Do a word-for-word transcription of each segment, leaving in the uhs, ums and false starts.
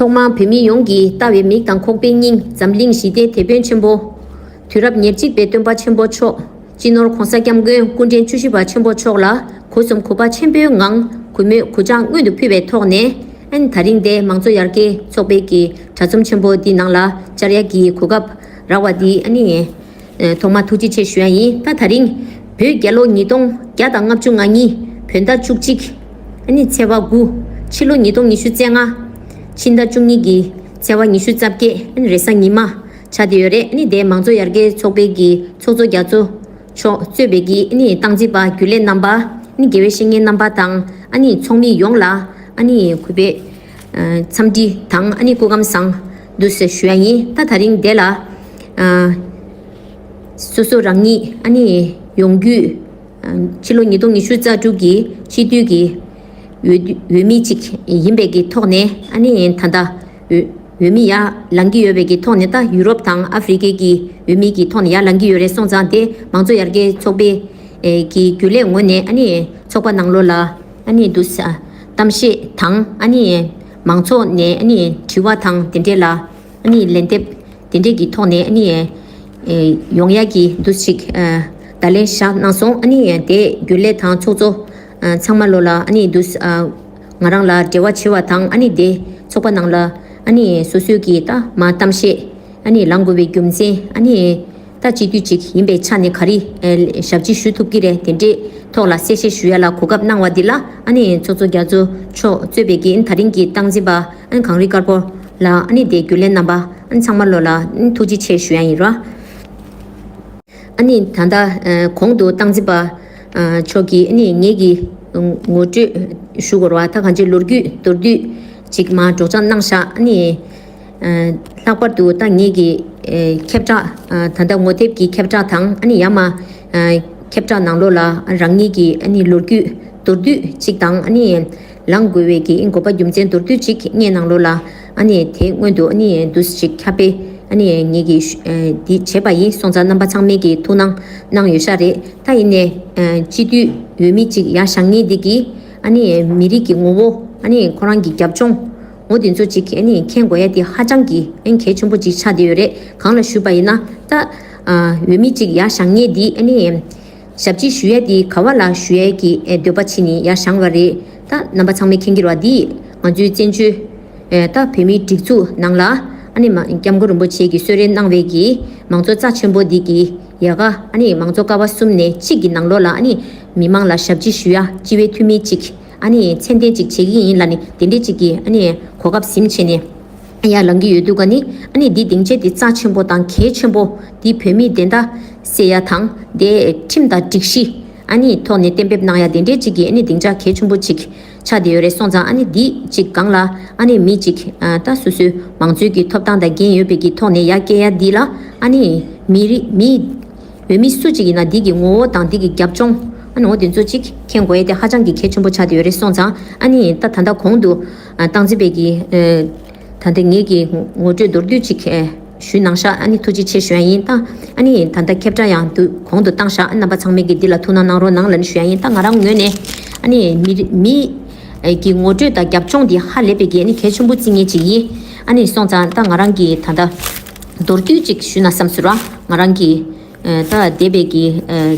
ཐོག་མར་བོད་མི་ཡོངས་ཀྱིས་ལྟ་བའི་མིག་དང་ཁོག་པའི་སྙིང་འཛམ་གླིང་ཞི་བདེའི་དེད་དཔོན་ཆེན་པོ། དུས་རབས་ཉེར་གཅིག་པའི་སྟོན་པ་ཆེན་པོ་མཆོག་སྤྱི་ནོར་༧གོང་ས་༧སྐྱབས་མགོན་སྐུ་ཕྲེང་བཅུ་བཞི་པ་ཆེན་པོ་མཆོག་ལ་སྒོ་གསུམ་གུས་པ་ཆེན་པོའི་ངང་གུས་མོས་གུས་ཕྱག་སྔོན་དུ་ཕུལ་བའི་ཐོག་ནས། ཨན་ད་རིང་འདིར་མང་གཙོ་ཡར་རྒྱས་ཚོགས་པའི་གི་དྲ་ཚོམས་ཆེན་པོ་འདི་ནང་ལ་བཅར་ཡག་གི་གོ་སྐབས་རག་པ་འདི་ཨ་ནི་ཐོག་མར་ཐུགས་རྗེ་ཆེ་ཞུ་ཡ་ཡིན། ད་ད་རིང་བོད་རྒྱལ་ལོ་ཉིས་སྟོང་བརྒྱ་དང་ལྔ་བཅུ་ང་གཉིས་བོད་ཟླ་བཅུ་གཅིག་ཨ་ནི་ཚེས་པ་དགུ། ཕྱི་ལོ་ཉིས་སྟོང་ཉི་ཤུ་རྩ་ལྔ་ཕྱི་ཟླ་བཅུ་གཉིས་ཀྱི་ཚེས་པ་ཉི་ཤུ་རྩ་བརྒྱད་ཨ་ནི་རེས་གཟའ་ཉི་མ་ཆགས་བསྡད་ཡོད་རེད། ཨ་ནི་དེ་མང་གཙོ་ཡར་རྒྱས་ཚོགས་པའི་གི་ཚོགས་གཙོ་རྒྱ་མཚོ་མཆོག་གཙོས་པའི་གི་ཨ་ནི་སྟངས་འཛིན་པ་རྒྱུན་ལས་རྣམ་པ། ཨ་ནི་དགེ་བའི་བཤེས་གཉེན་རྣམ་པ་དང་ཨ་ནི་ཚོགས་མི་ཡོངས་ལ་ཨ་ནི་གུས་པའི་འཚམས་འདྲི་དང་ཨ་ནི་སྐུ་ཁམས་བཟང་འདུག་ཟེར་ཞུ་ཡ་ཡིན། ད་ད་རིང་འདི་ལ་སོ་སོ་རང་ཉིད་ཨ་ནི་ཡོང་རྒྱུས་ཕྱི་ལོ་ཉིས་སྟོང་ཉི་ཤུ་རྩ་དྲུག་གི་སྤྱི་འཐུས་ཀྱི་འོས་འོས་མི་གཅིག་ཡིན་པའི་གི་ཐོག་ནས། ཨ་ནི་ད་ལྟ་འོས་འོས་མི་ཡར་ལངས་ཀྱི་ཡོད་པའི་གི་ཐོག་ནས། ད་ཡུ་རོབ་དང་ཨ་ཧྥེ་རི་ཁའི་གི་འོས་མི་གི་ཐོག་ནས་ཡར་ལངས་ཀྱི་ཡོད་རེད། སོང་ཙང་དེ་མང་གཙོ་ཡར་རྒྱས་ཚོགས་པའི་གི་རྒྱུན་ལས་ངོས་ནས་ཨ་ནི་ཚོགས་པ་ནང་ལོགས་ལ་ཨ་ནི་འདུག་ས་གཏམ་བཤད་དང་ཨ་ནི་མང་ཚོགས་ནས་ཨ་ནི་དྲི་བ་དང་དེ་འདྲས་ལ་ཨ་ནི་ལན་འདེབས་དེ་འདྲས་ཀྱི་ཐོག་ནས་ཨ་ནི་ཡོང་ཡག་གི་འདུག་ཅིག་བརྡ་ལན་བཞག་གནང་སོང་། ཨ་ནི་དེ་རྒྱུན་ལས་དང་ཚོགས་གཙོ་ཚང་མ་ལོ་ལ་ཨ་ནི་འདུག་ང་རང་ལ་འབྲེལ་བ་བྱེད་པ་དང་། ཨ་ནི་དེ་ཚོགས་པ་ནང་ལ་ཨ་ནི་སོ་སོའི་གི་ད་མ་གཏམ་བཤད་ཨ་ནི་ལངས་དགོས་པའི་རྒྱུ་མཚན། ཨ་ནི་ད་སྤྱི་འཐུས་གཅིག་ཡིན་པའི་ཆ་ནས་ག་རེ་ཞབས་ཕྱི་ཞུ་ཐུབ་ཀྱི་རེད། དེ་འདྲའི་ཐོག་ལ་གསལ་བཤད་ཞུ་ཡ་ལ་གོ་སྐབས་གནང་བ་འདི་ལ་ཨ་ནི་ཚོགས་གཙོ་རྒྱ་མཚོ་མཆོག་གཙོས་པའི་གི་ད་རིང་གི་སྟངས་འཛིན་པ་ཨ་ནི་གངས་རི་དཀར་པོ་ལ་ཨ་ནི་དེ་རྒྱུན་ལས་རྣམ་པ་ཨ་ནི་ཚང་མ་ལོ་ལ་ཨ་ནི་ཐུགས་རྗེ་ཆེ་ཞུ་ཡ་ཡིན་ར། ཨ་ནི་ད་ལྟ་གོང་དུ་སྟངས་འཛིན་པ་མཆོག་གིས་ཨ་ནི་ངེད་ཀྱི་ངོ་སྤྲོད་ཞུ་དགོས་ར། ད་གང་ཅི་ལོ་རྒྱུས་མདོར་བསྡུས་ཅིག་མར་སྒྲོག་སྦྱང་གནང་ཤག་ཨ་ནི་ལྷག་པར་དུ་ད་ངེད་ཀྱི་ཁྱབ་བསྒྲགས་ད་ལྟ་ངོ་དེབ་ཀྱི་ཁྱབ་བསྒྲགས་དང་། ཨ་ནི་ཡར་མར་ཁྱབ་བསྒྲགས་ནང་ལོགས་ལ་རང་ཉིད་ཀྱི་ཨ་ནི་ལོ་རྒྱུས་མདོར་བསྡུས་ཅིག་དང་། ཨ་ནི་ལངས་དགོས་པའི་གི་དགོས་པ་རྒྱུ་མཚན་མདོར་བསྡུས་ཅིག་ངའི་ནང་ལོགས་ལ་ཨ་ནི་དེ་སྔོན་དུ་ཨ་ནི་འདུག་ཅིག་ཁྱབ་སྤེལ་ཨ་ནི་ངེད་ཀྱིས་འདི་བྱས་པ་ཡིན། སོང་ཙང་རྣམ་པ་ཚང་མས་ཀྱི་ཐུགས་སྣང་གནང་ཡོད་ཤག་རེད། ད་ཡིན་ནའི་སྤྱི་འཐུས་འོས་མི་གཅིག་ཡར་བཞེངས་མཁན་འདི་གིས་ཨ་ནི་མི་རིགས་ཀྱི་ངོ་བོ་ཨ་ནི་ཁོ་རང་གི་རྒྱབ་ལྗོངས་འོ་དེ་ཚོ་གཅིག་ཨ་ནི་མཁྱེན་དགོས་ཡ་དེ་ཧ་ཅང་གི་ཨ་ནི་གལ་ཆེན་པོ་གཅིག་ཆགས་བསྡད་ཡོད་རེད། གང་ལ་ཞུས་པ་ཡིན་ན་ད་འོས་མི་གཅིག་ཡར་བཞེངས་མཁན་འདི་ཨ་ནི་ཞབས་ཕྱི་ཞུ་ཡ་དེ་ག་བ་ལ་ཞུ་ཡ་གི་ཨེ་འདོད་པ་བྱས་ནས་ཡར་བཞེངས་པ་རེད། ད་རྣམ་པ་ཚང་མས་མཁྱེན་གྱི་རེད་བ། འདི་ང་ཚོའི་བཙན་བྱོལ་ཨེ་ད་བོད་མིའི་སྒྲིག་འཛུགས་ནང་ལ་ཨ་ནི་མ་སྐྱབས་མགོན་རིན་པོ་ཆེ་གིས་གསོལ་རས་གནང་བའི་གི་མང་གཙོ་རྩ་ཆེན་པོ་འདི་གི་ཡལ་ག་ཨ་ནི་མང་གཙོ་ཀ་བ་གསུམ་ནས་གཅིག་གི་ནང་ལོགས་ལ་ཨ་ནི་མི་མང་ལ་ཞབས་ཕྱི་ཞུ་ཡ་སྤྱི་བའི་འཐུས་མི་གཅིག་ཨ་ནི་མཚན་ལྡན་གཅིག་བྱེད་ཀྱི་ཡིན་ལབ་ནས་དེ་འདྲས་གཅིག་གི་ཨ་ནི་གོ་སྐབས་ཟིན་བྱས་ནས་ཡར་ལངས་ཀྱི་ཡོད་འདུག་ག་ནི། ཨ་ནི་འདི་སྡིངས་ཆ་འདི་རྩ་ཆེན་པོ་དང་གལ་ཆེན་པོ་འདི་བོད་མིའི་བདེན་མཐའ་གསལ་ཡ་དང་དེ་ཁྲིམས་དང་སྒྲིག་གཞི་ཨ་ནི་ཐོག་ནས་གཏན་འབེབས་གནང་ཡ་དེ་འདྲས་གཅིག་གི་ཨ་ནི་སྡིངས་ཆ་གལ་ཆེན་པོ་གཅིག་ཆགས་བསྡད་ཡོད་རེད། སོང་ཙང་ཨ་ནི་འདི་གཅིག་སྒང་ལ་ཨ་ནི་མི་གཅིག་ཨ་ད་སོ་སོའི་མང་གཙོའི་གི་ཐོབ་ཐང་དང་འགན་ཡོད་པའི་གི་ཐོག་ནས་ཡར་སྐྱེལ་ཡ་འདི་ལ་ཨ་ནི་མི་རིགས་མི་འོས་མི་སུ་གཅིག་ཡིན་ན་འདི་གི་ངོ་བོ་དང་འདི་གི་རྒྱབ་ལྗོངས་ཨ་ནི་འོ་དེ་ཚོ་གཅིག་མཁྱེན་དགོས་ཡ་དེ་ཧ་ཅང་གི་གལ་ཆེན་པོ་ཆགས་བསྡད་ཡོད་རེད། སོང་ཙང་ཨ་ནི་ད་ད་ལྟ་གོང་དུ་ཨ་སྟངས་འཛིན་པའི་གི་ཨ་ད་ལྟ་ངེད་ཀྱི་ངོ་སྤྲོད་མདོར་བསྡུས་ཅིག་ཨེ་ཞུས་གནང་ཤག་ཨ་ནི་ཐུགས་རྗེ་ཆེ་ཞུ་ཡ་ཡིན། ད་ཨ་ནི་ད་ལྟ་ཁྱབ་བསྒྲགས་ཡང་དུ་གོང་དུ་བཏང་ཤག་ཨ་རྣམ་པ་ཚང་མས་ཀྱི་འདི་ལ་ཐུགས་སྣང་གནང་རོགས་གནང་ལབ་ནས་ཞུ་ཡ་ཡིན། ད་ང་རང་ངོས་ནས་ཨ་ནི་མི་རི་མི་ཨེ་གི་ངོ་སྤྲོད་དང་རྒྱབ་ལྗོངས་འདི་ཧ་ལས་པའི་གི་ཨ་ནི་གལ་ཆེན་པོ་བརྩི་མཁན་ཅིག་ཡིན། ཨ་ནི་སོང་ཙང་ད་ང་རང་གི་ད་ལྟ་མདོར་བསྡུས་ཅིག་ཞུས་ན་བསམ་སོང་ར། ང་རང་གི་ཨེ་ད་འདས་པའི་གི་ཨེ་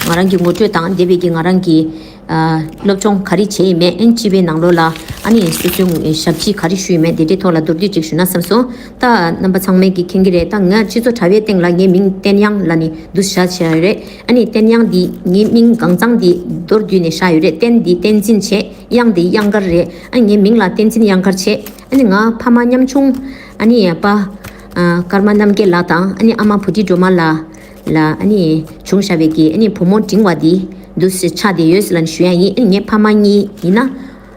ང་རང་གི་ངོ་སྤྲོད་དང་འདས་པའི་གི་ང་རང་གི་ཨ་སློབ་སྦྱོང་ག་རེ་བྱས་ཡིན་མེད། ཨན་སྤྱི་པའི་ནང་ལོགས་ལ་ཨ་ནི་སོ་སོའི་ཞབས་ཕྱི་ག་རེ་ཞུས་ཡིན་མེད། དེ་འདྲའི་ཐོག་ལ་མདོར་བསྡུས་ཅིག་ཞུས་ན་བསམ་སོང་། ད་རྣམ་པ་ཚང་མས་ཀྱི་མཁྱེན་གྱི་རེད། ད་ང་སྤྱི་ཚོགས་དྲ་བའི་སྟེང་ལ་ངའི་མིང་བསྟན་དབྱངས་ལབ་ནས་འདུག་བཞག་བྱས་ཡོད་རེད། ཨ་ནི་བསྟན་དབྱངས་འདི་ངའི་མིང་གང་ཚང་འདི་མདོར་བསྡུས་ནས་བཞག་ཡོད་རེད། བསྟན་འདི་བསྟན་འཛིན་བྱས། དབྱངས་འདི་དབྱངས་དཀར་རེད། ཨ་ངའི་མིང་ལ་བསྟན་འཛིན་དབྱངས་དཀར་བྱས། ཨ་ནི་ང་ཕ་མ་ཉམ་ཆུང་ཨ་ནི་པ་ཨ་ཀརྨ་རྣམ་རྒྱལ་ལགས་དང་ཨ་ནི་ཨ་མ་བུ་ཁྲིད་སྒྲོལ་མ་ལགས་ལ་ཨ་ནི་བྱུང་བཞག་པའི་གི་ཨ་ནི་བུ་མོ་འབྲིང་བ་འདི་འདུག་སེ་ཆགས་བསྡད་ཡོད་ཟེར་ལབ་ནས་ཞུ་ཡ་ཡིན། ཨ་ནི་ངའི་ཕ་མ་གཉིས་ཡིན་ན་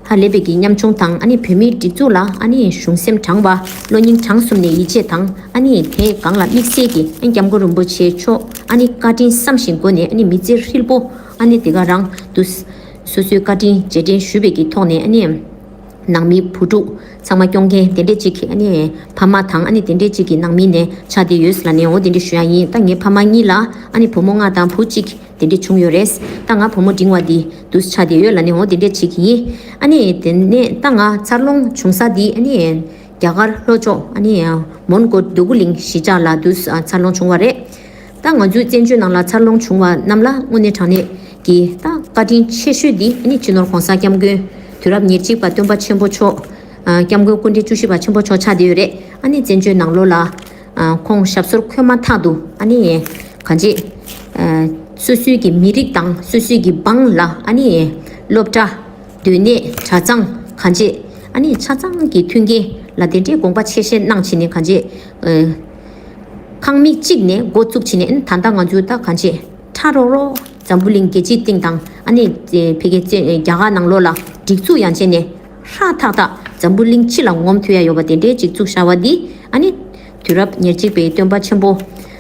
ཧ་ལས་པའི་གི་ཉམ་ཆུང་དང་ཨ་ནི་བོད་མིའི་སྒྲིག་འཛུགས་ལ་ཨ་ནི་གཞུང་སེམས་དྲང་བ། བློ་སྙིང་བྲང་གསུམ་ནས་ཡིད་ཆེས་དང་ཨ་ནི་དེའི་སྒང་ལ་དམིགས་བསལ་གྱི་ཨ་ནི་སྐྱབས་མགོན་རིན་པོ་ཆེ་མཆོག་ཨ་ནི་བཀའ་དྲིན་བསམ་བཞིན་སྒོ་ནས་ཨ་ནི་མི་ཚེ་ཧྲིལ་པོ་ཨ་ནི་དེ་ག་རང་དུ་སོ་སོའི་བཀའ་དྲིན་རྗེས་དྲན་ཞུ་བའི་གི་ཐོག་ནས་ཨ་ནི་ནང་མི་བུ་ཕྲུག་ཚང་མ་སྐྱོང་མཁན་དེ་འདྲས་ཅིག་ཨ་ནི་ཕ་མ་དང་ཨ་ནི་དེ་འདྲས་ཅིག་གི་ནང་མི་ནས་ཆགས་བསྡད་ཡོད་ལབ་ནས་འོ་དེ་འདྲས་ཞུ་ཡ་ཡིན། ད་ངའི་ཕ་མ་གཉིས་ལ་ཨ་ནི་བུ་མོ་ལྔ་དང་བུ་གཅིག་དེ་འདྲས་བྱུང་ཡོད་རེད། ད་ང་བུ་མོ་འབྲིང་བ་འདི་དུས་ཆགས་བསྡད་ཡོད་ལབ་ནས་འོ་དེ་འདྲས་བྱེད་ཀྱི་ཡིན། ཨ་ནི་དེ་ནས་ད་ང་འཚར་ལོངས་བྱུང་ས་འདི་ཨ་ནི་ རྒྱ་གར་ལྷོ་ཕྱོགས་ཨ་ནི་མོན་གྷོ་འདོད་རྒུ་གླིང་གཞིས་ཆགས་ལ་དུ་འཚར་ལོངས་བྱུང་བ་རེད། ད་ང་ཚོའི་བཙན་བྱོལ་ནང་ལ་འཚར་ལོངས་བྱུང་བ་རྣམས་ལ་དངོས་གནས་དྲང་གནས་ཀྱི་ད་བཀའ་དྲིན་ཆེ་ཤོས་འདི་ཨ་ནི་སྤྱི་ནོར་༸གོང་ས་༸སྐྱབས་མགོན་དུས་རབས་ཉེར་གཅིག་པ་སྟོན་པ་ཆེན་པོ་མཆོག་ཨ་༸སྐྱབས་མགོན་སྐུ་ཕྲེང་བཅུ་བཞི་པ་ཆེན་པོ་མཆོག་ཆགས་བསྡད་ཡོད་རེད། ཨ་ནི་བཙན་བྱོལ་ནང་ལོགས་ལ་ཨ་ཁོང་ཞབས་སོར་འཁོད་མ་ཐག་ཏུ་ཨ་ནི་གང་ཅི་ཨ་སོ་སོའི་གི་མི་རིགས་དང་སོ་སོའི་གི་འབངས་ལ་ཨ་ནི་སློབ་གྲྭ་སྡོད་གནས་གྲྭ་ཚང་གང་ཅི་ཨ་ནི་ཆ་ཚང་གི་མཐུན་རྐྱེན་ལ་དེ་འདྲའི་དགོངས་པ་ཆེ་བཞེས་གནང་བྱས་ནས་གང་ཅི་ཨ་ཁང་མིག་གཅིག་ནས་འགོ་བཙུགས་བྱས་ནས་ཨ་ནི་ད་ལྟ་ང་ཚོའི་ད་གང་ཅི་ཁྲ་རོག་རོག་འཛམ་བུ་གླིང་རྒྱལ་སྤྱིའི་སྟེང་དང་ཨ་ནི་ཕ་གི་རྒྱ་གར་ནང་ལོགས་ལ་སྒྲིག་འཛུགས་ཡང་བྱས་ནས་ཧྲག་ཐག་ཐག་འཛམ་བུ་གླིང་སྤྱི་ལ་ངོམ་ཐུབ་ཡ་ཡོད་པ་དེ་འདྲའི་སྒྲིག་འཛུགས་བྱ་བ་འདི་ཨ་ནི་དུས་རབས་ཉེར་གཅིག་པའི་སྟོན་པ་ཆེན་པོ་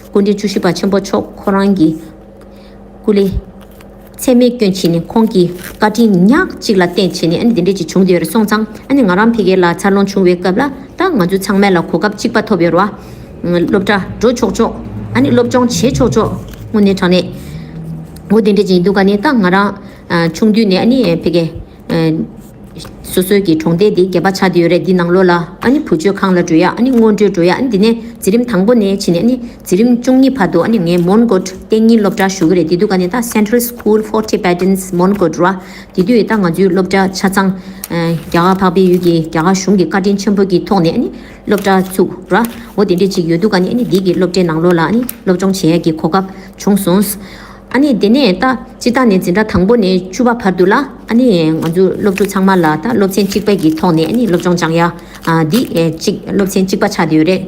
སྐུ་ཕྲེང་བཅུ་བཞི་པ་ཆེན་པོ་མཆོག་ཁོ་རང་གི་སྐུ་ལས་ཚད་མེད་བསྐྱོན་བྱས་ནས་ཁོང་གི་བཀའ་དྲིན་ཉག་གཅིག་ལ་བརྟེན་བྱས་ནས་ཨ་ནི་དེ་འདྲས་ཅིག་བྱུང་བསྡད་ཡོད་རེད། སོང་ཙང་ཨ་ནི་ང་རང་ཕ་གི་ལ་འཚར་ལོངས་བྱུང་བའི་སྐབས་ལ་ད་ང་ཚོ་ཚང་མས་ལ་གོ་སྐབས་གཅིག་པ་ཐོབ་ཡོད་རེད་བ། སློབ་གྲྭ་འགྲོ་ཆོག་ཆོག་ཨ་ནི་སློབ་སྦྱོང་བྱེད་ཆོག་ཆོག་དངོས་གནས་དྲང་གནས་འོ་དེ་འདྲས་ཅིག་ཡིན་དུས་ག་ནས་ད་ང་རང་ཨ་ཆུང་དུས་ནས་ཨ་ནི་ཕ་གི་ཨ་སོ་སོའི་གི་གྲོང་སྡེ་འདི་སྒལ་པ་ཆགས་བསྡད་ཡོད་རེད། འདི་ནང་ལོགས་ལ་ཨ་ནི་བུ་བཅོལ་ཁང་ལ་འགྲོ་ཡ་ཨ་ནི་སྔོན་འགྲོའི་འགྲོ་ཡ་ཨ་ནི་འདི་ནས་འཛིན་རིམ་དང་པོ་ནས་ཕྱིན་ནས་ཨ་ནི་འཛིན་རིམ་བཅུ་གཉིས་བར་དུ་ཨ་ནི་ངས་མོན་གྷོ་གཏན་ཉིན་སློབ་གྲྭ་ཞུ་གི་རེད། དེ་དུས་ག་ནས་ད་Central School for Tibetans Mongkot ར། དེ་དུས་ད་ང་ཚོའི་སློབ་གྲྭ་ཆ་ཚང་ཨ་རྒྱ་གར་འཕགས་པའི་ཡུལ་གྱི་རྒྱ་གར་གཞུང་གི་བཀའ་དྲིན་ཆེན་པོ་གི་ཐོག་ནས་ཨ་ནི་སློབ་གྲྭ་ཚུགས་ར། འོ་དེ་འདྲས་ཅིག་ཡོད་དུས་ག་ནས་ཨ་ནི་འདི་གི་སློབ་གྲྭའི་ནང་ལོགས་ལ་ཨ་ནི་སློབ་སྦྱོང་བྱེད་ཡ་གི་གོ་སྐབས་བྱུང་སོང་། ཨ་ནི་དེ་ནས་ད་སྤྱི་བཏང་ནས་འཛིན་གྲྭ་དང་པོ་ནས་བཅུ་པ་བར་དུ་ལ་ཨ་ནི་ང་ཚོ་སློབ་ཕྲུག་ཚང་མ་ལ་ད་སློབ་ཚན་གཅིག་པ་གི་ཐོག་ནས་ཨ་ནི་སློབ་སྦྱོང་སྦྱང་ཡ་ཨ་འདི་ཨེ་གཅིག་སློབ་ཚན་གཅིག་པ་ཆགས་བསྡད་ཡོད་རེད།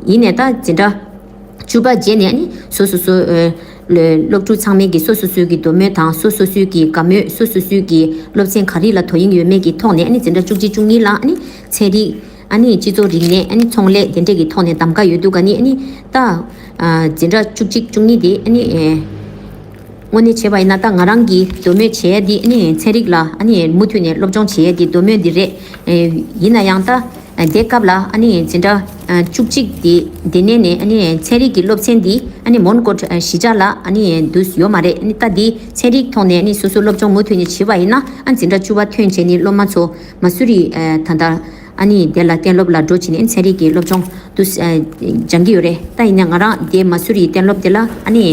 ཡིན་ནས་ད་འཛིན་གྲྭ་བཅུ་པ་རྗེས་ནས་ཨ་ནི་སོ་སོ་སོ་ཨེ་སློབ་ཕྲུག་ཚང་མས་ཀྱི་སོ་སོ་སོའི་གི་འདོད་མོས་དང་སོ་སོ་སོའི་གི་དགའ་མོས་སོ་སོ་སོའི་གི་སློབ་ཚན་ག་རེ་ལ་དོ་དབྱིངས་ཡོད་མེད་ཀྱི་ཐོག་ནས་ཨ་ནི་འཛིན་གྲྭ་བཅུ་གཅིག་བཅུ་གཉིས་ལ་ཨ་ནི་ཚན་རིག་ཨ་ནི་སྤྱི་ཚོགས་རིག་གནས་ཨ་ནི་ཚོང་ལས་དེ་འདྲས་ཀྱི་ཐོག་ནས་གདམ་ག་ཡོད་དུས་ག་ནི་ཨ་ནི་ད་ཨ་འཛིན་གྲྭ་བཅུ་གཅིག་བཅུ་གཉིས་དེ་ཨ་ནི་ཨེ་དངོས་གནས་བྱས་པ་ཡིན་ན་ད་ང་རང་གི་འདོད་མོས་བྱས་ཡ་དེ་ཨ་ནི་ཚན་རིག་ལ་ཨ་ནི་མུ་མཐུད་ནས་སློབ་སྦྱོང་བྱས་ཡ་དེ་འདོད་མོས་འདི་རེད། ཨེ་ཡིན་ན་ཡང་ད་ཨ་དེ་སྐབས་ལ་ཨ་ནི་འཛིན་གྲྭ་ཨ་བཅུ་གཅིག་དེ་དེ་ནས་ནས་ཨ་ནི་ཚན་རིག་གི་སློབ་ཚན་འདི་ཨ་ནི་མོན་གྷོ་གཞིས་ཆགས་ལ་ཨ་ནི་འདུས་ཡོད་མ་རེད། ཨ་ནི་ད་འདི་ཚན་རིག་ཐོག་ནས་ཨ་ནི་སོ་སོ་སློབ་སྦྱོང་མུ་མཐུད་ནས་བྱས་པ་ཡིན་ན་ཨ་འཛིན་གྲྭ་བཅུ་པ་ཐོན་བྱས་ནས་སློབ་མ་ཚོ་མ་སུ་རི་ཨ་ད་ལྟ་ཨ་ནི་དེ་ལ་གཏན་སློབ་ལ་འགྲོ་བྱས་ནས་ཚན་རིག་གི་སློབ་སྦྱོང་དུ་སྦྱང་གི་ཡོད་རེད། ད་ཡིན་ན་ང་རང་དེ་མ་སུ་རིའི་གཏན་སློབ་དེ་ལ་ཨ་ནི་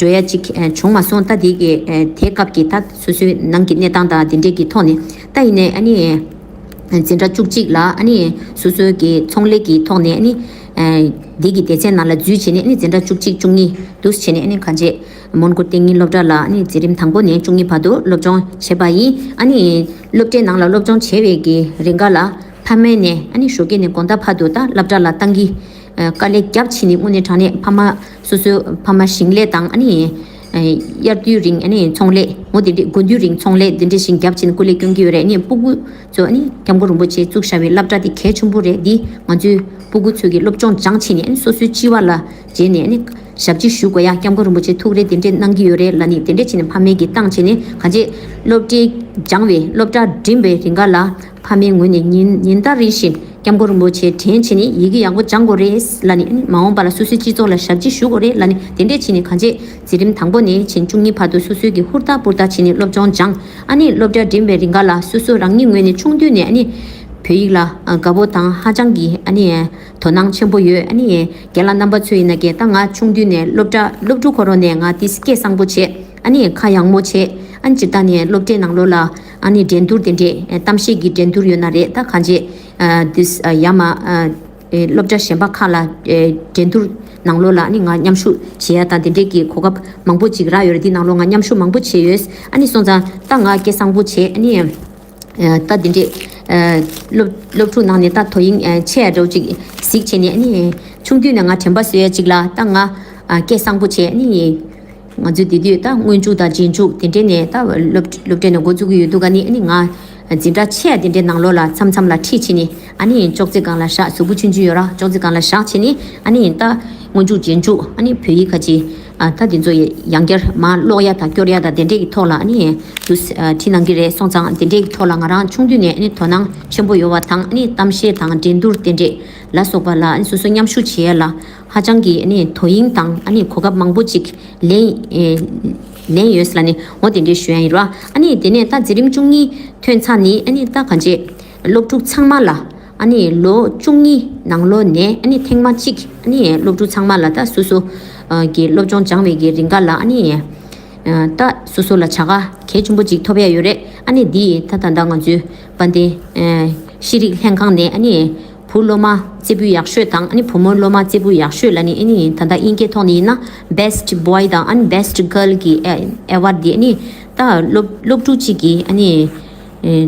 འགྲོ་ཡ་ཅིག་བྱུང་མ་སོང་། ད་དེ་གི་དེ་སྐབས་ཀྱི་ད་སོ་སོའི་ནང་གི་གནས་སྟངས་དང་དེ་འདྲས་ཀྱི་ཐོག་ནས་ད་ཡིན་ནའི་ཨ་ནི་འཛིན་གྲྭ་བཅུ་གཅིག་ལ་ཨ་ནི་སོ་སོའི་གི་ཚོང་ལས་ཀྱི་ཐོག་ནས་ཨ་ནི་དེ་གི་སྡེ་ཚན་ནང་ལ་འཛུལ་བྱས་ནས་ཨ་ནི་འཛིན་གྲྭ་བཅུ་གཅིག་བཅུ་གཉིས་དུ་བྱས་ནས་ཨ་ནི་གང་བྱས་མོན་གྷོ་གཏན་ཉིན་སློབ་གྲྭ་ལ་ཨ་ནི་འཛིན་རིམ་དང་པོ་ནས་བཅུ་གཉིས་བར་དུ་སློབ་སྦྱོང་བྱས་པ་ཡིན། ཨ་ནི་སློབ་གྲྭའི་ནང་ལ་སློབ་སྦྱོང་བྱས་པའི་གི་རིང་ག་ལ་ཕ་མས་ནས་ཨ་ནི་ཞོགས་ཀས་ནས་དགོང་དག་བར་དུ་ད་སློབ་གྲྭ་ལ་བཏང་གི་དཀའ་ལས་བརྒྱབ་ཕྱིན་ནས་དངོས་གནས་དྲང་གནས་ཕ་མ་སོ་སོའི་ཕ་མ་ཞིང་ལས་དང་ཨ་ནི་དབྱར་དུས་རིང་ཨ་ནི་ཚོང་ལས་མོ་དེ་འདྲས་དགུན་དུས་རིང་ཚོང་ལས་དེ་འདྲས་ཞིག་བརྒྱབ་ཕྱིན་ནས་སྐུ་ལས་སྐྱོན་གྱི་ཡོད་རེད། ཨ་ནི་སྤུ་གུ་ཚོ་ཨ་ནི་སྐྱབས་མགོན་རིན་པོ་ཆེས་བཙུགས་བཞག་པའི་སློབ་གྲྭ་དེ་གལ་ཆེན་པོ་རེད། འདི་ང་ཚོའི་སྤུ་གུ་ཚོ་གི་སློབ་སྦྱོང་སྦྱངས་ཕྱིན་ནས་ཨ་ནི་སོ་སོའི་སྤྱི་བ་ལ་བྱས་ནས་ཨ་ནི་ཞབས་ཕྱི་ཞུ་དགོས་ཡ་སྐྱབས་མགོན་རིན་པོ་ཆེས་ཐུགས་རེ་དེ་འདྲས་གནང་གི་ཡོད་རེད་ལབ་ནས་དེ་འདྲས་བྱས་ནས་ཕ་མས་ཀྱིས་བཏང་བྱས་ནས་གང་བྱས་སློབ་གྲྭའི་སྦྱངས་པའི་སློབ་གྲྭ་འགྲིམས་པའི་རིང་ག་ལ་ཕ་མའི་ངོས་ནས་ཉིན་ཉིན་ལྟར་རེ་བཞིན་སྐྱབས་མགོན་རིན་པོ་ཆེ་དྲན་བྱས་ནས་ཡི་གེ་ཡག་པོ་སྦྱང་དགོས་རེད་ལབ་ནས་ཨ་ནི་མ་འོངས་པ་ལ་སོ་སོའི་སྤྱི་ཚོགས་ལ་ཞབས་ཕྱི་ཞུ་དགོས་རེད་ལབ་ནས་དེ་འདྲས་བྱས་ནས་གང་བྱས་འཛིན་རིམ་དང་པོ་ནས་བྱས་བཅུ་གཉིས་བར་དུ་སོ་སོའི་གི་ཧུར་ཐག་ཧུར་ཐག་བྱས་ནས་སློབ་སྦྱོང་སྦྱངས། ཨ་ནི་སློབ་གྲྭ་འགྲིམས་པའི་རིང་ག་ལ་སོ་སོ་རང་ཉིད་ངོས་ནས་ཆུང་དུས་ནས་ཨ་ནི་བོད་ཡིག་ལ་དགའ་པོ་དང་ཧ་ཅང་གི་ཨ་ནི་དོ་སྣང་ཆེན་པོ་ཡོད། ཨ་ནི་རྒན་ལགས་རྣམ་པ་ཚོ་ཡིན་ན་ཀྱེ་ད་ང་ཆུང་དུས་ནས་སློབ་གྲྭ་སློབ་ཕྲུག་ཁོ་རང་ནས་ང་ཏིས་སྐད་བཟང་པོ་བྱས་ཨ་ནི་ཁ་ཡག་མོ་བྱས་ཨ་ནི་སྤྱིར་བཏང་ནས་སློབ་གྲྭའི་ནང་ལོགས་ལ་ཨ་ནི་འགྲན་བསྡུར་དེ་འདྲས་གཏམ་བཤད་ཀྱི་འགྲན་བསྡུར་ཡོད་ན་རེད། ད་གང་བྱས་ཏིས་ཡ་མ་སློབ་གྲྭ་གཞན་པ་ཁག་ལ་འགྲན་བསྡུར་ནང་ལོགས་ལ་ཨ་ནི་ང་མཉམ་ཞུགས་བྱེད་ཡ་དང་དེ་འདྲས་ཀྱི་གོ་སྐབས་མང་པོ་ཅིག་རག་ཡོད་རེད། དེ་ནང་ལོགས་ང་མཉམ་ཞུགས་མང་པོ་བྱས་ཡོད། ཨ་ནི་སོང་ཙང་ད་ང་སྐད་བཟང་པོ་བྱས་ཨ་ནི། ད་འདི་འདྲས་སློབ་སློབ་ཕྲུག་ནང་ནས་ད་དོ་དབྱིངས་ཆེ་ཡ་འདྲ་བོ་ཅིག་གཟིགས་བྱས་ནས་ཨ་ནི་ཆུང་དུས་ནས་ང་དྲན་པ་བཟོ་ཡ་ཅིག་ལ་ད་ང་སྐད་བཟང་པོ་བྱས་ཨ་ནི་ང་ཚོ་དེ་དུས་ད་སྔོན་འཇུག་དང་རྗེས་འཇུག་དེ་འདྲས་ནས་ད་སློབ་སློབ་གྲྭའི་ནང་འགོ་བཙུགས་ཀྱི་ཡོད་འདུག་ཨ་ནི་ཨ་ནི་ང་འཛིན་གྲྭ་ཆེ་ཡ་དེ་འདྲའི་ནང་ལོགས་ལ་མཚམས་མཚམས་ལ་ཁྲིད་བྱས་ནས་ཨ་ནི་ཅོག་ཙེ་སྒང་ལ་བཞག་གཟུགས་པོ་ཆུང་ཆུང་ཡོད་ར་ཅོག་ཙེ་སྒང་ལ་བཞག་བྱས་ནས་ཨ་ནི་ད་སྔོན་འཇུག་རྗེས་འཇུག་ཨ་ནི་བོད་ཡིག་ཁ་ཅིག་ཨ་ད་དེ་ཚོ་ཡང་བསྐྱར་མར་ཀློག་ཡ་དང་སྐྱོར་ཡ་དང་དེ་འདྲས་ཀྱི་ཐོག་ལ་ཨ་ནི་དུ་ཨ་ཁྲིད་གནང་གི་རེད། སོང་ཙང་དེ་འདྲས་ཀྱི་ཐོག་ལ་ང་རང་ཆུང་དུས་ནས་ཨ་ནི་དོ་སྣང་ཆེན་པོ་ཡོད་པ་དང་ཨ་ནི་གཏམ་བཤད་དང་འགྲན་བསྡུར་དེ་འདྲས་ལ་སོགས་པ་ལ་ཨ་ནི་སོ་སོ་མཉམ་ཞུགས་བྱེད་ཡ་ལ་ཧ་ཅང་གི་ཨ་ནི་དོ་དབྱིངས་དང་ཨ་ནི་གོ་སྐབས་མང་པོ་ཅིག་ལེན་ཨེ་ལེན་ཡོད་ལ་ནི་འོ་དེ་འདྲས་ཞུ་ཡ་ཡིན་ར། ཨ་ནི་དེ་ནས་ད་འཛིན་རིམ་བཅུ་གཉིས་ཐོན་ཚར་ནི་ཨ་ནི་ད་གང་བྱས་སློབ་ཕྲུག་ཚང་མ་ལ། ཨ་ནི་ལོ་བཅུ་གཉིས་ནང་ལོགས་ནས་ཨ་ནི་ཐེངས་མ་གཅིག་ཨ་ནི་སློབ་ཕྲུག་ཚང་མ་ལ་ད་སོ་སོ་གི་སློབ་སྦྱོང་སྦྱང་བའི་གི་རིང་ག་ལ་ཨ་ནི་ད་སོ་སོ་ལ་བྱ་དགའ་གལ་ཆེན་པོ་གཅིག་ཐོབ་ཡ་ཡོད་རེད། ཨ་ནི་འདི་ད་ད་ལྟ་ང་ཚོའི་དཔལ་ལྡན་ཤེས་རིག་ལྷན་ཁང་ནས་ཨ་ནི་བུ་སློབ་མ་རྩེ་ཕུད་ཡག་ཤོས་དང་ཨ་ནི་བུ་མོ་སློབ་མ་རྩེ་ཕུད་ཡག་ཤོས་ལ་ནི་ཨ་ནི་ད་ལྟ་དབྱིན་སྐད་ཐོག་ནས་ཡིན་ན་Best Boy དང་ཨ་ནི་Best Girl གི་ཨེ་ཨེ་ཝར་ཌི་འདི་ཨ་ནི་ད་སློབ་སློབ་ཕྲུག་གཅིག་གི་ཨ་ནི་ཨེ་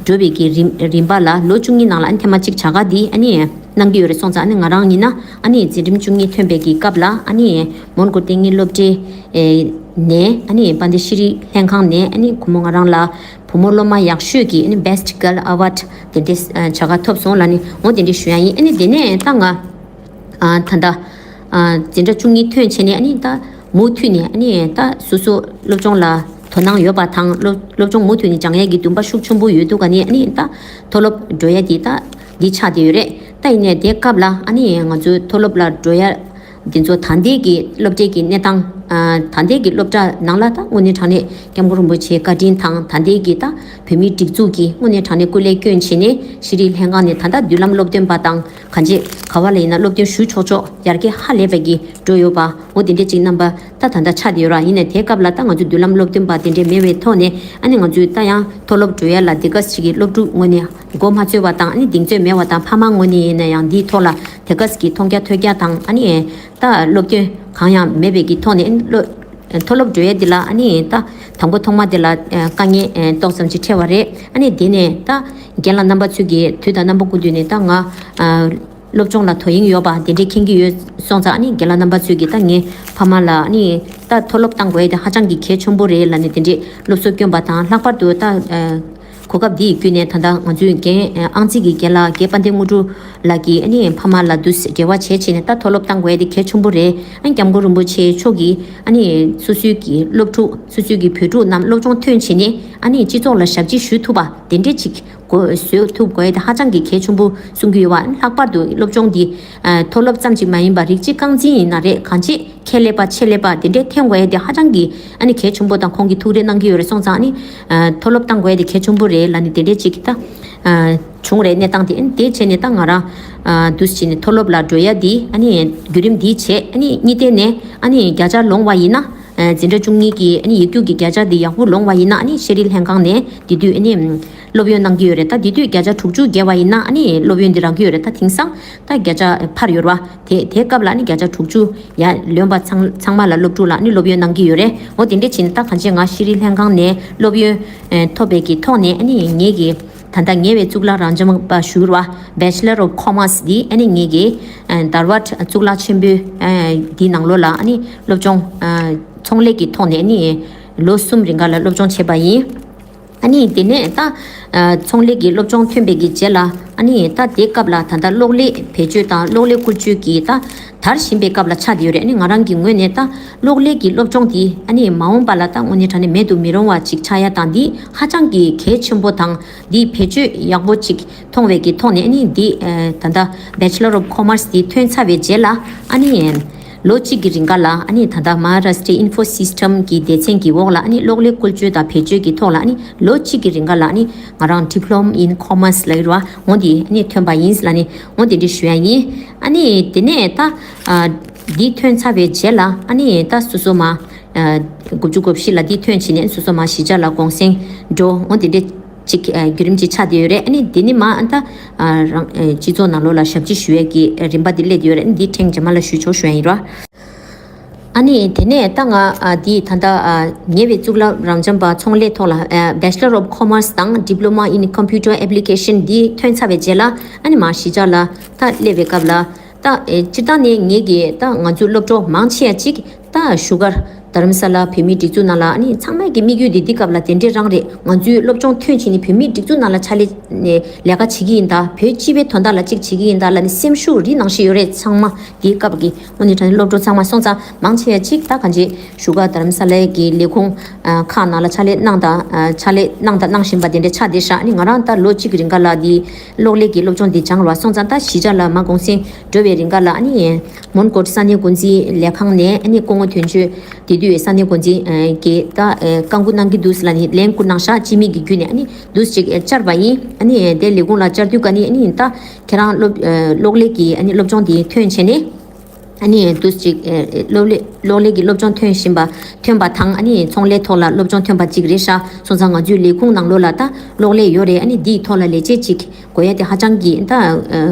འགྲོ་བའི་གི་རིམ་རིམ་པ་ལ་ལོ་བཅུ་གཉིས་ནང་ལ་ཨ་ནི་ཐེངས་མ་གཅིག་བྱ་དགའ་འདི་ཨ་ནི་གནང་གི་ཡོད་རེད། སོང་ཙང་ཨ་ནི་ང་རང་ཡིན་ན་ཨ་ནི་འཛིན་རིམ་བཅུ་གཉིས་ཐོན་པའི་གི་སྐབས་ལ་ཨ་ནི་མོན་གྷོ་ལྟེ་གནས་སློབ་གྲྭའི་ནས་ཨ་ནི་དཔལ་ལྡན་ཤེས་རིག་ལྷན་ཁང་ནས་ཨ་ནི་བུ་མོ་ང་རང་ལ་བུ་མོ་སློབ་མ་ཡག་ཤོས་ཀྱི་ཨ་ནི་Best Girl Award དེ་འདྲའི་བྱ་དགའ་ཐོབ་སོང་ལ་ནི་འོ་དེ་འདྲའི་ཞུ་ཡ་ཡིན། ཨ་ནི་དེ་ནས་ད་ང་ད་ལྟ་འཛིན་གྲྭ་བཅུ་གཉིས་ཐོན་བྱས་ནས་ཨ་ནི་ད་མུ་མཐུད་ནས་ཨ་ནི་ད་སོ་སོ་སློབ་སྦྱོང་ལ་དོ་སྣང་ཡོད་པ་དང་སློབ་སློབ་སྦྱོང་མུ་མཐུད་ནས་སྦྱང་ཡས་ཀྱི་འདུན་པ་ཤུགས་ཆེན་པོ་ཡོད་དུས་ག་ནས་ཨ་ནི་ད་མཐོ་སློབ་འགྲོ་ཡས་དེ་ད་འདི་ཆགས་བསྡད་ཡོད་རེད། ད་ཡིན་ནའི་དེ་སྐབས་ལ་ཨ་ནི་ང་ཚོའི་མཐོ་སློབ་ལ་འགྲོ་ཡ་འདི་ཚོ་ད་ལྟའི་གི་སློབ་གྲྭའི་གི་གནས་སྟངས་ད་ལྟའི་གི་སློབ་གྲྭ་ནང་ལ་ད་དངོས་གནས་དྲང་གནས་སྐྱབས་མགོན་རིན་པོ་ཆེའི་བཀའ་དྲིན་དང་ད་ལྟའི་གི་ད་བོད་མིའི་སྒྲིག་འཛུགས་ཀྱི་དངོས་གནས་དྲང་གནས་སྐུ་ལས་བསྐྱོན་བྱས་ནས་ཤེས་རིག་ལྷན་ཁང་ནས་ད་ལྟ་མདུན་ལམ་སློབ་སྟོན་པ་དང་གང་ཅི་ག་བ་ལ་ཡིན་ན་སློབ་སྟོན་ཞུ་ཆོག་ཆོག་ཡར་རྒྱས་ཧ་ལས་པའི་གི་འགྲོ་ཡོད་པ་འོ་དེ་འདྲས་ཅིག་རྣམ་པ་ད་ད་ལྟ་ཆགས་བསྡད་ཡོད་ར། ཡིན་ནའི་དེའི་སྐབས་ལ་ད་ང་ཚོ་མདུན་ལམ་སློབ་སྟོན་པ་དེ་འདྲས་མེད་པའི་ཐོག་ནས་ཨ་ནི་ང་ཚོས་ད་ཡང་མཐོ་སློབ་འགྲོ་ཡ་ལ་དེ་ག་ཅིག་གི་སློབ་ཕྲུག་ངོས་ནས་མགོ་མ་ཚོས་པ་དང་ཨ་ནི་གདེང་ཚོད་མེད་པ་དང་ཕ་མ་ངོས་ནས་ཡིན་ན་ཡང་འདིའི་ཐོག་ལ་དེ་ག་ཅིག་གི་མཐོང་རྒྱ་ཐོས་རྒྱ་དང་ཨ་ནི་ད་སློབ་སྟོན་གང་ཡང་མེད་པའི་གི་ཐོག་ནས་ཨ་ནི་སློབ་མཐོ་སློབ་འགྲོ་ཡས་འདི་ལ་ཨ་ནི་ད་དང་པོ་ཐོག་མ་འདི་ལ་དཀའ་ངལ་ཏོག་ཙམ་ཅིག་འཕྲད་པ་རེད། ཨ་ནི་དེ་ནས་ད་རྒན་ལགས་རྣམ་པ་ཚོས་ཀྱི་དུས་དང་རྣམ་པ་ཀུན་ཏུ་ནས་ད་ང་སློབ་སྦྱོང་ལ་དོ་དབྱིངས་ཡོད་པ་དེ་འདྲས་མཁྱེན་གྱི་ཡོད་སོང་ཙང་ཨ་ནི་རྒན་ལགས་རྣམ་པ་ཚོས་ཀྱི་ད་ངའི་ཕ་མ་ལ་ཨ་ནི་ད་མཐོ་སློབ་བཏང་དགོས་ཡས་དེ་ཧ་ཅང་གི་གལ་ཆེན་པོ་རེད་ལབ་ནས་དེ་འདྲས་སློབ་གསོ་བསྐྱོན་པ་དང་ལྷག་པར་དུ་ད་གོ་སྐབས་འདི་ཡི་བརྒྱུད་ནས་ད་ལྟ་ང་ཚོའི་རྒན་ཨང་རྩིས་ཀྱི་རྒན་ལགས་རྒན་དཔལ་ལྡན་དངོས་གྲུབ་ལགས་ཀྱིས་ཨ་ནི་ཕ་མ་ལ་འདུ་འབྲེལ་བ་བྱས་བྱས་ནས་ད་མཐོ་སློབ་བཏང་དགོས་ཡས་དེ་གལ་ཆེན་པོ་རེད། ཨ་ནི་སྐྱབས་མགོན་རིན་པོ་ཆེ་མཆོག་གིས་ཨ་ནི་སོ་སོའི་གི་སློབ་ཕྲུག་སོ་སོའི་གི་བོད་ཕྲུག་རྣམས་སློབ་སྦྱོང་ཐོན་བྱས་ནས་ཨ་ནི་སྤྱི་ཚོགས་ལ་ཞབས་ཕྱི་ཞུ་ཐུབ་པ་དེ་འདྲས་ཅིག་དགོས་བཟོ་ཐུབ་དགོས་ཡས་དེ་ཧ་ཅང་གི་གལ་ཆེན་པོ་གསུང་གི་ཡོད་པ། ལྷག་པར་དུ་སློབ་སྦྱོང་འདི་མཐོ་སློབ་ཙམ་ཅིག་མ་ཡིན་པར་རིགས་གཅིག་རྐང་འཛིན་ཡིན་ན་རེད། གང་ཅི་ཁྱད་ལས་པ་ཆེད་ལས་པ་དེ་འདྲའི་འཐེན་དགོས་ཡས་དེ་ཧ་ཅང་གི་ཨ་ནི་གལ་ཆེན་པོ་དང་ཁོང་གིས་ཐུགས་རེ་གནང་གི་ཡོད་རེད། སོང་ཙང་ཨ་ནི་མཐོ་སློབ་བཏང་དགོས་ཡས་དེ་གལ་ཆེན་པོ་རེད་ལབ་ནས་དེ་འདྲའི་ཅིག་ད་བྱུང་རེད་གནས་སྟངས་དེ། ཨ་ནི་དེ་བྱས་ནས་ད་ང་རང་འདུག་སེ་བྱས་ནས་མཐོ་སློབ་ལ་འགྲོ་ཡ་དེ་ཨ་ནི་བརྒྱུད་རིམ་འདི་བྱས་ཨ་ནི་གཉིས་ལྡན་ནས་ཨ་ནི་བརྒྱ་ཆ་ལོངས་པ་ཡིན་ན། འཛིན་གྲྭ་བཅུ་གཉིས་ཀྱི་ཨ་ནི་ཡིག་རྒྱུགས་ཀྱི་བརྒྱ་ཆ་འདི་ཡག་པོ་ལོངས་པ་ཡིན་ན་ཨ་ནི་ཤེས་རིག་ལྷན་ཁང་ནས་དེ་དུས་ཨ་ནི་སློབ་ཡོན་གནང་གི་ཡོད་རེད། ད་དེ་དུས་བརྒྱ་ཆ་དྲུག་ཅུ་བརྒལ་བ་ཡིན་ན་ཨ་ནི་སློབ་ཡོན་འདི་རག་གི་ཡོད་རེད། ད་དེང་སང་ད་བརྒྱ་ཆ་འཕར་ཡོད་རེད་བ། དེ་དེའི་སྐབས་ལ་ཨ་ནི་བརྒྱ་ཆ་དྲུག་ཅུ་ཡར་ལོན་པ་ཚང་ཚང་མ་ལ་སློབ་ཕྲུག་ལ་ཨ་ནི་སློབ་ཡོན་གནང་གི་ཡོད་རེད། འོ་དེ་འདྲས་བྱས་ནས་ད་གང་ཅི་ང་ཤེས་རིག་ལྷན་ཁང་ནས་སློབ་ཡོན་ཐོབ་པའི་གི་ཐོག་ནས་ཨ་ནི་ངེད་ཀྱི་ད་ལྟ་ཉེ་བའི་གཙུག་ལག་རབ་འབྱམས་པ་ཞུ་བ་Bachelor of Commerce འདི་ཨ་ནི་ངེད་ཀྱི་དར་བར་གཙུག་ལག་ཆེན་པོའི་འདི་ནང་ལོགས་ལ་ཨ་ནི་སློབ་སྦྱོང་ཚོང་ལས་ཀྱི་ཐོག་ནས་ཨ་ནི་ལོ་གསུམ་རིང་ག་ལ་སློབ་སྦྱོང་བྱས་པ་ཡིན། ཨ་ནི་དེ་ནས་ད་ཚོང་ལས་ཀྱི་སློབ་སྦྱོང་ཐོན་པའི་གི་རྗེས་ལ་ཨ་ནི་ད་དེའི་སྐབས་ལ་ད་ལྟ་གློག་ཀླད་བེད་སྤྱོད་དང་གློག་ཀླད་བཀོལ་སྤྱོད་ཀྱི་ད་དར་བཞིན་པའི་སྐབས་ལ་ཆགས་བསྡད་ཡོད་རེད། ཨ་ནི་ང་རང་གི་ངོས་ནས་ད་གློག་ཀླད་ཀྱི་སློབ་སྦྱོང་འདི་ཨ་ནི་མ་འོངས་པ་ལ་ད་དངོས་གནས་དྲང་གནས་མེད་དུ་མི་རུང་བ་ཅིག་ཆགས་ཡ་དང་འདི་ཧ་ཅང་གི་གལ་ཆེན་པོ་དང་འདིའི་བེད་སྤྱོད་ཡག་པོ་ཅིག་མཐོང་བའི་གི་ཐོག་ནས་ཨ་ནི་འདི་ད་ལྟ་Bachelor of Commerce འདི་ཐོན་ཚར་བའི་རྗེས་ལ་ཨ་ནི་ལོ་གཅིག་གི་རིང་ག་ལ་ཨ་ནི་ད་ལྟ་Maharashtra Info System གི་སྡེ་ཚན་གྱི་འོག་ལ་ཨ་ནི་གློག་ཀླད་བཀོལ་སྤྱོད་དང་བེད་སྤྱོད་ཀྱི་ཐོག་ལ་ཨ་ནི་ལོ་གཅིག་གི་རིང་ག་ལ་ཨ་ནི་ང་རང་Diploma in Commerce ལ་ཡོད་ར་འོ་འདི་ཨ་ནི་ཐོན་པ་ཡིན་ལ་ནི་འོ་དེ་འདྲ་ཞུ་ཡ་ཡིན། ཨ་ནི་དེ་ནས་ད་འདི་ཐོན་ཚར་བའི་རྗེས་ལ་ཨ་ནི་ད་སོ་སོ་མ་དགུ་བཅུ་གོ་བཞི་ལ་འདི་ཐོན་བྱས་ནས་སོ་སོ་མ་གཞིས་ཆགས་ལ་གུང་སེང་འགྲོ་འོ་དེ་འདྲ་ཅིག་བརྒྱུད་རིམ་ཅིག་ཆགས་བསྡད་ཡོད་རེད། ཨ་ནི་དེ་ནི་མ་ཨ་ད་རང་སྤྱི་ཚོགས་ནང་ལོགས་ལ་ཞབས་ཕྱི་ཞུ་ཡས་ཀྱི་རིམ་པ་འདི་སླེབས་ཡོད་རེད། ཨ་ནི་འདི་ཐེངས་རྗེས་མ་ལ་ཞུ་ཆོག་ཞུ་ཡ་ཡིན་ར། ཨ་ནི་དེ་ནས་ད་ང་འདི་ད་ལྟ་ཉེ་བའི་གཙུག་ལག་རབ་འབྱམས་པ་ཚོང་ལས་ཐོག་ལ་Bachelor of Commerce དང་Diploma in Computer Application འདི་ཐོན་ཚར་བའི་རྗེས་ལ་ཨ་ནི་མ་གཞིས་ཆགས་ལ་ད་སླེབས་པའི་སྐབས་ལ་ད་སྤྱིར་བཏང་ནས་ངེད་ཀྱི་ད་ང་ཚོའི་སློབ་གྲོགས་མང་ཆེ་བ་ཅིག་ད་བཞུགས་སྒར་རྡ་རམ་ས་ལ་བོད་མིའི་སྒྲིག་འཛུགས་ནང་ལ་ཨ་ནི་ཚང་མའི་གི་དམིགས་ཡུལ་དེ་འདི་སྐབས་ལ་དེ་འདྲས་རང་རེད། ང་ཚོའི་སློབ་སྦྱོང་ཐོན་བྱས་ནས་བོད་མིའི་སྒྲིག་འཛུགས་ནང་ལ་ཕྱག་ལས་ནས་ལས་ཀ་བྱེད་ཀྱི་ཡིན་ད་བོད་སྤྱི་པའི་དོན་དག་ལ་ཅིག་བྱེད་ཀྱི་ཡིན་ད་ལབ་ནས་སེམས་ཤུགས་རི་ནང་བཞིན་ཡོད་རེད། ཚང་མ་དེའི་སྐབས་ཀྱི་དངོས་གནས་དྲང་གནས་སློབ་གྲོགས་ཚང་མ་སོང་ཙང་མང་ཆེ་བ་ཅིག་ད་གང་ཅི་བཞུགས་སྒར་རྡ་རམ་ས་ལའི་གི་ལས་ཁུངས་ཁག་ནང་ལ་ཕྱག་ལས་གནང་དང་ཕྱག་ལས་གནང་དང་གནང་བཞིན་པ་དེ་འདྲས་ཆགས་བསྡད་ཤག་ཨ་ནི་ང་རང་ད་ལོ་གཅིག་གི་རིང་ག་ལ་དེ་གློག་ཀླད་ཀྱི་སློབ་སྦྱོང་དེ་སྦྱངས་ར་སོང་ཙང་ད་གཞིས་ཆགས་ལ་མ་གུང་སེང་འགྲོ་བའི་རིང་ག་ལ་ཨ་ནི་མོན་གྷོ་ས་གནས་འགོ་འཛིན་ལས་ཁང་ནས་ཨ་ནི་སྐུ་ངོ་དོན་གཅོད་བདེ་ དུས་ས་གནས་འགོ་འཛིན་གྱིས་ད་བཀའ་འགུག་གནང་གི་འདུག་ལབ་ནས་ལན་བསྐུར་གནང་ཤག་སྤྱི་མི་གི་བརྒྱུད་ནས་ཨ་ནི་འདུག་ཅིག་བཅར་བ་ཡིན། ཨ་ནི་དེ་ལས་ཁུངས་ལ་བཅར་དུས་ཀ་ནི་ཨ་ནི་ད་ཁྱེད་རང་སློབ་གློག་ཀླད་ཀྱི་ཨ་ནི་སློབ་སྦྱོང་དེ་ཐོན་བྱས་ནས། ཨ་ནི་འདུག་ཅིག་ཨེ། སློབ་ལས་སློབ་ལས་ཀྱི་སློབ་སྦྱོང་ཐོན་བཞིན་པ་ཐོན་པ་དང་ཨ་ནི་ཚོང་ལས་ཐོག་ལ་སློབ་སྦྱོང་ཐོན་པ་ཅིག་རེད་ཤག་སོང་ཙང་ང་ཚོའི་ལས་ཁུངས་ནང་ལོགས་ལ་ད་གློག་ཀླད་ཡོད་རེད། ཨ་ནི་འདིའི་ཐོག་ལ་ལས་བྱེད་ཅིག་དགོས་ཡ་དེ་ཧ་ཅང་གི་ད་ཨ་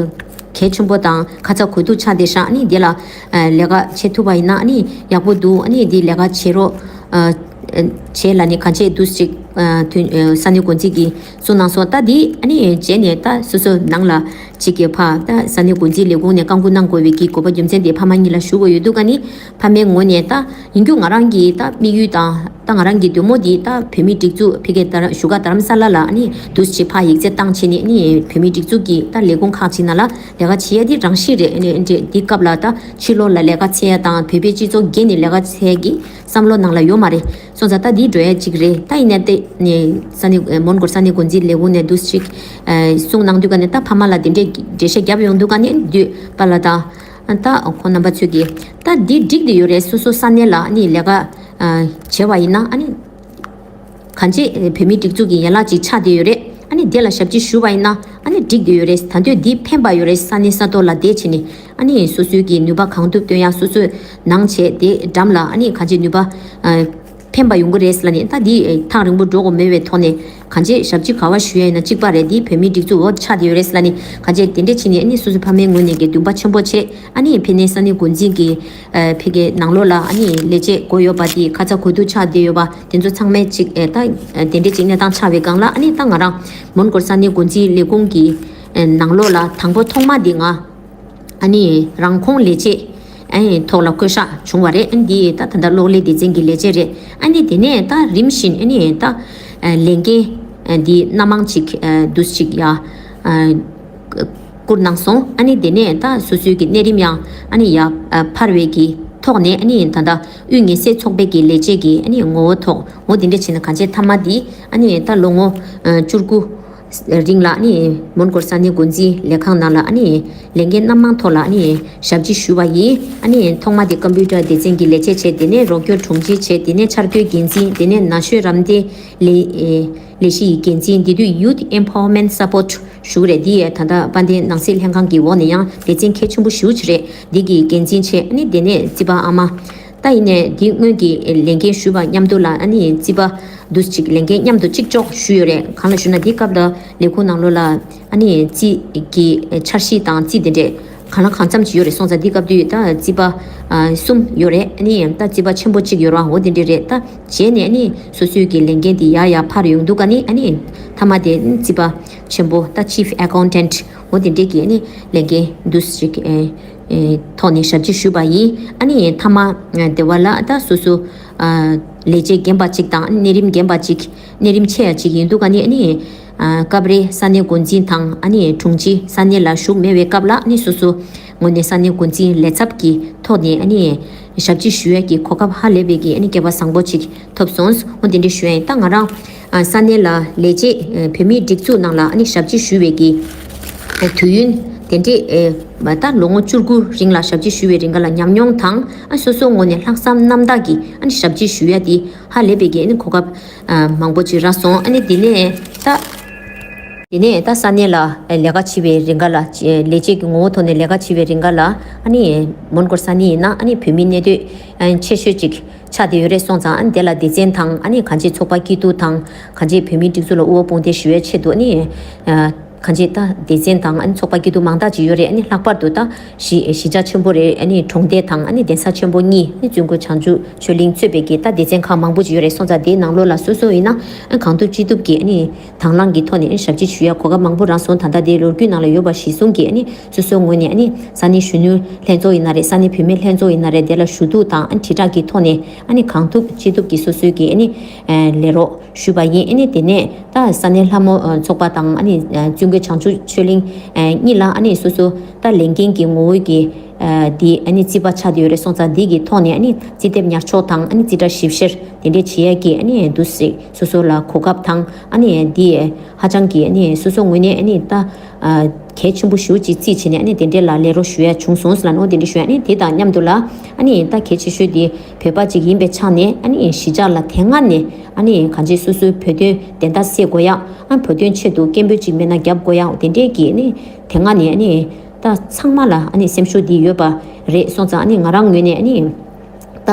གལ་ཆེན་པོ་དང་ཁ་ཚ་དགོས་གཏུགས་ཆགས་བསྡད་ཤག་ཨ་ནི་འདི་ལ་ཨ་ལས་ཀ་བྱེད་ཐུབ་པ་ཡིན་ན་ཨ་ནི་ཡག་པོ་འདུག་ཨ་ནི་འདི་ལས་ཀ་བྱེད་རོགས་ཨ་བྱེད་ལབ་ནས་གང་བྱེད་འདུག་ཅིག་ཨ་དོན་ཨ་ས་གནས་འགོ་འཛིན་གྱིས་གསུངས་གནང་སོང་། ད་འདི་ཨ་ནི་རྗེས་ནས་ད་སོ་སོ་ནང་ལ་ཅིག་གི་ཕ་ད་ས་གནས་འགོ་འཛིན་ལས་ཁུངས་ནས་བཀའ་འགུག་གནང་དགོས་པའི་གི་དགོས་པ་རྒྱུ་མཚན་དེ་ཕ་མ་གཉིས་ལ་ཞུ་དགོས་ཡོད་འདུག་ཨ་ནི་ཕ་མའི་ངོས་ནས་ད་ཡིན་རྒྱུ་ང་རང་གི་ད་དམིགས་ཡུལ་དང་ད་ང་རང་གི་འདོད་མོ་འདི་ད་བོད་མིའི་སྒྲིག་འཛུགས་ཕ་གི་ད་བཞུགས་སྒར་རྡ་རམ་ས་ལ་ལ་ཨ་ནི་འདུག་ཅིག་ཕ་ཡིག་ཚད་བཏང་བྱས་ནས་ཨ་ནི་བོད་མིའི་སྒྲིག་འཛུགས་ཀྱི་ད་ལས་ཁུངས་ཁག་ཅིག་ནང་ལ་ལས་ཀ་བྱེད་ཡ་འདི་རང་བཞིན་རེད། ཨ་ནི་འདི་སྐབས་ལ་ད་ཕྱི་ལོགས་ལ་ལས་ཀ་བྱེད་ཡ་དང་བོད་པའི་སྤྱི་ཚོགས་བརྒལ་ནས་ལས་ཀ་བྱེད་ཡ་གི་བསམ་བློ་ནང་ལ་ཡོད་མ་རེད། སོང་ཙང་ད་འདི་འགྲོ་ཡ་གཅིག་རེད། ད་ཡིན་ན་དེ་ནས་ས་གནས་མོན་གྷོ་ས་གནས་འགོ་འཛིན་ལས་ཁུངས་ནས་འདུག་ཅིག་གསུངས་གནང་དུས་ཀ་ནས་ད་ཕ་མ་ལ་དེ་འདྲའི་འགྲེལ་བཤད་བརྒྱབ་ཡོང་དུས་ཀ་ནས་འདུས་པ་ལ་ད་ད་ཁོང་རྣམ་པ་ཚོས་ཀྱིས་ད་འདི་འགྲིག་བསྡད་ཡོད་རེད། སོ་སོ་ས་གནས་ལ་ནི་ལས་ཀ་བྱས་པ་ཡིན་ན་ཨ་ནི་གང་ཅི་བོད་མིའི་སྒྲིག་འཛུགས་ཀྱི་ཡན་ལག་ཅིག་ཆགས་བསྡད་ཡོད་རེད། ཨ་ནི་དེ་ལ་ཞབས་ཕྱི་ཞུ་བ་ཡིན་ན་ཨ་ནི་འགྲིག་བསྡད་ཡོད་རེད། ད་དུང་འདི་ཕན་པ་ཡོད་རེད། ས་གནས་ས་ཐོག་ལ་བསྡད་བྱས་ནས་ཨ་ནི་སོ་སོའི་གི་ནུས་པ་གང་ཐུབ་བཏོན་ཡ་སོ་སོས་ནང་བྱས་དེ་འགྲམ་ལ་ཨ་ནི་གང་ཅི་ནུས་པ་ཕན་པ་ཡོང་གི་རེད་ལབ་ནས། ད་འདི་ཐག་རིང་པོ་འགྲོ་དགོས་མེད་པའི་ཐོག་ནས་གང་ཅི་ཞབས་ཕྱི་ག་བ་ཞུ་ཡ་ཡིན་ན་གཅིག་པ་རེད། འདི་བོད་མིའི་སྒྲིག་འཛུགས་འོག་ཆགས་བསྡད་ཡོད་རེད་ལབ་ནས་གང་ཅི་དེ་འདྲས་བྱས་ནས་ཨ་ནི་སོ་སོའི་ཕ་མའི་ངོས་ནས་གི་འདུན་པ་ཆེན་པོ་བྱས། ཨ་ནི་ཕ་ནས་ས་གནས་འགོ་འཛིན་གྱི་ཕ་གི་ནང་ལོགས་ལ་ཨ་ནི་ལས་བྱེད་དགོས་ཡོད་པ་དེ་ཁ་ཚ་དགོས་གཏུགས་ཆགས་བསྡད་ཡོད་པ་དེ་ཚོ་ཚང་མས་ཅིག་ད་དེ་འདྲས་ཅིག་གནས་སྟངས་ཆགས་པའི་སྒང་ལ་ཨ་ནི་ད་ང་རང་མོན་གྷོ་ས་གནས་འགོ་འཛིན་ལས་ཁུངས་ཀྱི་ནང་ལོགས་ལ་དང་པོ་ཐོག་མ་དེ་ང་ཨ་ནི་རང་ཁོངས་ལས་བྱེད་ཨ་ནི་ཐོག་ལ་བསྐོ་གཞག་བྱུང་བ་རེད། ཨ་ནི་འདི་ད་ད་ལྟ་གློག་ཀླད་སྡེ་ཚན་གྱི་ལས་བྱེད་རེད། ཨ་ནི་དེ་ནས་ད་རིམ་བཞིན་ཨ་ནི་ད་ལས་འགན་འདི་སྣ་མང་ཅིག་འདུས་ཅིག་ཡ། བསྐུར་གནང་སོང་། ཨ་ནི་དེ་ནས་ད་སོ་སོའི་གི་གནས་རིམ་ཡང་ཨ་ནི་ཡར་འཕར་བའི་གི་ཐོག་ནས་ཨ་ནི་ད་ལྟ་དབུས་ངལ་སེལ་ཚོགས་པའི་གི་ལས་བྱེད་ཀྱི་ཨ་ནི་ངོ་བོ་ཐོག་འོ་དེ་འདྲ་བྱས་ནས་གང་ཅི་མཐའ་མ་འདི་ཨ་ནི་ད་ལོ་ངོ་བཅུ་དགུ་རིང་ལ་ཨ་ནི་མོན་གྷོ་ས་གནས་འགོ་འཛིན་ལས་ཁང་ནང་ལ་ཨ་ནི་ལས་འགན་སྣ་མང་ཐོག་ལ་ཨ་ནི་ཞབས་ཕྱི་ཞུས་པ་ཡིན། ཨ་ནི་ཐོག་མ་དེ་ཀམ་པུ་ཊར་སྡེ་ཚན་གྱི་ལས་བྱེད་བྱས། དེ་ནས་རོགས་སྐྱོར་དྲུང་ཆེ་བྱས། དེ་ནས་འཆར་འགོད་འགན་འཛིན། དེ་ནས་ན་གཞོན་རམ་འདེགས་ལས་ལས་གཞི་ཡི་འགན་འཛིན། དེ་དུས་Youth Empowerment Support ཞུ་གི་རེད། འདི་ད་ལྟ་དཔལ་ལྡན་ནང་སྲིད་ལྷན་ཁང་གི་འོག་ནས་ཡང་སྡེ་ཚན་གལ་ཆེན་པོ་ཞེ་པོ་ཅིག་རེད། འདི་གི་འགན་འཛིན་བྱས། ཨ་ནི་དེ་ནས་རྩིས་པ་ཨ་མ། ད་ཡིན་ནས་འདི་སྔོན་གྱི་ལས་འགན་ཞུས་པ་མཉམ་དུ་ལ་ཨ་ནི་རྩིས་པ་འདུས་ཅིག་ལས་འགན་མཉམ་དུ་གཅིག་ལྕོགས་ཞུས་ཡོད་རེད། གང་ལ་ཞུ་ན་འདི་སྐབས་ལ་ལས་ཁུངས་ནང་ལོགས་ལ་ཨ་ནི་རྩིས་ཀྱི་འཆར་གཞི་དང་རྩིས་དེ་འདྲས་གང་ལ་གང་འཚམ་ཅིག་ཡོད་རེད། སོང་ཙང་འདི་སྐབས་དུས་ད་རྩིས་པ་གསུམ་ཡོད་རེད། ཨ་ནི་ད་རྩིས་པ་ཆེན་པོ་གཅིག་ཡོད་རེད་བ། འོ་དེ་འདྲས་རེད། ད་རྗེས་ནས་ཨ་ནི་སོ་སོའི་གི་ལས་འགན་དེ་ཡར་ཡར་འཕར་ཡོང་དུས་ཀ་ནི་ཨ་ནི་མཐའ་མ་དེ་རྩིས་པ་ཆེན་པོ་ད་Chief Accountant འོ་དེ་འདྲས་ཀྱི་ཨ་ནི་ལས་འགན་འདུས་ཅིག་ཨེ་ཨེ་ཐོག་ནས་ཞབས་ཕྱི་ཞུས་པ་ཡིན། ཨ་ནི་མཐའ་མ་ཨ་སྡེ་བ་ལ་ད་སོ་སོ་ཨ་ལས་བྱེད་རྒན་པ་ཅིག་དང་གནས་རིམ་རྒན་པ་ཅིག་གནས་རིམ་ཆེ་ཡ་ཅིག་ཡིན་དུས་ཀ་ནི་ཨ་ནི་ཨ་སྐབས་རེ་ས་གནས་འགོ་འཛིན་དང་ཨ་ནི་དྲུང་ཆེ་ས་གནས་ལ་བཞུགས་མེད་པའི་སྐབས་ལ་ཨ་ནི་སོ་སོ་ངོས་ནས་ས་གནས་འགོ་འཛིན་ལས་ཚབ་ཀྱི་ཐོག་ནས་ཨ་ནི་ཞབས་ཕྱི་ཞུ་ཡ་གི་གོ་སྐབས་ཧ་ལས་པའི་གི་ཨ་ནི་སྐལ་བ་བཟང་པོ་ཅིག་ཐོབ་སོང་། འོ་དེ་འདྲ་ཞུ་ཡ་ཡིན། ད་ང་རང་ཨ་ས་གནས་ལ་ལས་བྱེད་ཨ་བོད་མིའི་སྒྲིག་འཛུགས་ནང་ལ་ཨ་ནི་ཞབས་ཕྱི་ཞུ་བའི་གི་ཨ་དུས་ཡུན་དེ་འདྲས་ཨེ་མ་ད་ལོ་ངོ་བཅུ་དགུ་རིང་ལ་ཞབས་ཕྱི་ཞུ་བའི་རིང་ག་ལ་ཉམས་མྱོང་དང་ཨ་སོ་སོ་ངོས་ནས་ལྷག་བསམ་རྣམ་དག་གིས་ཨ་ནི་ཞབས་ཕྱི་ཞུ་ཡ་དེ་ཧ་ལས་པའི་གི་ཨ་ནི་གོ་སྐབས་ཨ་མང་པོ་ཅིག་རག་སོང་། ཨ་ནི་དེ་ནས་ད། དེ་ནས་ད་ས་གནས་ལ་ལས་ཀ་བྱེད་པའི་རིང་ག་ལ་ལས་བྱེད་ཀྱི་ངོ་བོ་ཐོག་ནས་ལས་ཀ་བྱེད་པའི་རིང་ག་ལ་ཨ་ནི་མོན་གྷོ་ས་གནས་ཡིན་ན་ཨ་ནི་བོད་མི་གནས་སྡོད་ཆེ་ཤོས་ཅིག་ཆགས་བསྡད་ཡོད་རེད། སོང་ཙང་ཨ་ནི་དེ་ལ་སྡེ་ཚན་དང་ཨ་ནི་གང་ཅི་ཚོགས་པ་སྐྱིད་སྡུག་དང་གང་ཅི་བོད་མིའི་སྒྲིག་འཛུགས་ལ་དབུ་བ་དཔུང་འདེགས་ཞུ་བའི་ཆེད་དུ་ཨ་ནི་གང་ཅི་ད་སྡེ་ཚན་དང་ཨ་ནི་ཚོགས་པ་སྐྱིད་སྡུག་མང་དག་ཅིག་ཡོད་རེད། ཨ་ནི་ལྷག་པར་དུ་ད་གཞི་གཞིས་ཆགས་ཆེན་པོ་རེད། ཨ་ནི་གྲོང་སྡེ་དང་ཨ་ནི་གདན་ས་ཆེན་པོ་གཉིས་ཨ་ནི་བཙུན་དགོན་བྱང་ཆུབ་ཆོས་གླིང་གཙོས་པའི་གི་ད་སྡེ་ཚན་ཁག་མང་པོ་ཅིག་ཡོད་རེད། སོང་ཙང་དེའི་ནང་ལོགས་ལ་སོ་སོ་ཡིན་ན་ཨ་ནི་གང་ཐུབ་ཅི་ཐུབ་ཀྱིས་ཨ་ནི། དང་བླངས་ཀྱི་ཐོག་ནས་ཞབས་ཕྱི་ཞུ་ཡ་གོ་སྐབས་མང་པོ་རག་སོང་། ད་ལྟ་དེ་ལོ་རྒྱུས་ནང་ལ་ཡོད་པ་གཞིར་བཟུང་གིས་ཨ་ནི་སོ་སོའི་ངོས་ནས་ཨ་ནི་ས་གནས་གཞོན་ནུ་ལྷན་ཚོགས་ཡིན་ན་རེད། ས་གནས་བུད་མེད་ལྷན་ཚོགས་ཡིན་ན་རེད། དེ་ལ་ཞུ་གཏུག་དང་ཨ་ནི་དྲིལ་བསྒྲགས་ཀྱི་ཐོག་ནས་ཨ་ནི་གང་ཐུབ་ཅི་ཐུབ་ཀྱིས་སོ་སོའི་གི་ཨ་ནི་ལས་རོགས་ཞུས་པ་ཡིན། ཨ་ནི་དེ་ནས་ད་ས་གནས་ལྷ་མོ་ཚོགས་པ་དང་ཨ་ནི་བཙུན་དགོན་བྱང་ཆུབ་ཆོས་གླིང་གཉིས་ལ་ཨ་ནི་སོ་སོ་ད་ལས་འགན་གྱི་ངོ་བོའི་གི་འདི་ཨ་ནི་རྩིས་པ་ཆགས་བསྡད་ཡོད་རེད། སོང་ཙང་འདི་གི་ཐོག་ནས་ཨ་ནི་རྩིས་དེབ་ཉར་ཚགས་དང་ཨ་ནི་རྩིས་ཁྲ་ཞིབ་བཤེར་དེ་འདྲས་བྱེད་ཡ་གི་ཨ་ནི་འདུ་སེ་སོ་སོ་ལ་གོ་སྐབས་དང་ཨ་ནི་འདི་ཧ་ཅང་གི་ཨ་ནི་སོ་སོ་ངོས་ནས་ཨ་ནི་ད་ གལ་ཆེན་པོ་ཞེ་པོ་ཅིག་བརྩིས་བྱས་ནས་ཨ་ནི་དེ་འདྲའི་ལ་ལས་རོགས་ཞུ་ཡ་བྱུང་སོང་ཟེར་ལབ་ནོ། དེ་འདྲ་ཞུ་ཡ་ཨ་ནི་དེ་དང་མཉམ་དུ་ལ་ཨ་ནི་ད་གལ་ཆེ་ཤོས་དེ་བོད་པ་ཅིག་ཡིན་པའི་ཆ་ནས་ཨ་ནི་གཞིས་ཆགས་ལ་དེ་སྔ་ནས་ཨ་ནི་གང་ཅི་སོ་སོའི་བོད་དོན་བདེན་མཐའ་གསལ་དགོས་ཡ། ཨ་བོད་དོན་ཆེད་དུ་སྐད་འབོད་ཅིག་མེད་ན་རྒྱབ་དགོས་ཡ། དེ་འདྲའི་གི་ཨ་ནི་དེ་སྔ་ནས་ཨ་ནི་ད་ཚང་མ་ལ་ཨ་ནི་སེམས་ཤུགས་འདི་ཡོད་པ་རེད་སོང་ཙང་། ཨ་ནི་ང་རང་ངོས་ནས་ཨ་ནི་ད་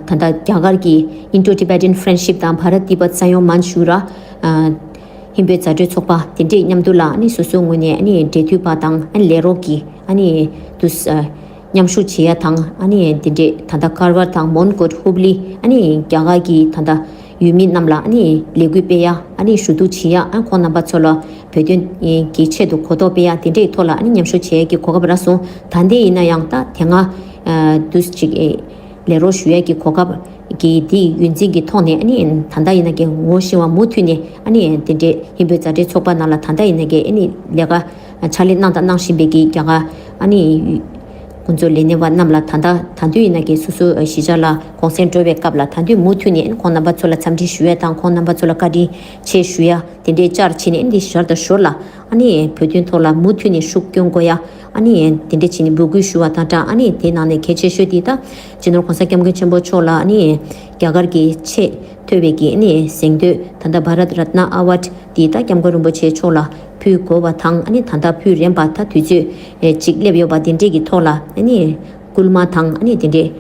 ད་ལྟ་རྒྱ་གར་གྱི་Indo-Tibetan Friendship དང་Bharat Tibet Sanyog Manch ཞུ་ར། ཨ་ཧིན་བོད་མཛའ་འབྲེལ་ཚོགས་པ་དེ་འདྲས་མཉམ་དུ་ལ་ཨ་ནི་སོ་སོའི་ངོས་ནས་ཨ་ནི་འབྲེལ་མཐུད་པ་དང་ཨ་ནི་ལས་རོགས་ཀྱི་ཨ་ནི་དུ་མཉམ་ཞུགས་བྱེད་ཡ་དང་། ཨ་ནི་དེ་འདྲས་ད་ལྟ་ཀར་བར་དང་མོན་གྷོ་ཧུབ་ལི་ཨ་ནི་རྒྱ་གར་གྱི་ད་ལྟ་ཡུལ་མི་རྣམས་ལ་ཨ་ནི་ལས་འགུལ་སྤེལ་ཡ། ཨ་ནི་ཞུ་གཏུག་བྱེད་ཡ། ཨ་ཁོང་རྣམ་པ་ཚོ་ལ་བོད་དོན་གྱི་ཆེད་དུ་གོ་རྟོགས་སྤེལ་ཡ་དེ་འདྲས་ཐོག་ལ་ཨ་ནི་མཉམ་ཞུགས་བྱེད་ཡ་གི་གོ་སྐབས་རག་སོང་། ད་ལྟའི་ཡིན་ན་ཡང་ད་དེ་སྔ་དུས་ཅིག་ལས་རོགས་ཞུ་ཡ་གི་གོ་སྐབས་གི་དེའི་ཡོན་འཛིན་གྱི་ཐོག་ནས་ཨ་ནི་ད་ལྟ་ཡིན་ན་གི་ངོ་ཤེས་པ་མུ་མཐུད་ནས་ཨ་ནི་དེ་འདྲའི་ཧིན་བོད་མཛའ་འབྲེལ་ཚོགས་པ་ནང་ལ་ད་ལྟ་ཡིན་ན་གི་ཨ་ནི་ལས་ཀ་ཕྱག་ལས་གནང་དང་གནང་བཞིན་པའི་གི་རྒྱ་གར་ཨ་ནི་ཁོང་ཚོ་ལས་སྣེ་བ་རྣམས་ལ་ད་ལྟ་ད་དུས་ཡིན་ན་གི་སོ་སོའི་གཞིས་ཆགས་ལ་གུང་སེང་འགྲོ་བའི་སྐབས་ལ་ད་དུས་མུ་མཐུད་ནས་ཁོང་རྣམ་པ་ཚོ་ལ་འཚམས་འདྲི་ཞུ་ཡ་དང་ཁོང་རྣམ་པ་ཚོ་ལ་བཀའ་དྲིན་ཆེ་ཞུ་ཡ་དེ་འདྲའི་བཅར་བྱས་ནས་འདི་ཞར་དང་ཞོར་ལ་ཨ་ནི་བོད་དོན་ཐོག་ལ་མུ་མཐུད་ནས་ཤུགས་སྐྱོན་དགོས་ཡ། ཨ་ནི་དེ་འདྲ་བྱས་ནས་འབོད་སྐུལ་ཞུ་བ་དང་སྦྲགས། ཨ་ནི་དེ་ནང་ནས་གལ་ཆེ་ཤོས་དེ་ད་སྤྱི་ནོར་༸གོང་ས་༸སྐྱབས་མགོན་ཆེན་པོ་མཆོག་ལ་ཨ་ནི་རྒྱ་གར་གྱི་ཆེས་མཐོ་བའི་གི་ཨ་ནི་གཟེངས་བསྟོད་ད་ལྟ་བྷ་རད་རཏྣ་ཨ་ཝཱརཌ་དེ་ད་༸སྐྱབས་མགོན་རིན་པོ་ཆེ་མཆོག་ལ་ཕུལ་དགོས་པ་དང་། ཨ་ནི་ད་ལྟ་ཕུལ་རན་པ་ད་དུས་ཚོད་ཅིག་སླེབས་ཡོད་པ་དེ་འདྲས་ཀྱི་ཐོག་ལ་ཨ་ནི་སྐུལ་མ་དང་ཨ་ནི་དེ་འདྲས་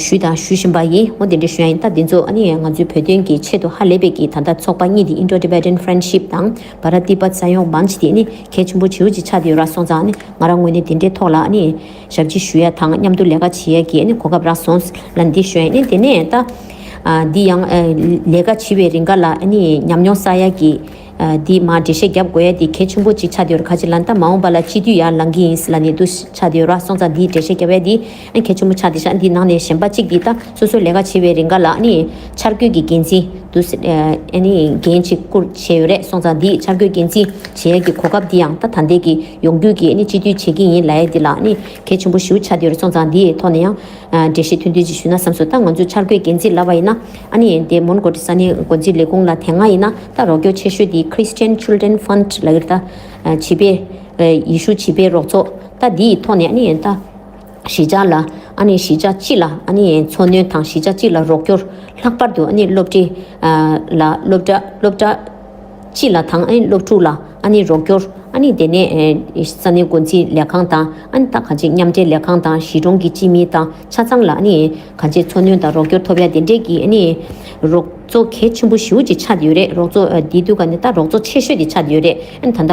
ཞུས་དང་ཞུ་བཞིན་པ་ཡིན། འོ་དེ་འདྲ་ཞུ་ཡ་ཡིན། ད་འདི་ཚོ་ཨ་ནི་ང་ཚོའི་བོད་དོན་གྱི་ཆེད་དུ་ཧ་ལས་པའི་གི་ད་ལྟ་ཚོགས་པ་གཉིས་དེ་Indo-Tibetan Friendship དང་Bharat Tibet Sanyog Manch དེ་ཨ་ནི་གལ་ཆེན་པོ་ཆེ་བོ་ཅིག་ཆགས་བསྡད་ཡོད་ར་སོང་ཙང་། ཨ་ནི་ང་རང་ངོས་ནས་དེ་འདྲའི་ཐོག་ལ་ཨ་ནི་ཞབས་ཕྱི་ཞུ་ཡ་དང་མཉམ་དུ་ལས་ཀ་བྱེད་ཡ་གི་ཨ་ནི་གོ་སྐབས་རག་སོང་ལ་འདི་ཞུ་ཡ་ཡིན། དེ་ནས་ད་ཨ་འདི་ཡང་ཨ་ལས་ཀ་བྱེད་པའི་རིང་ག་ལ་ཨ་ནི་ཉམས་མྱོང་བསགས་ཡ་གི་ཨ་འདི་མ་འགྲེལ་བཤད་རྒྱབ་དགོས་ཡ་འདི་གལ་ཆེན་པོ་ཅིག་ཆགས་བསྡད་ཡོད་ར། ཁ་ཅིག་ལ་ད་མ་འོངས་པ་ལ་སྤྱི་འཐུས་ཡར་ལངས་ཀྱི་ཡིན་ལབ་ནས་འདུག་ཆགས་བསྡད་ཡོད་ར་སོང་ཙང་། འདི་འགྲེལ་བཤད་རྒྱབ་ཡ་འདི་ཨ་གལ་ཆེན་པོ་ཆགས་བསྡད་ཤག་འདི་ནང་ནས་གཞན་པ་གཅིག་འདི་ད་སོ་སོའི་ལས་ཀ་བྱེད་པའི་རིང་ག་ལ་ཨ་ནི་འཆར་འགོད་ཀྱི་འགན་འཛིན་འདུག་ཨ་ནི་འགན་ཅིག་བསྐུར་བྱས་ཡོད་རེད་སོང་ཙང་། འདི་འཆར་འགོད་འགན་འཛིན་བྱེད་ཡ་གི་གོ་སྐབས་འདི་ཡང་ད་ད་ལྟའི་གི་ཡོང་རྒྱུ་གི་ཨ་ནི་སྤྱི་འཐུས་བྱེད་ཀྱི་ཡིན་ལབ་ཡ་འདི་ལ་ཨ་ནི་གལ་ཆེན་པོ་ཞེ་པོ་ཆགས་བསྡད་ཡོད་རེད་སོང་ཙང་། འདིའི་ཐོག་ནས་ཡང་ཨ་འགྲེལ་བཤད་ཐུང་ཐུང་ཅིག་ཞུས་ན་བསམ་སོང་། ད་ང་ཚོའི་འཆར་འགོད་འགན་འཛིན་ལབ་པ་ཡིན་ན་ཨ་ནི་དེ་མོན་གྷོ་ས་གནས་འགོ་འཛིན་ལས་ཁུངས་ལ་དེ་སྔ་ཡིན་ན་ད་རོགས་སྐྱོར་ཆེ་ཤོས་དེ་Christian Children Fund ལབ་ཀྱི་རེད། ད་ཨ་བྱིས་པའི་ཨ་ཡེ་ཤུ་བྱིས་པའི་རོགས་ཚོགས། ད་འདིའི་ཐོག་ནས་ཨ་ནི་ད་གཞིས་ཆགས་ལ་ཨ་ནི་གཞིས་ཆགས་སྤྱི་ལ་ཨ་ནི་འཚོ་སྣོན་དང་གཞིས་ཆགས་སྤྱི་ལ་རོགས་སྐྱོར། ལྷག་པར་དུ་ཨ་ནི་སློབ་གྲྭའི་ཨ་ལ་སློབ་གྲྭ་སློབ་གྲྭ་སྤྱི་ལ་དང་ཨ་ནི་སློབ་ཕྲུག་ལ་ཨ་ནི་རོགས་སྐྱོར། ཨ་ནི་དེ་ནས་ཨེ་ས་གནས་འགོ་འཛིན་ལས་ཁང་དང་ཨ་ནི་ད་གང་ཅི་མཉམ་འབྲེལ་ལས་ཁང་དང་གཞིས་གྲོང་གི་སྤྱི་མི་དང་ཆ་ཚང་ལ་ཨ་ནི་གང་ཅི་འཚོ་སྣོན་དང་རོགས་སྐྱོར་ཐོབ་ཡ་དེ་འདྲས་ཀྱི་ཨ་ནི་རོགས་ཚོགས་གལ་ཆེན་པོ་ཞེ་པོ་ཅིག་ཆགས་ཡོད་རེད། རོགས་ཚོགས་ཨ་འདི་དུས་ག་ནས་ད་རོགས་ཚོགས་ཆེ་ཤོས་དེ་ཆགས་ཡོད་རེད། ཨ་ནི་ད་ལྟ་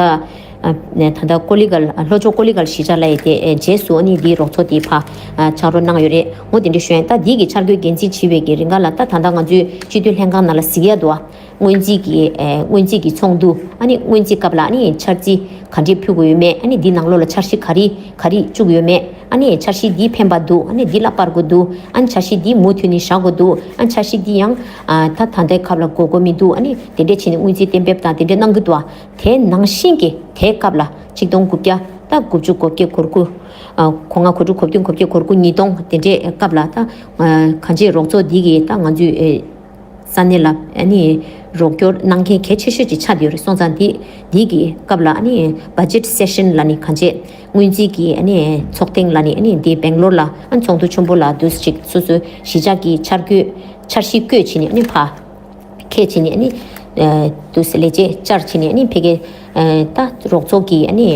ཨ་ནས་ད་ལྟ་ཀོ་ལི་གལ་ལྷོ་ཕྱོགས་ཀོ་ལི་གལ་གཞིས་ཆགས་ལ་ཡོད་དེ་ཨེ་རྗེས་སུ་ཨ་ནི་འདིའི་རོགས་ཚོགས་དེ་ཕར་ཨ་ཕྱག་རོགས་གནང་ཡོད་རེད། འོ་དེ་འདྲ་ཞུ་ཡ་ཡིན། ད་འདི་གི་འཆར་འགོད་འགན་འཛིན་བྱེད་པའི་གི་རིང་ག་ལ་ད་ད་ལྟ་ང་ཚོའི་སྤྱི་འཐུས་ལྷན་ཁང་ནང་ལ་གཟིགས་ཡ་འདུག་ཨ། སྔོན་རྩིས་ཀྱི་ཨེ་སྔོན་རྩིས་ཀྱི་ཚོགས་འདུ། ཨ་ནི་སྔོན་རྩིས་སྐབས་ལ་ཨ་ནི་འཆར་རྩིས་ག་འདྲས་ཕུལ་དགོས་ཡོད་མེད། ཨ་ནི་འདི་ནང་ལོགས་ལ་འཆར་གཞི་ག་རེ་ག་རེ་བཅུག་ཡོད་མེད། ཨ་ནི་འཆར་གཞི་འདི་ཕན་པ་འདུག་ཨ་ནི་འདི་ལ་སྤར་དགོས་འདུག་ཨ་ནི་འཆར་གཞི་འདི་མུ་མཐུད་ནས་བཞག་དགོས་འདུག་ཨ་ནི་འཆར་གཞི་འདི་ཡང་ཨ་ད་ད་ལྟའི་སྐབས་ལ་དགོས་དགོས་མི་འདུག་ཨ་ནི་དེ་འདྲས་བྱས་ནས་སྔོན་རྩིས་གཏན་འབེབས་དང་དེ་འདྲས་གནང་གི་འདུག་ཨ། དེ་ནང་བཞིན་གྱི་དེའི་སྐབས་ལ་ཆིག་སྟོང་དགུ་བརྒྱ་ད་དགུ་བཅུ་གོ་བརྒྱད་གོ་དགུ་ཨ་གོ་ལྔ་གོ་དྲུག་གོ་བདུན་གོ་བརྒྱད་གོ་དགུ་ཉིས་སྟོང་དེ་འདྲས་སྐབས་ལ་ད་ཨ་གང་ཅི་རོགས་ཚོགས་འདི་གི་ད་ང་ཚོའི་ཨེ་ས་གནས་ལ་ཨ་ནི་རོགས་སྐྱོར་གནང་མཁན་གལ་ཆེ་ཤོས་ཅིག་ཆགས་བསྡད་ཡོད་རེད་སོང་ཙང་། འདི་འདི་གི་སྐབས་ལ་ཨ་ནི་budget session ལ་ནི་གང་ཅི་སྔོན་རྩིས་ཀྱི་ཨ་ནི་ཚོགས་ཐེངས་ལ་ནི་ཨ་ནི་འདི་སྦེང་ལོར་ལ་ཨ་ཚོགས་འདུ་ཆེན་པོ་ལ་དུས་ཅིག་སོ་སོའི་གཞིས་ཆགས་ཀྱི་འཆར་འགོད་འཆར་གཞི་བཀོད་བྱས་ནས་ཨ་ནི་ཕར་ཁས་བྱས་ནས་ཨ་ནི་ཨ་དུས་ལས་བྱེད་བཅར་བྱས་ནས་ཨ་ནི་ཕ་གི་ཨ་ད་རོགས་ཚོགས་ཀྱི་ཨ་ནི་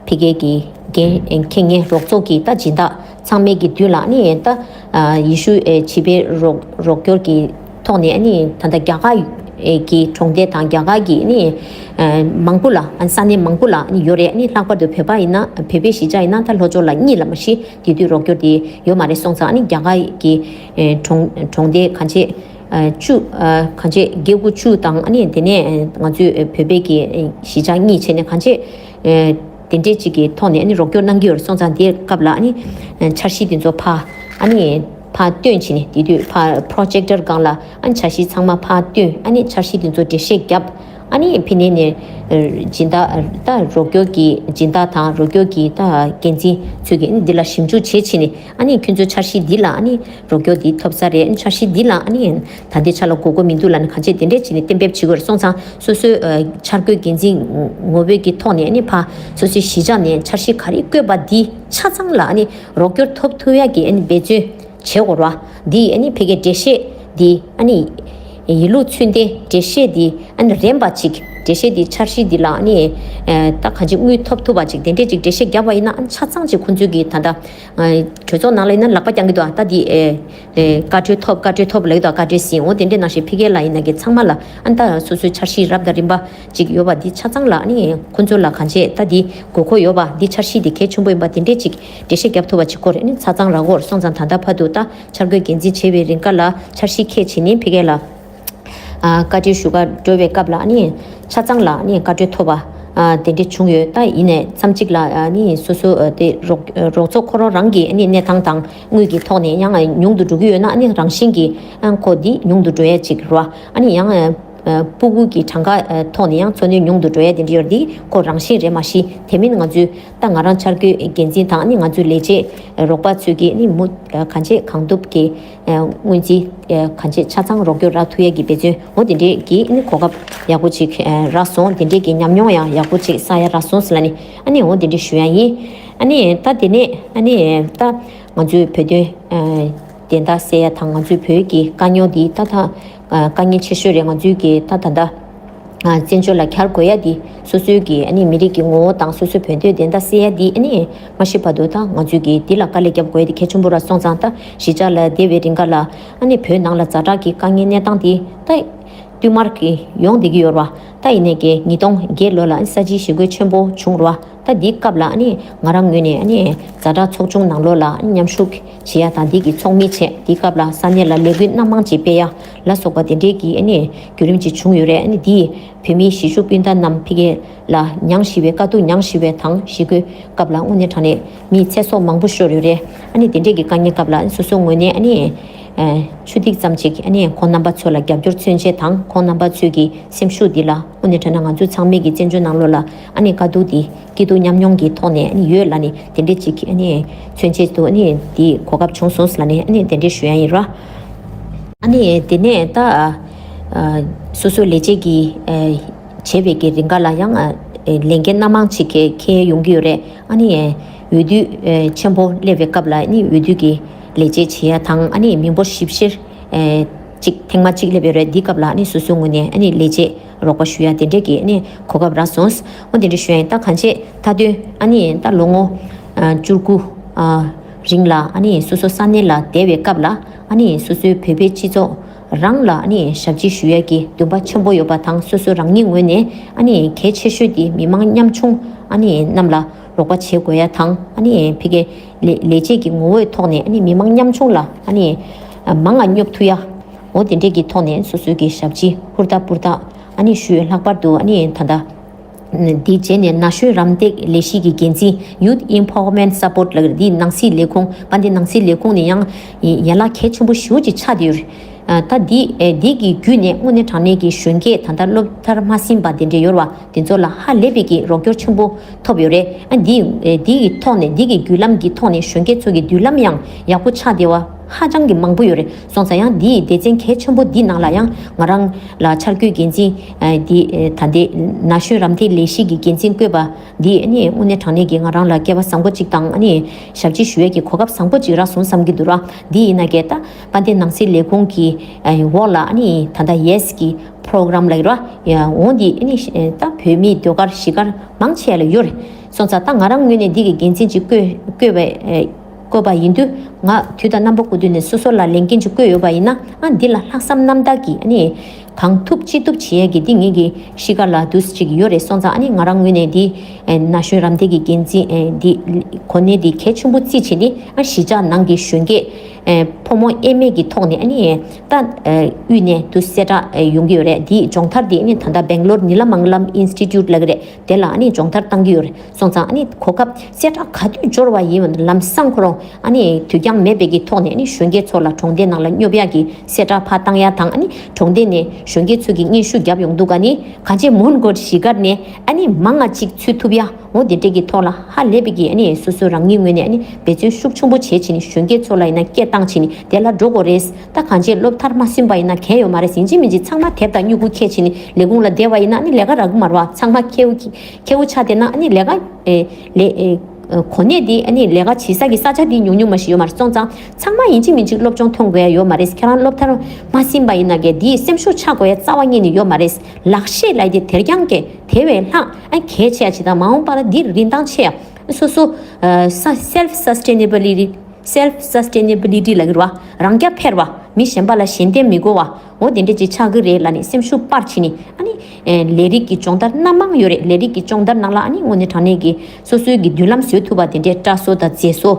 ཕ་གི་གི་འགན་འཁྱེར་མཁན་རོགས་ཚོགས་ཀྱི་ད་སྦྱིན་བདག་ཚང་མའི་གི་མདུན་ལ་ཨ་ནི་ད་ཨ་ཡེ་ཤུ་ཨེ་བྱིས་པའི་རོགས་རོགས་སྐྱོར་གྱི་ཐོག་ནས་ཨ་ནི་ད་ལྟ་རྒྱ་གར་ཨེ་གྱི་གྲོང་སྡེ་དང་རྒྱ་གར་གྱི་ཨ་ནི་ཨ་མང་པོ་ལ་ཨ་ས་གནས་མང་པོ་ལ་ཨ་ནི་ཡོད་རེད། ཨ་ནི་ལྷག་པར་དུ་བོད་པ་ཡིན་ན་བོད་པའི་གཞིས་ཆགས་ཡིན་ན་ད་ལྷོ་ཕྱོགས་ལ་གཉིས་ལ་མ་གཞི་དེ་དུས་རོགས་སྐྱོར་དེ་ཡོད་མ་རེད་སོང་ཙང་། ཨ་ནི་རྒྱ་གར་གྱི་ཨེ་གྲོང་གྲོང་སྡེ་གང་ཅི་ཨ་བཅུ་ཨ་གང་ཅི་སྒེའུ་ཁུང་བཅུ་དང་ཨ་ནི་དེ་ནས་ང་ཚོའི་བོད་པའི་གི་གཞིས་ཆགས་གཉིས་བྱས་ནས་གང་ཅི་ཨ་དེ་འདྲས་ཅིག་གི་ཐོག་ནས་ཨ་ནི་རོགས་སྐྱོར་གནང་གི་ཡོད་རེད་སོང་ཙང་། དེའི་སྐབས་ལ་ཨ་ནི་འཆར་གཞི་དེ་ཚོ་ཕར་ཨ་ནི་ཕར་བཏོན་བྱས་ནས་དེ་དུས་ཕར་པྲོ་ཇེག་ཊར་སྒང་ལ་ཨ་ནི་འཆར་གཞི་ཚང་མ་ཕར་བཏོན། ཨ་ནི་འཆར་གཞི་དེ་ཚོ་འགྲེལ་བཤད་བརྒྱབ། ཨ་ནི་ཕི་ནས་ནས་སྦྱིན་བདག་ད་རོགས་སྐྱོར་གྱི་སྦྱིན་བདག་དང་རོགས་སྐྱོར་གྱི་ད་འགན་འཛིན་ཚོས་ཀྱིས་འདི་ལ་ཞིབ་འཇུག་བྱེད་ཕྱིན་ནས། ཨ་ནི་ཁྱོད་ཚོའི་འཆར་གཞི་འདི་ལ་ཨ་ནི་རོགས་སྐྱོར་འདི་ཐོབ་ས་རེད། འཆར་གཞི་འདི་ལ་ཨ་ནི་ད་ལྟའི་ཆ་ལ་དགོས་མཁོ་མི་འདུག་ལབ་ནས་གང་བྱེད་དེ་འདྲས་བྱས་ནས་གཏན་འབེབས་བྱེད་དགོས་རེད། སོང་ཙང་སོ་སོའི་འཆར་འགོད་འགན་འཛིན་ངོ་བོས་ཀྱི་ཐོག་ནས་ཨ་ནི་ཕ་སོ་སོའི་གཞིས་ཆགས་ནས་འཆར་གཞི་ག་རེ་བཀོད་པ་འདི་ཆ་ཚང་ལ་ཨ་ནི་རོགས་སྐྱོར་ཐོབ་ཐུབ་ཡག་གི་ཨ་ནི་འབད་བརྩོན་བྱེད་དགོས་ར། འདི་ཨ་ནི་ཕ་གིའི་འགྲེལ་བཤད་འདི་ཨ་ནི་ཡིན་ལུགས་ཚུལ་ལྡན་འགྲེལ་བཤད་འདི་ཨ་ནི་རན་པ་ཅིག་འགྲེལ་བཤད་འདི་འཆར་གཞི་འདི་ལ་ཨ་ནི་ད་གང་ཅི་དངུལ་ཐོབ་ཐུབ་པ་ཅིག་དེ་འདྲས་ཅིག་འགྲེལ་བཤད་བརྒྱབ་པ་ཡིན་ན་ཨ་ནི་ཆ་ཚང་ཅིག་ཁོང་ཚོས་ཀྱི་ད་ལྟ་གྲོས་ཚོགས་ནང་ལ་ཡིན་ན་ལག་པ་བརྐྱང་གི་འདུག་ད་འདི་བཀའ་འཁྲོལ་ཐོབ་བཀའ་འཁྲོལ་ཐོབ་ལབ་ཀྱི་འདུག་བཀའ་འཁྲོལ་ཟིན་འོ་དེ་འདྲས་ནང་བཞིན་ཕ་གི་ལ་ཡིན་ན་གི་ཚང་མ་ལ་ཨ་ནི་ད་སོ་སོའི་འཆར་གཞི་རབ་དང་རིམ་པ་ཅིག་ཡོད་པ་འདི་ཆ་ཚང་ལ་ཨ་ནི་ཁོང་ཚོ་ལ་གང་བྱེད་ད་འདི་དགོས་མཁོ་ཡོད་པ་འདི་འཆར་གཞི་འདི་གལ་ཆེན་པོ་ཡིན་པ་དེ་འདྲས་ཅིག་འགྲེལ་བཤད་བརྒྱབ་ཐུབ་པ་ཅིག་དགོས་རེད། ཨ་ནི་ཆ་ཚང་རག་གོ་རེད། སོང་ཙང་ད་ལྟ་བར་དུ་ད་འཆར་འགོད་འགན་འཛིན་བྱེད་པའི་རིང་ག་ལ་འཆར་གཞི་འཁྱེར་བྱས་ནས་ཕ་གི་ལ་ཨ་བཀའ་འཁྲོལ་ཞུ་ག་འགྲོ་བའི་སྐབས་ལ་ཨ་ནི་ཆ་ཚང་ལ་ཨ་ནི་བཀའ་འཁྲོལ་ཐོབ་པ་ཨ་དེ་འདྲས་བྱུང་ཡོད། ད་ཡིན་ནའི་མཚམས་གཅིག་ལ་ཨ་ནི་སོ་སོ་ཨ་དེ་རོགས་རོགས་ཚོགས་ཁོ་རང་རང་གི་ཨ་ནི་གནས་སྟངས་དང་དངུལ་གྱི་ཐོག་ནས་ཡང་ཨ་ཉུང་དུ་འགྲོ་གི་ཡོད་ན་ཨ་ནི་རང་བཞིན་གྱིས་ཨ་ཁོ་འདི་ཉུང་དུ་འགྲོ་ཡ་ཅིག་རེད་བ། ཨ་ནི་ཡང་ཨ་ཕྲུ་གུ་གི་གྲངས་ཀ་ཐོག་ནས་ཡང་འཚོ་སྣོན་ཉུང་དུ་འགྲོ་ཡ་དེ་འདྲ་ཡོད་རེད། འདི་ཁོ་རང་བཞིན་རེད། མ་གཞི་དེ་མིན་ང་ཚོས་ད་ང་རང་འཆར་འགོད་འགན་འཛིན་དང་ནི་ང་ཚོའི་ལས་བྱེད་རོགས་པ་ཚོས་ཀྱིས་ནི་མུ་གང་བྱེད་གང་ཐུབ་ཀྱིས་སྔོན་རྩིས་གང་བྱེད་ཆ་ཚང་རོགས་སྐྱོར་རག་ཐུབ་ཡ་གི་འབད་བརྩོན་འོ་དེ་འདྲས་ཀྱི་ནི་གོ་སྐབས་ཡག་པོ་ཅིག་རག་སོང་། དེ་འདྲས་ཀྱི་ཉམས་མྱོང་ཡང་ཡག་པོ་ཅིག་བསགས་ཡ་རག་སོང་ཟེར་ལ་ནི་ཨ་ནི་འོ་དེ་འདྲས་ཞུ་ཡ་ཡིན། ཨ་ནི་ད་དེ་ནས་ཨ་ནི་ད་ང་ཚོའི་བོད་དོན་བདེན་མཐའ་གསལ་ཡ་དང་ང་ཚོའི་བོད་ཀྱི་དཀའ་རྙོག་འདི་ད་ད་དཀའ་ངལ་ཆེ་ཤོས་རེད། ང་ཚོའི་གི་ད་ད་ད་བཙན་བྱོལ་ལ་གྱར་དགོས་ཡ་འདི་སོ་སོའི་གི་ཨ་ནི་མི་རིགས་ཀྱི་ངོ་བོ་དང་སོ་སོའི་བོད་དོན་བདེན་མཐའ་གསལ་ཡ་འདི་ཨ་ནི་མ་ཤི་བར་དུ་ད་ང་ཚོའི་གི་འདི་ལ་དཀའ་ལས་རྒྱབ་དགོས་ཡ་འདི་གལ་ཆེན་པོ་ར། སོང་ཙང་ད་གཞིས་ཆགས་ལ་བསྡད་པའི་རིང་ག་ལ་ཨ་ནི་བོད་ནང་ལ་ཛ་དྲག་གི་དཀའ་ངལ་གནས་སྟངས་འདི་ད་བསྟུད་མར་གི་ཡོང་བསྡད་ཀྱི་ཡོད་ར། ད་ཡིན་ནའི་གི་ཉིས་སྟོང་བརྒྱད་ལོ་ལ་ཨ་ནི་ས་བྱི་ཞི་རྒོལ་ཆེན་པོ་བྱུང་ར། ད་འདིའི་སྐབས་ལ་ཨ་ནི་ང་རང་ངོས་ནས་ཨ་ནི་ཛ་དྲག་ཚོགས་ཆུང་ནང་ལོགས་ལ་ཨ་ནི་མཉམ་ཞུགས་བྱེད་ཡ་དང་འདི་གི་ཚོགས་མི་བྱས། འདིའི་སྐབས་ལ་ས་གནས་ལ་ལས་འགུལ་སྣ་མང་ཅིག་སྤེལ་ཡ་ལ་སོགས་པ་དེ་འདྲའི་གི་ཨ་ནི་བརྒྱུད་རིམ་ཅིག་བྱུང་ཡོད་རེད། ཨ་ནི་འདིས་བོད་མིའི་གཞིས་བཞུགས་སྤུན་ཟླ་རྣམས་ཕ་གི་ལ་མྱངས་ཞི་བའི་དཀའ་སྡུག་མྱངས་ཞི་བའི་དང་ཞི་རྒོལ་སྐབས་ལ་དངོས་གནས་དྲང་གནས་མིའི་ཚེ་སྲོག་མང་པོ་ཤོར་ཡོད་རེད། ཨ་ནི་དེ་འདྲའི་གི་དཀའ་ངལ་སྐབས་ལ་ཨ་ནི་སོ་སོའི་ངོས་ནས་ཨ་ནི་ཆུ་ཐིགས་ཙམ་ཅིག་ཨ་ནི་ཁོང་རྣམ་པ་ཚོ་ལ་རྒྱབ་སྐྱོར་མཚོན་ཆེད་དང་ཁོང་རྣམ་པ་ཚོའི་གི་སེམས་ཤུགས་འདི་ལ་དངོས་གནས་དྲང་གནས་ང་ཚོ་ཚང་མས་ཀྱི་བཙན་བྱོལ་ནང་ལོགས་ལ་ཨ་ནི་དཀའ་སྡུག་འདི་སྐྱིད་སྡུག་མཉམ་མྱོང་གི་ཐོག་ནས་ཨ་ནི་ཡོད་ལ་ནི་དེ་འདྲས་ཅིག་ཨ་ནི་མཚོན་ཆེད་དུ་ཨ་ནི་འདི་གོ་སྐབས་བྱུང་སོང་ལ་ནི་ཨ་ནི་དེ་འདྲས་ཞུ་ཡ་ཡིན་ར། ཨ་ནི་དེ་ནས་ད་སོ་སོ་ལས་བྱེད་ཀྱི་བྱེད་པའི་གི་རིང་ག་ལ་ཡང་ལས་འགན་སྣ་མང་ཅིག་གི་འཁྱེར་ཡོང་གི་ཡོད་རེད། ཨ་ནི་འོས་བསྡུ་ཆེན་པོ་སླེབས་པའི་སྐབས་ལ་ཨ་ནི་འོས་བསྡུ་གི་ལས་བྱེད་བྱེད་ཡ་དང་ཨ་ནི་མི་འབོར་ཞིབ་བཤེར་ཅིག་ཐེངས་མ་གཅིག་སླེབས་ཡོད་རེད། འདི་སྐབས་ལ་ཨ་ནི་སོ་སོའི་ངོས་ནས་ཨ་ནི་ལས་བྱེད་རོགས་པ་ཞུ་ཡ་དེ་འདྲས་ཀྱི་ཨ་ནི་གོ་སྐབས་རག་སོང་། འོ་དེ་འདྲས་ཞུ་ཡ་ཡིན། ད་གང་བྱེད་མཐའ་དོན་ཨ་ནི་ད་ལོ་ངོ་བཅུ་དགུ་རིང་ལ་ཨ་ནི་སོ་སོ་ས་གནས་ལ་བསྡད་པའི་སྐབས་ལ་ཨ་ནི་སོ་སོའི་བོད་པའི་སྤྱི་ཚོགས་རང་ལ་ཨ་ནི་ཞབས་ཕྱི་ཞུ་ཡ་གི་འདུན་པ་ཆེན་པོ་ཡོད་པ་དང་སོ་སོ་རང་ཉིད་ངོས་ནས་ཨ་ནི་གལ་ཆེ་ཤོས་དེ་མི་མང་ཉམ་ཆུང་ཨ་ནི་རྣམས་ལ་རོགས་པ་བྱེད་དགོས་ཡ་དང་ཨ་ནི་ཕ་གི་ལས་ལས་བྱེད་ཀྱི་ངོ་བོའི་ཐོག་ནས་ཨ་ནི་མི་མང་ཉམ་ཆུང་ལ་ཨ་ནི་མང་ང་སྙོབ་ཐུབ་ཡ། འོ་དེ་འདྲས་ཀྱི་ཐོག་ནས་སོ་སོའི་གི་ཞབས་ཕྱི་ཧུར་ཐག་ཧུར་ཐག་ཨ་ནི་ཞུས། ལྷག་པར་དུ་ཨ་ནི་ད་ལྟ་འདི་རྗེས་ནས་ན་གཞོན་རམ་འདེགས་ལས་གཞི་གི་འགན་འཛིན་Youth Empowerment Support ལགས་འདི་ནང་སྲིད་ལས་ཁུངས་དཔལ་ལྡན་ནང་སྲིད་ལས་ཁུངས་ནས་ཡང་ཡན་ལག་གལ་ཆེན་པོ་ཞེ་པོ་ཅིག་ཆགས་བསྡད་ཡོད་རེད། ད་འདི་འདི་གི་བརྒྱུད་ནས་དངོས་གནས་དྲང་གནས་ཀྱི་གཞོན་སྐྱེས་ད་ལྟ་སློབ་མཐར་མ་ཕྱིན་པ་དེ་འདྲས་ཡོད་རེད་བ། དེ་ཚོ་ལ་ཧ་ལས་པའི་གི་རོགས་སྐྱོར་ཆེན་པོ་ཐོབ་ཡོད་རེད། ཨ་འདི་འདི་གི་ཐོག་ནས་འདི་གི་བརྒྱུད་ལམ་གྱི་ཐོག་ནས་གཞོན་སྐྱེས་ཚོ་གི་མདུན་ལམ་ཡང་ཡག་པོ་ཆགས་བསྡད་པ་ཧ་ཅང་གི་མང་པོ་ཡོད་རེད། སོང་ཙང་ཡང་འདི་སྡེ་ཚན་གལ་ཆེན་པོ་འདི་ནང་ལ་ཡང་ང་རང་ལ་འཆར་འགོད་འགན་འཛིན་འདི་ད་ལྟའི་ན་གཞོན་རམ་འདེགས་ལས་གཞི་གི་འགན་འཛིན་བསྐོས་པ་འདི་ཨ་ནི་དངོས་གནས་དྲང་གནས་ཀྱི་ང་རང་ལ་སྐལ་བ་བཟང་པོ་གཅིག་དང་ཨ་ནི་ཞབས་ཕྱི་ཞུ་ཡས་ཀྱི་གོ་སྐབས་བཟང་པོ་གཅིག་རག་སོང་བསམ་གྱི་འདུག་ར། འདི་ཡིན་ན་གས་ད་དཔལ་ལྡན་ནང་སྲིད་ལས་ཁུངས་ཀྱི་འོག་ལ་ཨ་ནི་ད་ལྟ་ཡེས་ཀྱི་པྲོ་གྷ་རམ་ལ་ཡོད་ར། འོང་འདི་ཨ་ནི་ད་བོད་མིའི་ཟློས་གར་གཞིས་སྒར་མང་ཆེ་ལ་ཡོད་རེད། སོང་ཙང་ད་ང་རང་ངོས་ནས་འདི་གི་འགན་འཛིན་ཅིག་བསྐོས་བསྐོས་པའི་བསྐོས་པ་ཡིན་དུས་ང་དུས་དང་རྣམ་པ་ཀུན་ཏུ་ནས་སོ་སོ་ལ་ལས་འགན་ཅིག་བསྐོས་ཡོད་པ་ཡིན་ན་ཨ་འདི་ལ་ལྷག་བསམ་རྣམ་དག་གིས་ཨ་ནི་གང་ཐུབ་ཅི་ཐུབ་བྱེད་ཡས་ཀྱི་འདི་ངེད་ཀྱི་གཤིས་ཀ་ལ་འདུས་ཅིག་ཡོད་རེད། སོང་ཙང་ཨ་ནི་ང་རང་ངོས་ནས་འདི་ན་གཞོན་རམ་འདེགས་ཀྱི་འགན་འཛིན་འདི་གོ་གནས་འདི་གལ་ཆེན་པོ་བརྩིས་བྱས་ནས་ཨ་གཞིས་ཆགས་ནང་གི་གཞོན་སྐྱེས་ཕོ་མོ་དབྱེར་མེད་ཀྱི་ཐོག་ནས་ཨ་ནི་ད་དབུས་ནས་འདུ་གསལ་བསྒྲགས་ཡོང་གི་ཡོད་རེད། འདི་སྦྱོང་བརྡར་འདི་ཨ་ནི་ད་ལྟ་སྦེང་ལོར་ནི་ལ་མང་ལམ་ཨིན་སི་ཊི་ཊུཊ་ལབ་ཀྱི་རེད། དེ་ལ་ཨ་ནི་སྦྱོང་བརྡར་བཏང་གི་ཡོད་རེད། སོང་ཙང་ཨ་ནི་གོ་སྐབས་གསལ་བསྒྲགས་ག་དུས་འབྱོར་བ་ཡིན་ལམ་སང་ཁོ་རང་ཨ་ནི་དུས་འགྱངས་མེད་པའི་གི་ཐོག་ནས་ཨ་ནི་གཞོན་སྐྱེས་ཚོ་ལ་གྲོང་སྡེ་ནང་ལ་སྙོབ་ཡག་གི་གསལ་བསྒྲགས་ཕར་བཏང་ཡག་དང་ཨ་ནི་གྲོང་སྡེ་ནས་ གཞོན་སྐྱེས་ཚོ་གི་སྙན་ཞུ་བརྒྱབ་ཡོང་འདུག་ག་ནི་གང་ཅི་མོན་གྷོ་གཞིས་ཀ་ནས་ཨ་ནི་མང་ང་ཅིག་ཚུད་ཐུབ་ཡ། འོ་དེ་འདྲས་ཀྱི་ཐོག་ལ་ཧ་ལས་པའི་གི་ཨ་ནི་སོ་སོ་རང་ཉིད་ངོས་ནས་ཨ་ནི་འབད་བརྩོན་ཤུགས་ཆེན་པོ་བྱས་བྱས་ནི་གཞོན་སྐྱེས་ཚོ་ལ་ཡིན་ན་སྐད་བཏང་བྱས་ནི་དེ་ལ་འགྲོ་དགོས་རེད། ད་གང་ཅི་སློབ་མཐར་མ་སོན་པ་ཡིན་ན་གལ་ཡོད་མ་རེད། ཡིན་གཅིག་མིན་གཅིག་ཚང་མ་དེབ་དང་སྨྱུ་གུ་འཁྱེར་བྱས་ནི་ལས་ཁུངས་ལ་བསྡད་པ་ཡིན་ན་ཨ་ནི་ལས་ཀ་རག་གི་མ་རེད་བ། ཚང་མ་ཁྱེའུ་ཁྱེའུ་ཆགས་བསྡད་ན་ཨ་ནི་ལས་ཀ་ཨེ་ལས་ཨེ་གོ་གནས་འདི་ཨ་ནི་ལས་ཀ་བྱེད་ས་གི་ས་ཆ་འདི་ཉུང་ཉུང་མ་ཞིག་ཡོད་མ་རེད། སོང་ཙང་ཚང་མ་ཡིན་གཅིག་མིན་གཅིག་སློབ་སྦྱོང་ཐོན་དགོས་ཡ་ཡོད་མ་རེད། ཁྱེད་རང་སློབ་མཐར་མ་ཕྱིན་པ་ཡིན་ན་གལ་འདིས་སེམས་ཤུགས་ཆག་དགོས་ཡ་རྩ་བ་ཉིད་ནས་ཡོད་མ་རེད། ལག་ཤེས་ལབ་ཡ་དེ་དེར་རྐྱང་གི་དེ་བས་ལྷག་ཨ་གལ་ཆེ་ཡ་ཅིག་དང་མ་འོངས་པར་འདིར་རིན་ཐང་ཆེ་ཡ། སོ་སོ་self sustainability self sustainability ལབ་ཀྱི་རེད་བ། རང་རྐྱ་འཕེར་བ། མི་གཞན་པ་ལ་ཞེན་ལྟས་མི་དགོས་བ། འོ་དེ་འདྲ་ཅིག་ཆགས་ཀྱི་རེད་ལབ་ནས་སེམས་ཤུགས་སྤར་བྱས་ནས་ཨ་ནི་ལས་རིགས་ཀྱི་སྦྱོང་བརྡར་སྣ་མང་ཡོད་རེད། ལས་རིགས་ཀྱི་སྦྱོང་བརྡར་ནང་ལ་ཨ་ནི་དངོས་གནས་དྲང་གནས་ཀྱི་སོ་སོའི་གི་མདུན་ལམ་བཟོ་ཐུབ་པ་དེ་འདྲའི་སྐྲ་བཟོ་དང་མཛེས་བཟོ།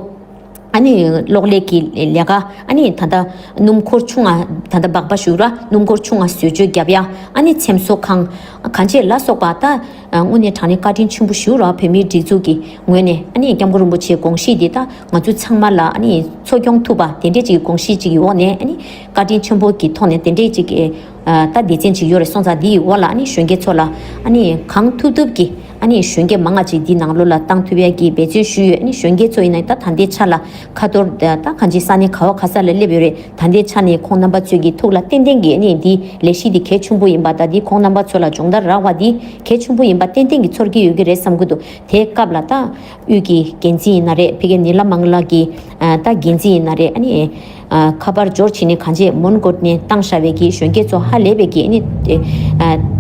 ཨ་ནི་གློག་ཀླད་ཀྱི་ལས་ཀ། ཨ་ནི་ད་ལྟ་སྣུམ་འཁོར་ཆུང་ང་ད་ལྟ་སྦག་སྦག་ཞུ་ར་སྣུམ་འཁོར་ཆུང་ང་བཟོ་བཅོས་རྒྱབ་ཡ། ཨ་ནི་འཚེམ་བཟོ་ཁང་གང་ཅི་ལ་སོགས་པ་ད་དངོས་གནས་དྲང་གནས་བཀའ་དྲིན་ཆེན་པོ་ཞུ་ར་བོད་མིའི་སྒྲིག་འཛུགས་ཀྱི་ངོས་ནས་ཨ་ནི་སྐྱབས་མགོན་རིན་པོ་ཆེའི་དགོངས་གཞི་འདི་ད་ང་ཚོ་ཚང་མ་ལ་ཨ་ནི་འཚོ་སྐྱོང་ཐུབ་པ་དེ་འདྲས་ཅིག་གི་དགོངས་གཞི་ཅིག་གི་འོག་ནས་ཨ་ནི་བཀའ་དྲིན་ཆེན་པོ་གི་ཐོག་ནས་དེ་འདྲས་ཅིག་གི་ད་སྡེ་ཚན་ཅིག་ཡོད་རེད། སོང་ཙང་འདིའི་འོག་ལ་ཨ་ནི་གཞོན་སྐྱེས་ཚོ་ལ་ཨ་ནི་གང་ཐུབ་ཐུབ་ཀྱིས་ཨ་ནི་གཞོན་སྐྱེས་མང་ང་ཅིག་འདི་ནང་ལོགས་ལ་བཏང་ཐུབ་ཡ་གི་འབད་བརྩོན་ཞུས་ཡོད། ཨ་ནི་གཞོན་སྐྱེས་ཚོ་ཡིན་ན་ད་ད་ལྟའི་ཆ་ལ་ཁ་ཐོར་ད་གང་ཅི་ས་གནས་ག་བ་ག་ས་ལ་སླེབས་ཡོད་རེད། ད་ལྟའི་ཆ་ནས་ཁོང་རྣམ་པ་ཚོས་ཀྱི་ཐུགས་ལ་ཏན་ཏན་གྱིས་ཨ་ནི་འདི་ལས་གཞི་འདི་གལ་ཆེན་པོ་ཡིན་པ་ད་འདི་ཁོང་རྣམ་པ་ཚོ་ལ་སྦྱོང་བརྡར་རག་པ་འདི་གལ་ཆེན་པོ་ཡིན་པ་ཏན་ཏན་གྱིས་ཚོར་གྱི་ཡོད་ཀྱི་རེད་བསམ་གྱི་འདུག་དེའི་སྐབས་ལ་ད་དབུས་ཀྱི་འགན་འཛིན་ཡིན་ན་རེད། ཕ་གི་ནི་ལ་མང་ལ་གི་ད་འགན་འཛིན་ཡིན་ན་རེད། ཨ་ནི་ཁ་པར་འབྱོར་བྱས་ནས་གང་ཅི་མོན་གྷོ་ནས་བཏང་བཞག་པའི་གི་གཞོན་སྐྱེས་ཚོ་ཧ་ལས་པའི་གི་ཨ་ནི་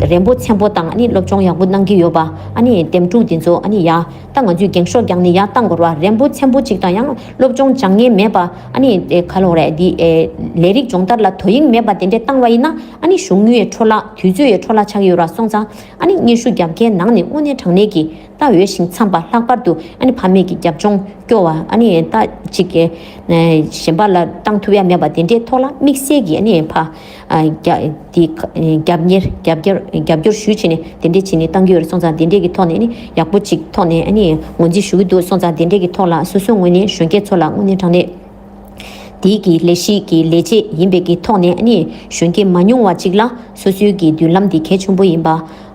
རན་པོ་ཚན་པོ་དང་ཨ་ནི་སློབ་སྦྱོང་ཡག་པོ་གནང་གི་ཡོད་པ། ཨ་ནི་འདེམས་སྒྲུག་དེ་ཚོ་ཨ་ནི་ཡ་ད་ང་ཚོས་འགེངས་ཤོག་རྒྱག་ནས་ཡར་བཏང་དགོས་ར། རན་པོ་ཚན་པོ་ཅིག་དང་ཡང་སློབ་སྦྱོང་སྦྱང་མཁན་མེད་པ། ཨ་ནི་ག་ལོག་རེད་འདི་ལས་རིགས་སྦྱོང་བརྡར་ལ་དོ་དབྱིངས་མེད་པ་དེ་འདྲས་བཏང་བ་ཡིན་ན་ཨ་ནི་གཞུང་དངུལ་ཡི་འཕྲོ་བརླག་དུས་ཚོད་ཡི་འཕྲོ་བརླག་ཆགས་ཀྱི་ཡོད་ར། སོང་ཙང་ཨ་ནི་སྙན་ཞུ་རྒྱབ་མཁན་ནང་ནས་དངོས་གནས་དྲང་གནས་ཀྱི་ད་འོས་ཤིང་འཚམས་པ་ལྷག་པར་དུ་ཨ་ནི་ཕ་མེས་ཀྱི་རྒྱབ་ལྗོངས་སྐྱོ་བ། ཨ་ནི་ད་ཅིག་གི་གཞན་པ་ལ་བཏང་ཐུབ་ཡ་མེད་པ་དེ་འདྲའི་ཐོག་ལ་དམིགས་བསལ་གྱི་ཨ་ནི་ཕ་རྒྱ་དེ་རྒྱབ་གཉེར་རྒྱབ་སྐྱོར་རྒྱབ་སྐྱོར་ཞུས་བྱས་ནས་དེ་འདྲས་བྱས་ནས་བཏང་གི་ཡོད་རེད། སོང་ཙང་དེ་འདྲས་ཀྱི་ཐོག་ནས་ཨ་ནི་ཡག་པོ་ཅིག་ཐོག་ནས་ཨ་ནི་ངོས་འཛིན་ཞུ་གི་འདུག་སོང་ཙང་དེ་འདྲས་ཀྱི་ཐོག་ལ་སོ་སོའི་ངོས་ནས་གཞོན་སྐྱེས་ཚོ་ལ་དངོས་གནས་དྲང་གནས། དེའི་གི་ལས་གཞི་གི་ལས་བྱེད་ཡིན་པའི་གི་ཐོག་ནས་ཨ་ནི་གཞོན་སྐྱེས་མ་ཉུང་བ་ཅིག་ལ་སོ་སོའི་གི་མདུན་ལམ་འདི་གལ་ཆེན་པོ་ཡིན་པ་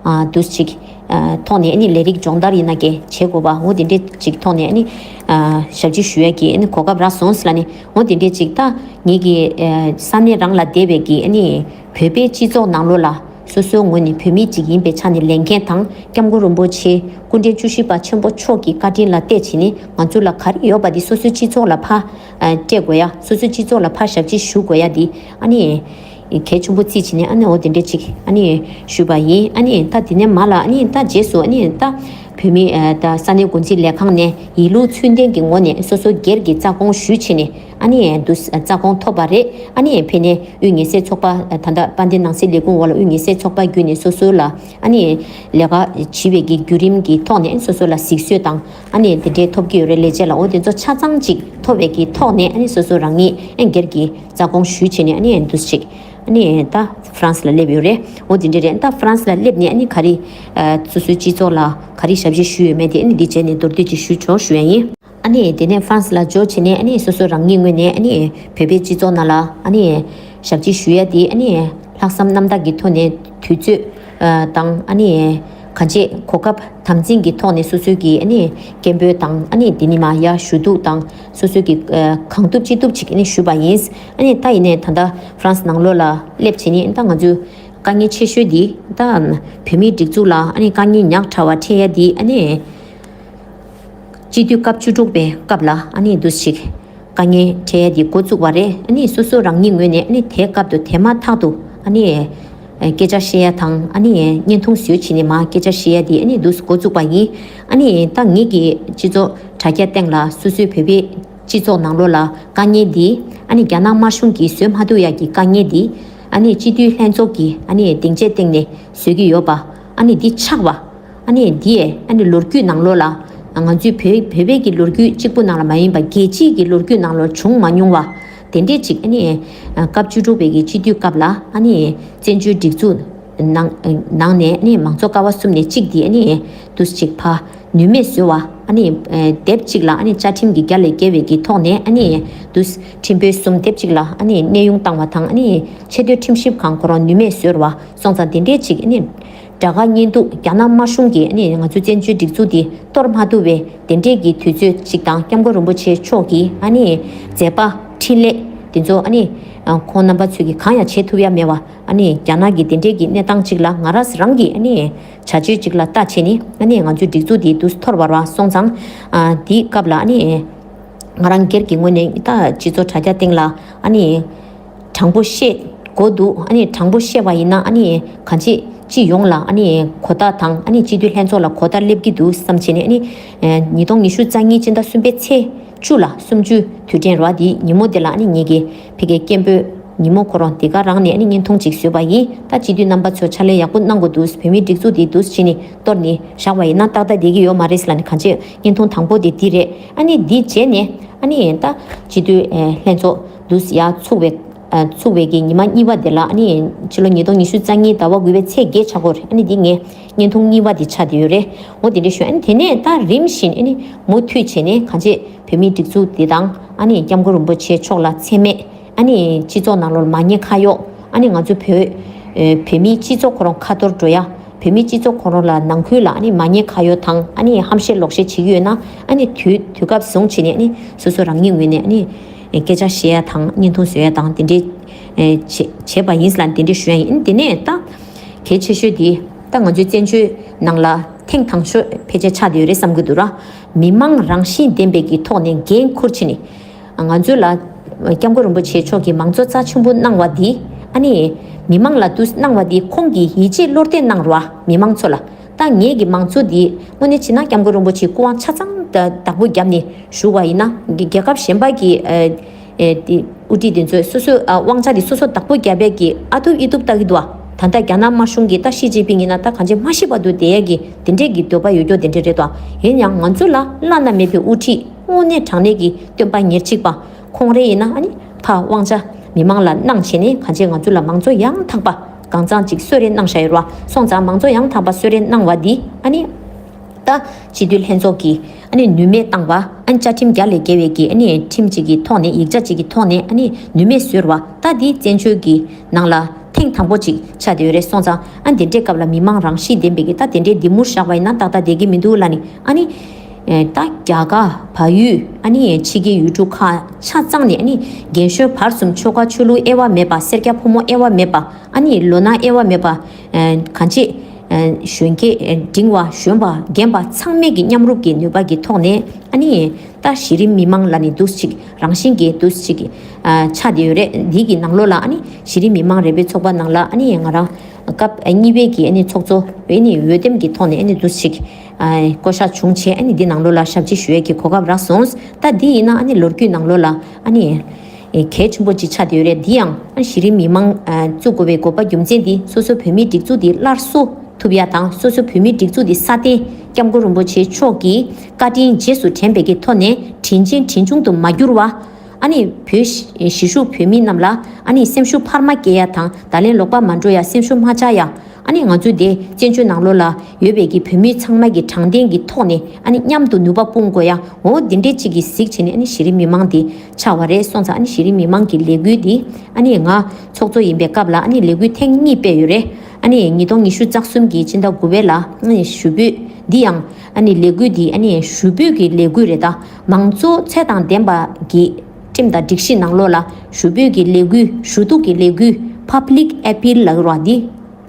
ཨ་འདུག་ཅིག་ཨ་ཐོག་ནས་ཨ་ནི་ལས་རིགས་སྦྱོང་བརྡར་ཡིན་ན་གི་བྱེད་དགོས་པ་འོ་དེ་འདྲས་ཅིག་ཐོག་ནས་ཨ་ནི་ཨ་ཞབས་ཕྱི་ཞུ་ཡ་གི་ཨ་ནི་གོ་སྐབས་རག་སོང་ཟེར་ལ་ནི་འོ་དེ་འདྲས་ཅིག་ད་ངེད་ཀྱི་ཨ་ས་གནས་རང་ལ་བསྡད་པའི་གི་ཨ་ནི་བོད་པའི་སྤྱི་ཚོགས་ནང་ལོགས་ལ། སོ་སོའི་ངོས་ནས་བོད་མི་གཅིག་ཡིན་པའི་ཆ་ནས་ལས་འགན་དང་སྐྱབས་མགོན་རིན་པོ་ཆེ་སྐུ་ཕྲེང་བཅུ་བཞི་པ་ཆེན་པོ་མཆོག་གི་བཀའ་དྲིན་ལ་བལྟས་བྱས་ནས་ང་ཚོ་ལ་ག་རེ་ཡོད་པ་དེ་སོ་སོའི་སྤྱི་ཚོགས་ལ་ཕར་སྤྲད་དགོས་ཡ། སོ་སོའི་སྤྱི་ཚོགས་ལ་ཕར་ཞབས་ཕྱི་ཞུ་དགོས་ཡ་དེ་ཨ་ནི་གལ་ཆེན་པོ་བརྩིས་བྱས་ནས་ཨ་ནི་འོ་དེ་འདྲས་ཅིག་ཨ་ནི་ཞུས་པ་ཡིན། ཨ་ནི་ད་དེ་ནས་མ་ལ་ཨ་ནི་ད་རྗེས་སུ་ཨ་ནི་ད་བོད་མི་ད་ས་གནས་འགོ་འཛིན་ལས་ཁང་ནས་ཡིད་ལུགས་ཚུལ་ལྡན་གྱི་ངོ་ནས་སོ་སོ་སྒེར་གྱི་རྩ་དགོངས་ཞུས་བྱས་ནས། ཨ་ནི་འདུ་རྩ་དགོངས་ཐོབ་པ་རེད། ཨ་ནི་ཕེ་ནས་དབུས་ཉེ་སྲས་ཚོགས་པ་ད་ལྟ་དཔལ་ལྡན་ནང་སྲིད་ལས་ཁུངས་འོག་ལ་དབུས་ཉེ་སྲས་ཚོགས་པ་བརྒྱུད་ནས་སོ་སོ་ལ་ཨ་ནི་ལས་ཀ་བྱེད་པའི་གི་བརྒྱུད་རིམ་གྱི་ཐོག་ནས་སོ་སོ་ལ་གཟིགས་ཚོད་དང་ཨ་ནི་དེ་འདྲའི་ཐོབ་ཀྱི་ཡོད་རེད། ལས་བྱེད་ལ་འོ་དེ་ཚོ་ཆ་ཚང་ཅིག་ཐོབ་པའི་གི་ཐོག་ནས་ཨ་ནི་སོ་སོ་རང་ཉིད་ཨ་སྒེར་གྱི་རྩ་དགོངས་ཞུས་བྱས་ནས་ཨ་ནི་འདུ་ཞིག་ཨ་ནི་ད་ཧྥ་རན་སི་ལ་སླེབས་ཡོད་རེད། འོ་དེ་འདྲ་རེད། ད་ཧྥ་རན་སི་ལ་སླེབས་ནས་ཨ་ནི་ག་རེ་སོ་སོའི་སྤྱི་ཚོགས་ལ་ག་རེ་ཞབས་ཕྱི་ཞུས་ཡོད་མེད་དེ་ཨ་ནི་འདི་བྱས་ནས་མདོར་བསྡུས་ཅིག་ཞུ་ཆོག་ཞུ་ཡ་ཡིན། ཨ་ནི་དེ་ནས་ཧྥ་རན་སི་ལ་འབྱོར་བྱས་ནས་ཨ་ནི་སོ་སོ་རང་ཉིད་ངོས་ནས་ཨ་ནི་བོད་པའི་སྤྱི་ཚོགས་ནང་ལ་ཨ་ནི་ཞབས་ཕྱི་ཞུ་ཡ་དེ་ཨ་ནི་ལྷག་བསམ་རྣམ་དག་གི་ཐོག་ནས་དུས་ཚོད་དང་ཨ་ནི་གང་ཅི་གོ་སྐབས་དམ་འཛིན་གྱི་ཐོག་ནས་སོ་སོའི་གི་ཨ་ནི་སྐད་འབོད་དང་ཨ་ནི་དེ་ནི་མ་ཡ་ཞུ་གཏུག་དང་སོ་སོའི་གི་གང་ཐུབ་ཅི་ཐུབ་ཅིག་ཨ་ནི་ཞུས་པ་ཡིན། ཨ་ནི་ད་ཡིན་ནའི་ད་ལྟ་ཧྥ་རན་སི་ནང་ལོགས་ལ་སླེབས་བྱས་ནས་ད་ང་ཚོའི་དཀའ་ངལ་ཆེ་ཤོས་འདི་ད་བོད་མིའི་སྒྲིག་འཛུགས་ལ་ཨ་ནི་དཀའ་ངལ་ཉག་ཕྲ་བ་འཕྲད་ཡ་འདི་ཨ་ནི། སྤྱི་འཐུས་སྐབས་བཅུ་དྲུག་པའི་སྐབས་ལ་ཨ་ནི་འདུ་ཞིག་དཀའ་ངལ་འཕྲད་ཡ་དེ་འགོ་བཙུགས་པ་རེད། ཨ་ནི་སོ་སོ་རང་ཉིད་ངོས་ནས་ཨ་ནི་དེའི་སྐབས་དུ་དེ་མ་ཐག་ཏུ་ཨ་ནི་སྐད་ཆ་བཤད་ཡ་དང་ཨ་ནི་བརྙན་ཐུང་བཟོས་བྱས་ནས་མ་སྐད་ཆ་བཤད་ཡ་དེ་ཨ་ནི་འདུ་འགོ་བཙུགས་པ་ཡིན། ཨ་ནི་ད་ངེད་ཀྱི་སྤྱི་ཚོགས་དྲ་རྒྱ་སྟེང་ལ་སོ་སོའི་བོད་པའི་སྤྱི་ཚོགས་ནང་ལོགས་ལ་དཀའ་ངལ་འདི་ཨ་ནི་རྒྱ་ནག་དམར་གཞུང་གིས་བཟོད་མ་ཐུབ་ཡ་གི་དཀའ་ངལ་འདི་ཨ་ནི་སྤྱི་འཐུས་ལྷན་ཚོགས་ཀྱིས་ཨ་ནི་སྡིངས་ཆའི་སྟེང་ནས་བཟོས་ཀྱི་ཡོད་པ་ཨ་ནི་འདི་ཆགས་པ། ཨ་ནི་འདི་ཨ་ནི་ལོ་རྒྱུས་ནང་ལོགས་ལ་ང་ཚོའི་བོད་བོད་པའི་གི་ལོ་རྒྱུས་གཅིག་པུ་ནང་ལ་མ་ཡིན་པ་རྒྱལ་སྤྱིའི་གི་ལོ་རྒྱུས་ནང་ལོགས་བྱུང་མ་མྱོང་བ་དེ་འདྲས་ཅིག་ཨ་ནི་སྐབས་བཅུ་དྲུག་པའི་གི་སྤྱི་འཐུས་སྐབས་ལ་ཨ་ནི་བཙན་བྱོལ་སྒྲིག་འཛུགས་ནང་ནང་ནས་ཨ་ནི་མང་གཙོ་ཀ་བ་གསུམ་ནས་གཅིག་འདི་ཨ་ནི་དུས་ཅིག་ཕ་ནུས་མེད་བཟོས་བ། ཨ་ནི་ཨེ་དེབ་གཅིག་ལ་ཨ་ནི་བཅའ་ཁྲིམས་ཀྱི་རྒྱ་ལས་བརྒལ་བའི་གི་ཐོག་ནས་ཨ་ནི་དུས་ཁྲིམས་དཔོན་གསུམ་དེབ་གཅིག་ལ་ཨ་ནི་གནས་དབྱུང་བཏང་བ་དང་། ཨ་ནི་ཆེས་མཐོའི་ཁྲིམས་ཞིབ་ཁང་ཁོ་རང་ནུས་མེད་བཟོས་པ་སོང་ཙང་། དེ་འདྲའི་ཅིག་ཨ་ནི་དགྲ་དགའ་གཉེན་སྡུག་རྒྱ་ནག་དམར་གཞུང་གིས་ཨ་ནི་ང་ཚོའི་བཙན་བྱོལ་སྒྲིག་འཛུགས་འདི་གཏོར་མ་ཐུབ་པའི་དེ་འདྲའི་གི་དུས་ཚོད་ཅིག་དང་། སྐྱབས་མགོན་རིན་པོ་ཆེ་མཆོག་གི་ཨ་ནི་མཛད་པ་འཕྲིན་ལས་དེ་ཚོ་ཨ་ནི་ཁོང་རྣམ་པ་ཚོས་ཀྱིས་གང་ཡང་བྱེད་ཐུབ་ཡ་མེད་པ། ཨ་ནི་རྒྱ་ནག་གི་དེ་འདྲའི་གི་གནས་སྟངས་ཅིག་ལ་ང་རང་རང་གིས་ཨ་ནི་བྱ་སྤྱོད་ཅིག་ལ་ལྟ་བྱས་ནས། ཨ་ནི་ང་ཚོའི་སྒྲིག་འཛུགས་འདི་དུས་འཐོར་བ་ར་སོང་ཙང་། ཨ་དེའི་སྐབས་ལ་ཨ་ནི་ང་རང་སྒེར་གྱི་ངོས་ནས་ད་སྤྱི་ཚོགས་དྲ་རྒྱ་སྟེང་ལ་ཨ་ནི་དྲང་པོ་བཤད་དགོས་འདུག་ཨ་ནི་དྲང་པོ་བཤད་པ་ཡིན་ན་ཨ་ནི་གང་ཅི་སྤྱི་ཡོངས་ལ་ཨ་ནི་གོ་བརྡ་དང་། ཨ་ནི་སྤྱི་འཐུས་ལྷན་ཚོགས་ལ་གོ་བརྡ་སླེབས་ཀྱི་འདུག་བསམ་བྱས་ནས། ཨ་ནི་ཉིས་སྟོང་ཉི་ཤུ་རྩ་གཉིས་སྤྱི་ཟླ་གསུམ་པའི་ཚེས་བཅུ་ལ་གསུམ་བཅུའི་དུས་དྲན་ར་འདི་ཉིན་མོ་འདི་ལ་ཨ་ནི་ངེད་ཀྱི་ཕ་གིའི་སྐད་འབོད་ཉིན་མོ་ཁོ་རང་དེ་ག་རང་ནས་ཨ་ནི་བརྙན་ཐུང་ཅིག་བཟོས་པ་ཡིན། ད་སྤྱི་འཐུས་རྣམ་པ་ཚོ་ཕྱག་ལས་ཡག་པོ་གནང་དགོས་འདུག་བོད་མིའི་སྒྲིག་འཛུགས་འདི་འདུག་བྱས་ནས་གཏོར་ནས་བཞག་པ་ཡིན་ན་ཏག་ཏག་བསྡད་ཀྱི་ཡོད་མ་རེད་ལབ་ནས་གང་ཅི་བརྙན་ཐུང་དང་པོ་དེ་འདི་རེད། ཨ་ནི་འདི་བྱས་ནས་ཨ་ནི་ད་སྤྱི་འཐུས་ཨེ་ལྷན་ཚོགས་འདུ་ཡ་ཚུགས་པའི་ཨ་ཚུགས་པའི་གི་ཉི་མ་གཉིས་པ་དེ་ལ། ཨ་ནི་ཕྱི་ལོ་ཉིས་སྟོང་ཉི་ཤུ་རྩ་གཉིས་ཟླ་བ་དགུ་པའི་ཚེས་བརྒྱད་ཆགས་ཀྱི་ཡོད་རེད། ཨ་ནི་འདི་ངའི་བརྙན་ཐུང་གཉིས་པ་དེ་ཆགས་བསྡད་ཡོད་རེད། འོ་དེ་འདྲ་ཞུ། ཨ་ནི་དེ་ནས་ད་རིམ་བཞིན་ཨ་ནི་མུ་མཐུད་བྱས་ནས་གང་ཅི་བོད་མིའི་སྒྲིག་འཛུགས་འདི་དང་། ཨ་ནི་སྐྱབས་མགོན་རིན་པོ་ཆེ་མཆོག་ལ་མཚན་སྨད། ཨ་ནི་སྤྱི་ཚོགས་ནང་ལོགས་ལ་མ་ཉེས་ཁ་གཡོགས། ཨ་ནི་ང་ཚོ་བོད་ཨེ་བོད་མིའི་སྤྱི་ཚོགས་ཁོ་རང་ཁ་ཐོར་འགྲོ་ཡ། བོད་མིའི་སྤྱི་ཚོགས་ཁོ་རང་ལ་ནང་ཁུལ་ལ་ཨ་ནི་མ་ཉེས་ཁ་གཡོགས་དང་། ཨ་ནི་ཧམ་བཤད་ལོག་བཤད་བྱེད་ཀྱི་ཡོད་ན། ཨ་ནི་དུས་དུས་སྐབས་བཟུང་བྱས་ནས་ཨ་ནི་སོ་སོ་རང་ཉིད་ངོས་ནས་ཨ་ནི་སྐད་ཆ་བཤད་ཡ་དང་། བརྙན་ཐུང་བཟོ་ཡ་དང་། དེ་འདྲའི་ཨེ་བྱེད་བྱེད་པ་ཡིན་ལབ་ནས་དེ་འདྲའི་ཞུ་ཡ་ཡིན། དེ་ནས་ད་གལ་ཆེ་ཤོས་དེ་ད་ང་ཚོའི་བཙན་བྱོལ་ནང་ལ་ཐེངས་དང་ཤོས་ཕལ་ཆེར་ཆགས་བསྡད་ཡོད་རེད་བསམ་གྱི་འདུག་ར། མི་མང་རང་བཞིན་ལྡན་པའི་གི་ཐོག་ནས་འགན་འཁུར་བྱས་ནས། ང་ཚོ་ལ་སྐྱབས་མགོན་རིན་པོ་ཆེ་མཆོག་གིས་མང་གཙོ་རྩ་ཆེན་པོ་གནང་བ་འདི། ཨ་ནི་མི་མང་ལ་དུས་གནང་བ་འདི་ཁོང་གིས་ཡིད་ཆེས་བློ་གཏད་གནང་རོགས་མི་མང་ཚོ་ལ། ད་ངེད་ཀྱི་མང་གཙོ་འདི་དངོས་གནས་བྱས་ན་སྐྱབས་མགོན་རིན་པོ་ཆེའི་སྐུ་དབང་ཆ་ཚང་ད་བདག་པོ་བརྒྱབ་ནས་བཞུགས་པ་ཡིན་ན། རྒྱལ་ཁབ་གཞན་པ་གི་ཨ་ཨེ་དེ་དབུ་ཁྲིད་དེ་ཚོས་སོ་སོའི་ཨ་དབང་ཆ་དེ་སོ་སོ་བདག་པོ་བརྒྱབ་པའི་གི་ཨ་ཐུབ་ཨི་ཐུབ་ལྟ་གི་འདུག་ཨ། ད་ལྟ་རྒྱ་ནག་དམར་གཞུང་གི་ད་ཞི་ཅིན་ཕིང་ཡིན་ན་ད་གང་ཅི་མ་ཤི་བར་དུ་བསྡད་ཡ་གི་དེ་འདྲས་ཀྱི་འདོད་པ་ཡོད་རྒྱུ་དེ་འདྲས་རེད་དོ། ཡིན་ཡང་ང་ཚོ་ལ་བླ་ན་མེད་པའི་དབུ་ཁྲིད་དངོས་གནས་དྲང་གནས་ཀྱི་སྟོན་པ་ཉེར་གཅིག་པ་ཁོང་རེ་ཡིན་ན། ཨ་ནི་ཕར་དབང་ཆ་མི་མང་ལ་གནང་བྱས་ནས་གང་ཅི་ང་ཚོ་ལ་མང་གཙོ་ཡང་དག་པ་གང་ཚང་ཅིག་གསོལ་རས་གནང་བཞག་ཡོད་ར། སོང་ཙང་མང་གཙོ་ཡང་དག་པ་གསོལ་རས་གནང་བ་འདི་ཨ་ནི། ད་སྤྱི་འཐུས་ལྷན་ཚོགས་ཀྱིས་ཨ་ནི་ནུས་མེད་བཏང་བ། ཨ་ནི་བཅའ་ཁྲིམས་རྒྱ་ལས་བརྒལ་བའི་གི་ཨ་ནི་ཁྲིམས་གཅིག་གི་ཐོག་ནས། ཡིག་ཆ་གཅིག་གི་ཐོག་ནས་ཨ་ནི་ནུས་མེད་བཟོས་ར་བ། ད་འདི་བཙན་བྱོལ་གྱི་ནང་ལ་ཐེངས་དང་པོ་གཅིག་ཆགས་བསྡད་ཡོད་རེད། སོང་ཙང་ཨ་ནི་དེ་འདྲའི་སྐབས་ལ་མི་མང་རང་བཞིན་ལྡན་པའི་གི་ད་དེ་འདྲའི་འདི་མུར་བཞག་པ་ཡིན་ན་ཏག་ཏག་བསྡད་ཀྱི་མི་འདུག་ལབ་ནས། ཨ་ནི་ད་རྒྱ་གར་བལ་ཡུལ། ཨ་ནི་ཕྱི་རྒྱལ་ཡུལ་གྲུ་ཁག་ཆ་ཚང་ནས། ཨ་ནི་རྒན་གཞོན་བར་གསུམ། ཆོལ་ཁ་ཆོས་ལུགས་དབྱེ་བ་མེད་པ། སེར་སྐྱ་ཕོ་མོ་དབྱེ་བ་མེད་པ། ཨ་ནི་ལོ་ན་དབྱེ་བ་མེད་པ། ཨ་གང་ཅི་ཨ་གཞོན་སྐྱེས་ཨ་འབྲིང་བ་གཞོན་པ་རྒན་པ་ཚང་མས་ཀྱི་མཉམ་རུབ་ཀྱི་ནུས་པ་གི་ཐོག་ནས། ཨ་ནི་ད་གཞི་རིམ་མི་མང་ལབ་ནས་འདུག་ཅིག་རང་བཞིན་གྱིས་འདུག་ཅིག་ཨ་ཆགས་བསྡད་ཡོད་རེད། འདི་གི་ནང་ལོགས་ལ་ཨ་ནི་གཞི་རིམ་མི་མང་རེ་བའི་ཚོགས་པ་ནང་ལ་ཨ་ནི་ང་རང་སྐབས་ཨ་གཉིས་པའི་གི་ཨ་ནི་ཚོགས་གཙོ་ཨ་ནི་འོས་འདེམས་ཀྱི་ཐོག་ནས་ཨ་ནི་འདུག་ཅིག་ཨ་བསྐོ་གཞག་བྱུང་བྱས། ཨ་ནི་འདི་ནང་ལོགས་ལ་ཞབས་ཕྱི་ཞུ་ཡས་ཀྱི་གོ་སྐབས་རག་སོང་། ད་འདི་ཡིན་ན་ཨ་ནི་ལོ་རྒྱུས་ནང་ལོགས་ལ་ཨ་ནི། ཨེ་གལ་ཆེན་པོ་ཅིག་ཆགས་བསྡད་ཡོད་རེད། འདི་ཡང་གཞི་རིམ་མི་མང་ཨ་བཙུགས་དགོས་པའི་དགོས་པ་རྒྱུ་མཚན་འདི་སོ་སོ་བོད་མིའི་སྒྲིག་འཛུགས་འདི་སླར་གསོ་ཐུབ་ཡ་དང་། སོ་སོ་བོད་མིའི་སྒྲིག་འཛུགས་འདི་སྲ་བརྟན་སྐྱབས་མགོན་རིན་པོ་ཆེ་མཆོག་གི་བཀའ་དྲིན་རྗེས་སུ་དྲན་པའི་གི་ཐོག་ནས་དྲིན་ཆེན་དྲིན་ཆུང་དུ་མ་གྱུར་བ། ཨ་ནི་བོད་གཞིས་བཞུགས་བོད་མི་རྣམས་ལ་ཨ་ནི་སེམས་ཤུགས་འཕར་མ་སྐྱེ་ཡ་དང་། བརྡ་ལན་ལོག་པ་མ་འགྲོ་ཡ། སེམས་ཤུགས་མ་ཆག་ཡ། ཨ་ནི་ང་ཚོ་དེ་བཙན་བྱོལ་ནང་ལོགས་ལ་ཡོད་པའི་གི་བོད་མི་ཚང་མ་གི་དྲང་བདེན་གྱི་ཐོག་ནས་ཨ་ནི་མཉམ་དུ་ནུས་པ་སྤུངས་དགོས་ཡ། འོ་འདི་འདྲའི་གཅིག་གི་གཟིགས་བྱས་ནས་ཨ་ནི་གཞི་རིམ་མི་མང་དེ་ཆགས་པ་རེད། སོང་ཙང་ཨ་ནི་གཞི་རིམ་མི་མང་གི་ལས་འགུལ་འདི་ཨ་ནི་ང་ཚོགས་གཙོ་ཡིན་པའི་སྐབས་ལ་ཨ་ནི་ལས་འགུལ་ཐེངས་གཉིས་སྤེལ་ཡོད་རེད། ཨ་ནི་ཉིས་སྟོང་ཉི་ཤུ་རྩ་གསུམ་གི་ཕྱི་ཟླ་དགུ་པའི་ལ་ཨ་ནི་ཞུ་འབོད་འདི་ཡང་། ཨ་ནི་ལས་འགུལ་འདི་ཨ་ནི་ཞུ་འབོད་ཀྱི་ལས་འགུལ་རེད། ད་མང་གཙོ་ཚད་དང་ལྡན་པ་གི་ཁྲིམས་དང་སྒྲིག་གཞི་ནང་ལོགས་ལ་ཞུ་འབོད་ཀྱི་ལས་འགུལ། ཞུ་གཏུག་གི་ལས་འགུལ། Public Appeal ལབ་རོགས་འདི་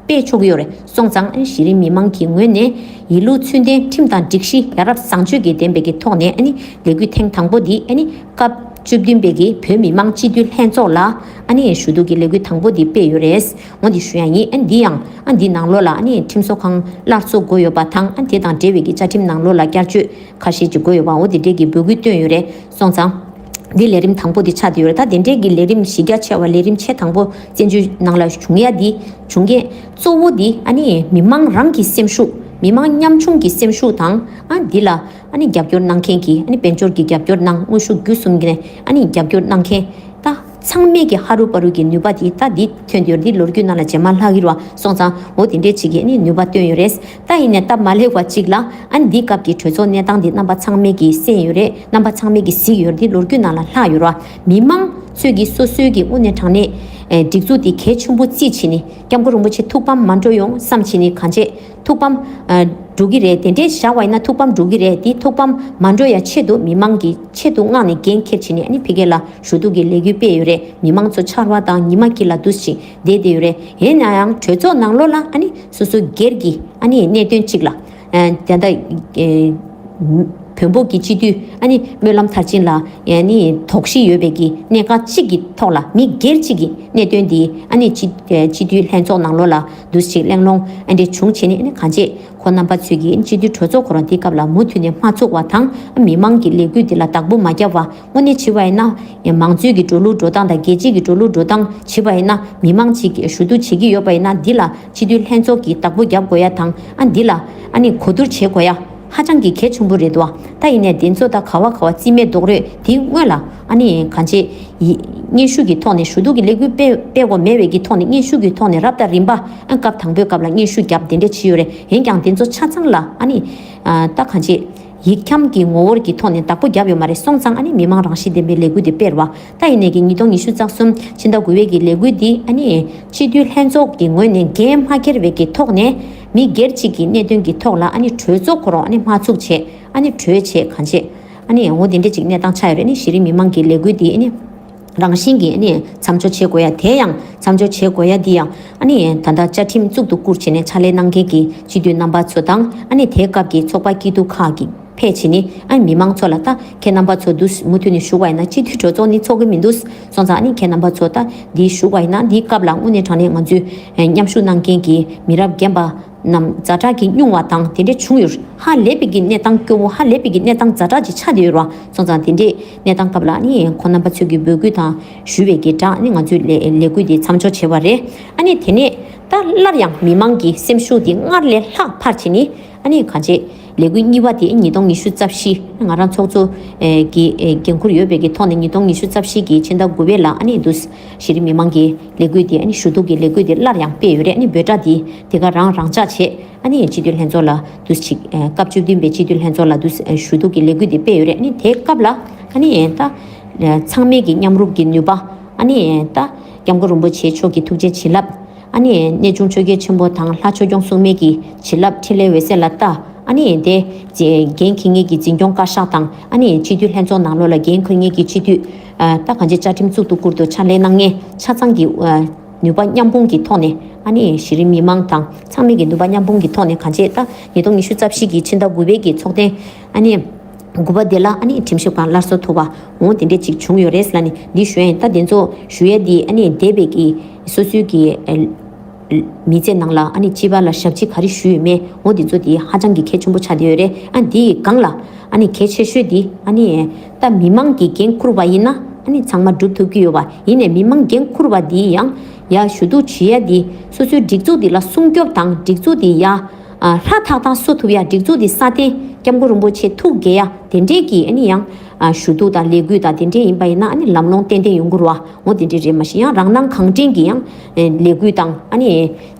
སྤེལ་ཆོག་གི་ཡོད་རེད། སོང་ཙང་ཨ་ནི་གཞི་རིམ་མི་མང་གི་ངོས་ནས་ཡིད་ལུགས་ཚུལ་ལྡན་ཁྲིམས་དང་སྒྲིག་གཞི་ཡ་རབས་བཟང་སྤྱོད་ཀྱི་ལྡན་པའི་གི་ཐོག་ནས་ཨ་ནི་ལས་འགུལ་ཐེངས་དང་པོ་འདི་ཨ་ནི་སྐབས་བཅུ་བདུན་པའི་གི་བོད་མི་མང་སྤྱི་འཐུས་ལྷན་ཚོགས་ལ་ཨ་ནི་ཞུ་གཏུག་གི་ལས་འགུལ་དང་པོ་འདི་སྤེལ་ཡོད་རེད། འོ་འདི་ཞུ་ཡ་ཡིན། ཨ་འདི་ཡང་ཨ་འདི་ནང་ལོགས་ལ་ཨ་ནི་ཁྲིམས་བཟོ་ཁང་སླར་གསོ་དགོས་ཡོད་པ་དང་། ཨ་དེ་དང་འབྲེལ་བའི་གི་བཅའ་ཁྲིམས་ནང་ལོགས་ལ་བསྐྱར་བཅོས་ཁ་ཤས་ཅིག་དགོས་ཡོད་པ། འོ་དེ་འདྲའི་གི་འབོད་སྐུལ་བཏོན་ཡོད་རེད། སོང་ཙང་འདི་ལས་རིམ་དང་པོ་འདི་ཆགས་བསྡད་ཡོད་རེད། ད་དེ་འདྲའི་གི་ལས་རིམ་གཞི་རྒྱ་ཆེ་བ་ལས་རིམ་ཆེ་དང་པོ་བཙན་བྱོལ་ནང་ལ་བྱུང་ཡ་འདི་བྱུང་གི་གཙོ་བོ་འདི་ཨ་ནི་མི་མང་རང་གི་སེམས་ཤུགས། མི་མང་ཉམ་ཆུང་གི་སེམས་ཤུགས་དང་། ཨ་འདི་ལ་ཨ་ནི་རྒྱབ་སྐྱོར་གནང་མཁན་གྱི་ཨ་ནི་དཔལ་འབྱོར་གྱི་རྒྱབ་སྐྱོར་གནང་། དངོས་ཤུགས་བརྒྱུད་གསུམ་གྱི་ནས་ཨ་ནི་རྒྱབ་སྐྱོར་གནང་མཁན་ད་ ཚང་མས་ཀྱི་ཧ་རུ་པ་རུ་གི་ནུས་པ་དེ་ད་འདི་ཐོན་དུས་འདི་ལོ་རྒྱུས་ནང་ལ་རྗེས་མ་ལྷག་གི་རེད་བ། སོང་ཙང་འོ་དེ་འདྲས་ཅིག་གིས་ནི་ནུས་པ་བཏོན་ཡོད་རེད། ད་ཡིན་ནའི་སྟབས་མ་ལེགས་པ་ཅིག་ལ་ཨ་ནི་འདི་སྐབས་ཀྱི་གྲོས་ཚོགས་གནས་སྟངས་འདི་རྣམ་པ་ཚང་མས་ཀྱི་གསན་ཡོད་རེད། རྣམ་པ་ཚང་མས་ཀྱི་གཟིགས་ཡོད་རེད། འདི་ལོ་རྒྱུས་ནང་ལ་ལྷག་ཡོད་རེད་བ། མི་མང་ཚོས་ཀྱི་སོ་སོའི་གི་དངོས་གནས་དྲང་གནས་ཨེ་སྒྲིག་འཛུགས་འདི་གལ་ཆེན་པོ་བརྩིས་བྱས་ནི་སྐྱབས་མགོན་རིན་པོ་ཆེ་ཐུགས་ཕམ་མ་འགྲོ་ཡོང་བསམ་བྱས་ནི་གང་བྱེད། ཐུགས་ཕམ་ཨ་འགྲོ་གི་རེད། དེ་འདྲའི་བཞག་པ་ཡིན་ན་ཐུགས་ཕམ་འགྲོ་གི་རེད། དེ་ཐུགས་ཕམ་མ་འགྲོ་ཡ་ཆེད་དུ་མི་མང་གི་ཆེད་དུ་མངགས་ནས་འགན་འཁྱེར་བྱས་ནས་ཨ་ནི་ཕ་གི་ལ་ཞུ་གཏུག་གི་ལས་འགུལ་སྤེལ་ཡོད་རེད། མི་མང་ཚོ་ཆར་པ་དང་ཉི་མ་དཀྱིལ་ལ་འདུག་ཅིག་བསྡད་བསྡད་ཡོད་རེད། ཡིན་ན་ཡང་གྲོས་ཚོགས་ནང་ལོགས་ལ་ཨ་ནི་སོ་སོ་སྒེར་གྱི་ཨ་ནི་གནད་དོན་གཅིག་ལ་ཨ་ད་ལྟ་ཨེ་བོད་འབོར་གྱི་སྤྱི་འཐུས་ཨ་ནི་སྨོན་ལམ་མཐར་ཕྱིན་ལ་ཨ་ནི་དོགས་གཞི་ཡོད་པའི་གི་གནད་འགག་གཅིག་གི་ཐོག་ལ་མི་སྒེར་གཅིག་གི་གནད་དོན་འདི་ཨ་ནི་སྤྱི་ཨེ་སྤྱི་འཐུས་ལྷན་ཚོགས་ནང་ལོགས་ལ་འདུག་ཅིག་གླེང་སློང་ཨ་འདྲ་བྱུང་བྱས་ནས་ཨ་ནི་གང་བྱེད། ཁོ་རྣམ་པ་ཚོས་ཀྱིས་སྤྱི་འཐུས་གྲོས་ཚོགས་ཁོ་རང་འདི་སྐབས་ལ་མུ་མཐུད་ནས་མ་ཚུགས་པ་དང་། མི་མང་གི་ལས་འགུལ་འདི་ལ་བདག་པོ་མ་བརྒྱབ་པ། དངོས་གནས་བྱས་པ་ཡིན་ན་མང་གཙོའི་གི་འགྲོ་ལུགས་འགྲོ་སྟངས་དང་། རྒྱལ་སྤྱིའི་གི་འགྲོ་ལུགས་འགྲོ་སྟངས་བྱས་པ་ཡིན་ན། མི་མང་ཅིག་གིས་ཞུ་གཏུག་བྱེད་ཀྱི་ཡོད་པ་ཡིན་ན། འདི་ལ་སྤྱི་འཐུས་ལྷན་ཚོགས་ཀྱིས་བདག་པོ་རྒྱབ་དགོས་ཡ་དང་། ཨ་འདི་ལ་ཨ་ནི་གོ་བསྡུར་བྱེད་དགོས་ཡ་ཧ་ཅང་གི་གལ་ཆེན་པོ་རེད་འདུག་བ། ད་ཡིན་ནའི་འདི་ཚོ་ད་ག་བ་ག་བ་རྩིས་མེད་རྡོག་རོལ་འདི་སྔོན་ལ་ཨ་ནི་གང་བྱེད། ཡི་སྙན་ཞུ་གི་ཐོག་ནས་ཞུ་གཏུག་གི་ལས་འགུལ་སྤེལ་སྤེལ་དགོས་མེད་པའི་གི་ཐོག་ནས་སྙན་ཞུ་གི་ཐོག་ནས་རབ་དང་རིམ་པ་ཨ་སྐབས་དང་པོའི་སྐབས་ལ་སྙན་ཞུ་བརྒྱབ་དེ་འདྲ་བྱས་ཡོད་རེད། འོན་ཀྱང་དེ་ཚོ་ཆ་ཚང་ལ་ཨ་ནི་ཨ་ད་གང་བྱེད། ཡིག་འཁྱམ་གྱི་ངོ་བོར་གྱི་ཐོག་ནས་བདག་པོ་བརྒྱབ་ཡོད་མ་རེད། སོང་ཙང་ཨ་ནི་མི་མང་རང་བཞིན་ལྡན་པའི་ལས་འགུལ་དེ་སྤེལ་བ། ད་ཡིན་ནའི་གི་ཉིས་སྟོང་ཉི་ཤུ་རྩ་གསུམ་ཕྱི་ཟླ་དགུ་པའི་གི་ལས་འགུལ་འདི་ཨ་ནི་སྤྱི་འཐུས་ལྷན་ཚོགས་ཀྱི་ངོས་ནས་འགན་མ་འཁྱེར་བའི་གི་ཐོག་ནས་མི་སྒེར་གཅིག་གི་གནད་དོན་གྱི་ཐོག་ལ་ཨ་ནི་གྲོས་ཚོགས་ཁོ་རང་ཨ་ནི་མ་ཚུགས་བྱས། ཨ་ནི་གྲོས་བྱས་གང་བྱེད། ཨ་ནི་འོ་དེ་འདྲ་ཅིག་གནས་སྟངས་ཆགས་ཡོད་རེད། ཨ་ནི་གཞི་རིམ་མི་མང་གི་ལས་འགུལ་འདི་ཨ་ནི་རང་བཞིན་གྱིས་ཨ་ནི་མཚམས་འཇོག་བྱེད་དགོས་ཡ། དེ་ཡང་མཚམས་འཇོག་བྱེད་དགོས་ཡ་འདི་ཡང་ཨ་ནི་ད་ལྟ་བཅའ་ཁྲིམས་གཙུག་ཏུ་བཀུར་བྱས་ནས་ཕྱག་ལས་གནང་མཁན་གྱི་སྤྱི་འཐུས་རྣམ་པ་ཚོ་དང་། ཨ་ནི་དེའི་སྐབས་ཀྱི་ཚོགས་པ་སྐྱིད་སྡུག་ཁག་གི་ཕེབས་བྱས་ནས་ཨ་ནི་མི་མང་ཚོ་ལ་ད་ཁྱེད་རྣམ་པ་ཚོ་འདུག་མུ་མཐུད་ནས་བཞུགས་པ་ཡིན་ན་སྤྱི་འཐུས་གྲོས་ཚོགས་ནི་ཚོགས་ཀྱི་མི་འདུག་སོང་ཙང་ཨ་ནི་ཁྱེད་རྣམ་པ་ཚོ་ད་འདི་བཞུགས་པ་ཡིན་ན་འདིའི་སྐབས་ལ་དངོས་གནས་དྲང་གནས་ང་ཚོས་མཉམ་ཞུགས་གནང་མཁན་གྱི་མི་རབས་རྒན་པ་རྣམས་ཛ་དྲག་གི་བསྙུང་བ་དང་དེ་འདྲ་བྱུང་ཡོད། ཧ་ལས་པའི་གི་གནས་སྟངས་སྐྱོ་བོ། ཧ་ལས་པའི་གི་གནས་སྟངས་ཛ་དྲག་ཅིག་ཆགས་བསྡད་ཡོད་རེད་བ། སོང་ཙང་དེ་འདྲའི་གནས་སྟངས་སྐབས་ལ་ཨ་ནི་ཁོང་རྣམ་པ་ཚོས་ཀྱི་འབོད་སྐུལ་དང་ཞུ་བའི་གི་སྒྲ་ཨ་ནི་ང་ཚོའི་ལས་ལས་འགུལ་དེ་མཚམས་འཇོག་བྱས་པ་རེད། ཨ་ནི་དེ་ནས་ད་སླར་ཡང་མི་མང་གི་སེམས་ཤུགས་དེ་སྔར་ལས་ལྷག་འཕར་བྱས་ནས་ཨ་ནི་གང་བྱེད། ལས་འགུལ་གཉིས་པ་དེ་ཉིས་སྟོང་ཉི་ཤུ་རྩ་བཞི་ང་རང་ཚོགས་གཙོ་ཨེ་གི་ཨེ་འགན་འཁུར་ཡོད་པའི་གི་ཐོག་ནས་ཉིས་སྟོང་ཉི་ཤུ་རྩ་བཞི་གི་ཕྱི་ཟླ་དགུ་པའི་ལ་ཨ་ནི་འདུག་གཞི་རིམ་མི་མང་གི་ལས་འགུལ་དེ་ཨ་ནི་ཞུ་གཏུག་གི་ལས་འགུལ་དེ་སླར་ཡང་སྤེལ་ཡོད་རེད། ཨ་ནི་འབོད་སྒྲ་དེ་དེ་ག་རང་རང་འཇགས་བྱས། ཨ་ནི་སྤྱི་འཐུས་ལྷན་ཚོགས་ལ་འདུག་ཅིག་ཨ་སྐབས་བཅུ་བདུན་པའི་སྤྱི་འཐུས་ལྷན་ཚོགས་ལ་འདུག་ཨ་ཞུ་གཏུག་གི་ལས་འགུལ་དེ་སྤེལ་ཡོད་རེད། ཨ་ནི་དེའི་སྐབས་ལ་ཨ་ནི་ད་ཨ་ཚང་མས་ཀྱི་མཉམ་རུབ་ཀྱི་ནུས་པ། ཨ་ནི་ད་སྐྱབས་མགོན་རིན་པོ་ཆེ་མཆོག་གི་ཐུགས་རྗེ་བྱིན་རླབས། ཨ་ནི་གནས་ཆུང་ཆོས་རྒྱལ་ཆེན་པོ་དང་ལྷ་ཆོས་སྐྱོང་སྲུང་མའི་གི་བྱིན་རླབས་འཕྲིན་ལས་འོད་ཟེར་ལ་ལྟ། ཨ་ནི་དེ་འགན་འཁྱེར་མཁན་གྱི་འཛིན་སྐྱོང་བཀའ་ཤག་དང་། ཨ་ནི་སྤྱི་འཐུས་ལྷན་ཚོགས་ནང་ལོགས་ལ་འགན་འཁྱེར་མཁན་གྱི་སྤྱི་འཐུས་ཨ་ད་གང་ཅི་བཅའ་ཁྲིམས་གཙུག་ཏུ་བཀུར་ཏུ་ཕྱག་ལས་གནང་མཁན་ཆ་ཚང་གི་ཨ་ནུས་པ་མཉམ་སྤུངས་ཀྱི་ཐོག་ནས། ཨ་ནི་གཞི་རིམ་མི་མང་དང་ཚང་མས་ཀྱི་ནུས་པ་མཉམ་སྤུངས་ཀྱི་ཐོག་ནས་གང་ཅི་ད་ཉིས་སྟོང་ཉི་ཤུ་རྩ་བཞི་གི་ཕྱི་ཟླ་དགུ་པའི་གི་ཚོགས་ཐེངས་ཨ་ནི་དགུ་པ་དེ་ལ་ཨ་ནི་ཁྲིམས་ཞིབ་ཁང་སླར་གསོ་ཐུབ་པ་འོ་དེ་འདྲས་ཅིག་བྱུང་ཡོད་རེད་ལབ་ནས་འདི་ཞུ་ཡ་ཡིན། ད་དེ་ཚོ་ཞུ་ཡ་འདི་ཨ་ནི་འདས་པའི་གི་སོ་སོའི་གི་ཨ་མི་ཚེ་ནང་ལ་ཨ་ནི་སྤྱི་པ་ལ་ཞབས་ཕྱི་ག་རེ་ཞུས་ཡོད་མེད་འོ་དེ་ཚོ་དེ་ཧ་ཅང་གི་གལ་ཆེན་པོ་ཆགས་བསྡད་ཡོད་རེད། ཨ་འདིའི་སྒང་ལ་ཨ་ནི་གལ་ཆེ་ཤོས་དེ་ཨ་ནི་ད་མི་མང་གིས་འགན་འཁུར་བ་ཡིན་ན་ཨ་ནི་ཚང་མ་སྒྲུབ་ཐུབ་ཀྱི་ཡོད་པ་ཡིན་ནའི་མི་མང་འགན་འཁུར་བ་དེ་ཡང་ཡ་ཞུ་གཏུག་བྱེད་ཡ་དེ་སོ་སོའི་སྒྲིག་འཛུགས་དེ་ལ་སྲུང་སྐྱོབ་དང་སྒྲིག་འཛུགས་དེ་ཡ། ཧྲ་ཐག་ཐག་བཟོ་ཐུབ་ཡ། སྒྲིག་འཛུགས་འདི་སྲ་བརྟན། སྐྱབས་མགོན་རིན་པོ་ཆེ་ཐུགས་དགྱེས་ཡ་དེ་འདྲས་ཀྱི་ཨ་ནི་ཡང་ཞུ་གཏུག་དང་ལས་འགུལ་དང་དེ་འདྲས་ཡིན་པ་ཡིན་ན་ཨ་ནི་ལམ་ལྷོང་ཏན་ཏན་ཡོང་གི་རེད་བ། འོ་དེ་འདྲས་རེད། མ་གཞི་ཡང་རང་སྣང་གང་དྲན་གྱི་ཡང་ལས་འགུལ་དང་ཨ་ནི་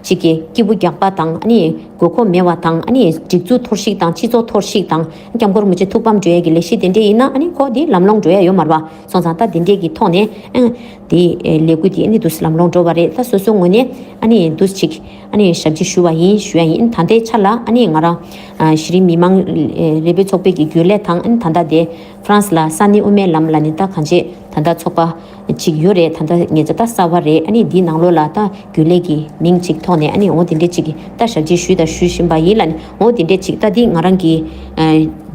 གཅིག་གི་སྐྱིད་པོ་རྒྱག་པ་དང་ཨ་ནི་དགོས་མཁོ་མེད་པ་དང་ཨ་ནི་སྒྲིག་འཛུགས་འཐོར་བཤིག་དང་སྤྱི་ཚོགས་འཐོར་བཤིག་དང་སྐྱབས་མགོན་རིན་པོ་ཆེ་ཐུགས་ཕམ་འགྲོ་ཡ་གི་ལས་གཞི་དེ་འདྲས་ཡིན་ན་ཨ་ནི་ཁོ་དེ་ལམ་ལྷོང་འགྲོ་ཡ་ཡོད་མ་རེད་བ། སོང་ཙང་ད་དེ་འདྲས་ཀྱི་ཐོག་ནས་ཨ་དེ་ལས་འགུལ་དེ་ཨ་ནི་འདུག་ལམ་ལྷོང་འགྲོ་བ་རེད། ད་སོ་སོའི་ངོས་ནས་ཨ་ནི་འདུག་ཅིག་ཨ་ནི་ཞབས་ཕྱི་ཞུ་བ་ཡིན་ཞུ་ཡ་ཡིན། ད་ལྟའི་ཆ་ལ་ཨ་ནི་ང་རང་ཨ་གཞི་རིམ་མི་མང་ཨེ་རེ་འབོད་ཚོགས་པའི་གི་རྒྱུན་ལས་དང་ཨ་ནི་ད་ལྟ་དེ་ཧྥ་རན་སི་ལ་ས་གནས་དབུ་མའི་ལམ་ལ་ནི་ད་གང་ཅི་ད་ལྟ་ཚོགས་པ་ཅིག་ཡོད་རེད། ད་ལྟ་ངེད་ཚོ་ད་གསར་བ་རེད། ཨ་ནི་འདིའི་ནང་ལོགས་ལ་ད་རྒྱུན་ལས་ཀྱི་མིང་ཅིག་ཐོག་ནས་ཨ་ནི་འོ་དེ་འདྲས་ཅིག་གི་ད་ཞབས་ཕྱི་ཞུས་དང་ཞུ་བཞིན་པ་ཡིན་ལབ་ནས་འོ་དེ་འདྲས་ཅིག་ད་འདི་ང་རང་གི་ཨ་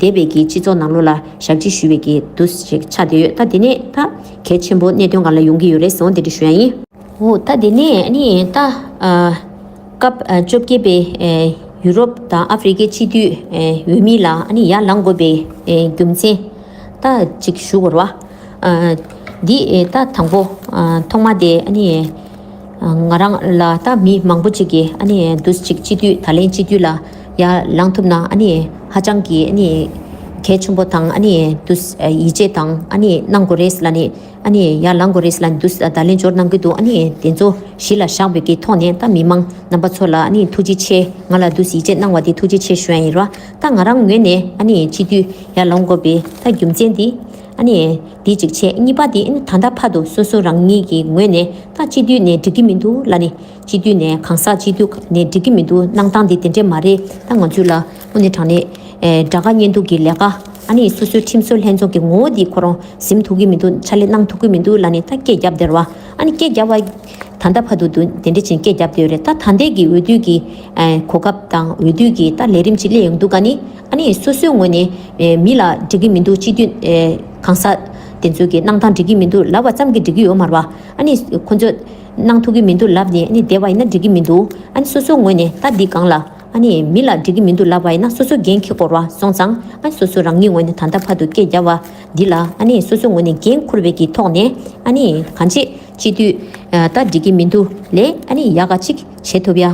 འདས་པའི་གི་སྤྱི་ཚོགས་ནང་ལོགས་ལ་ཞབས་ཕྱི་ཞུ་བའི་གི་དུས་ཅིག་ཆགས་བསྡད་ཡོད། ད་དེ་ནས་ད་གལ་ཆེན་པོ་གནད་དོན་སྒང་ལ་ཡོང་གི་ཡོད་རེད་ཟེར་འོ་དེ་འདྲས་ཞུ་ཡ་ཡིན། འོ་ད་དེ་ནས་ཨ་ནི་ད་ཨ་སྐབས་ཨ་བཅོ་བརྒྱད་པའི་ཨེ་ཡུ་རོབ་དང་ཨ་ཧྥེ་རི་ཁའི་སྤྱི་འཐུས་ཨེ་འོས་མི་ལ་ཨ་ནི་ཡར་ལངས་དགོས་པའི་ཨེ་རྒྱུ་མཚན་ད་ཅིག་ཞུ་དགོས་རེད་བ། ཨ་འདི་ཨེ་ད་དང་པོ་ཨ་ཐོག་མ་དེ་ཨ་ནི་ཨ་ང་རང་ལ་ད་མི་མང་པོ་ཅིག་གིས་ཨ་ནི་འདུག་ཅིག་སྤྱི་འཐུས་ད་ལན་སྤྱི་འཐུས་ལ་ཡར་ལངས་ཐུབ་ན་ཨ་ནི་ཧ་ཅང་གི་ཨ་ནི་ གལ་ཆེན་པོ་དང་ཨ་ནི་དུ་ཡིད་ཆེས་དང་ཨ་ནི་གནང་དགོས་རེད་ལ་ནི། ཨ་ནི་ཡར་ལངས་དགོས་རེད་ལ་ནི་དུ་བརྡ་ལན་འབྱོར་གནང་གི་འདུག་ཨ་ནི་དེ་ཚོ་གཞི་ལ་བཞག་པའི་གི་ཐོག་ནས་ད་མི་མང་རྣམ་པ་ཚོ་ལ་ཨ་ནི་ཐུགས་རྗེ་ཆེ། ང་ལ་དུ་ཡིད་ཆེས་གནང་བ་དེ་ཐུགས་རྗེ་ཆེ་ཞུ་ཡ་ཡིན་ར། ད་ང་རང་ངོས་ནས་ཨ་ནི་སྤྱི་འཐུས་ཡར་ལངས་དགོས་པའི་ད་རྒྱུ་མཚན་དེ་ཨ་ནི་དེ་གཅིག་བྱས། གཉིས་པ་དེ་ཨ་ནི་ད་ལྟ་བར་དུ་སོ་སོ་རང་ཉིད་ཀྱི་ངོས་ནས་ད་སྤྱི་འཐུས་ནས་འགྲིག་གི་མི་འདུག་ལ་ནི། སྤྱི་འཐུས་ནས་གང་ཟག་སྤྱི་འཐུས་ནས་འགྲིག་གི་མི་འདུག་གནང་སྟངས་འདི་དེ་འདྲས་མ་རེད། ད་ང་ཚོས་ལ་དངོས་གནས་དྲང་གནས་ཨེ་དགྲ་དགའ་གཉེན་སྡུག་གི་ལས་ཀ་ཨ་ནི་སོ་སོའི་ཁྲིམས་བཟོ་ལྷན་ཚོགས་ཀྱི་ངོ་བོ་འདི་ཁོ་རང་ཟིན་ཐུབ་ཀྱི་མི་འདུག་ཕྱག་ལས་གནང་ཐུབ་ཀྱི་མི་འདུག་ལ་ནི་ད་སྐད་རྒྱབ་བསྡད་ར་བ། ཨ་ནི་སྐད་རྒྱབ་པ་ད་ལྟ་བར་དུ་དུ་དེ་འདྲས་ཅིག་སྐད་རྒྱབ་བསྡད་ཡོད་རེད། ད་ད་ལྟའི་གི་འོས་བསྡུ་གི་ཨེ་གོ་སྐབས་དང་འོས་བསྡུ་གི་ད་ལས་རིམ་ཅིག་སླེབས་ཡོང་དུས་ཀ་ནི་ཨ་ནི་སོ་སོའི་ངོས་ནས་ཨེ་མི་ལ་འགྲིག་གི་མི་འདུག་སྤྱི་འཐུས་ཨེ་གང་ཟག་དེ་ཚོས་གི་གནང་སྟངས་འགྲིག་གི་མི་འདུག་ལབ་པ་ཙམ་གྱིས་འགྲིག་གི་ཡོད་མ་རེད་བ། ཨ་ནི་ཁོ་ཚོས་གནང་ཐུབ་ཀྱི་མི་འདུག་ལབ་ནས་ཨ་ནི་བསྡད་པ་ཡིན་ན་འགྲིག་གི་མི་འདུག་ཨ་ནི་སོ་སོའི་ངོས་ནས་ད་འདི་སྒང་ལ་ཨ་ནི་མི་ལ་འགྲིག་གི་མི་འདུག་ལབ་པ་ཡིན་ན་སོ་སོ་འགན་འཁྱེར་དགོས་རེད་བ། སོང་ཙང་ཨ་ནི་སོ་སོ་རང་ཉིད་ངོས་ནས་ད་ལྟ་བར་དུ་སྐད་རྒྱབ་པ་འདི་ལ་ཨ་ནི་སོ་སོའི་ངོས་ནས་འགན་འཁུར་བའི་གི་ཐོག་ནས་ཨ་ནི་གང་ཅི་སྤྱི་འཐུས་ད་འགྲིག་གི་མི་འདུག་ལས་ཨ་ནི་ཡག་ག་ཅིག་བྱེད་ཐུབ་ཡ་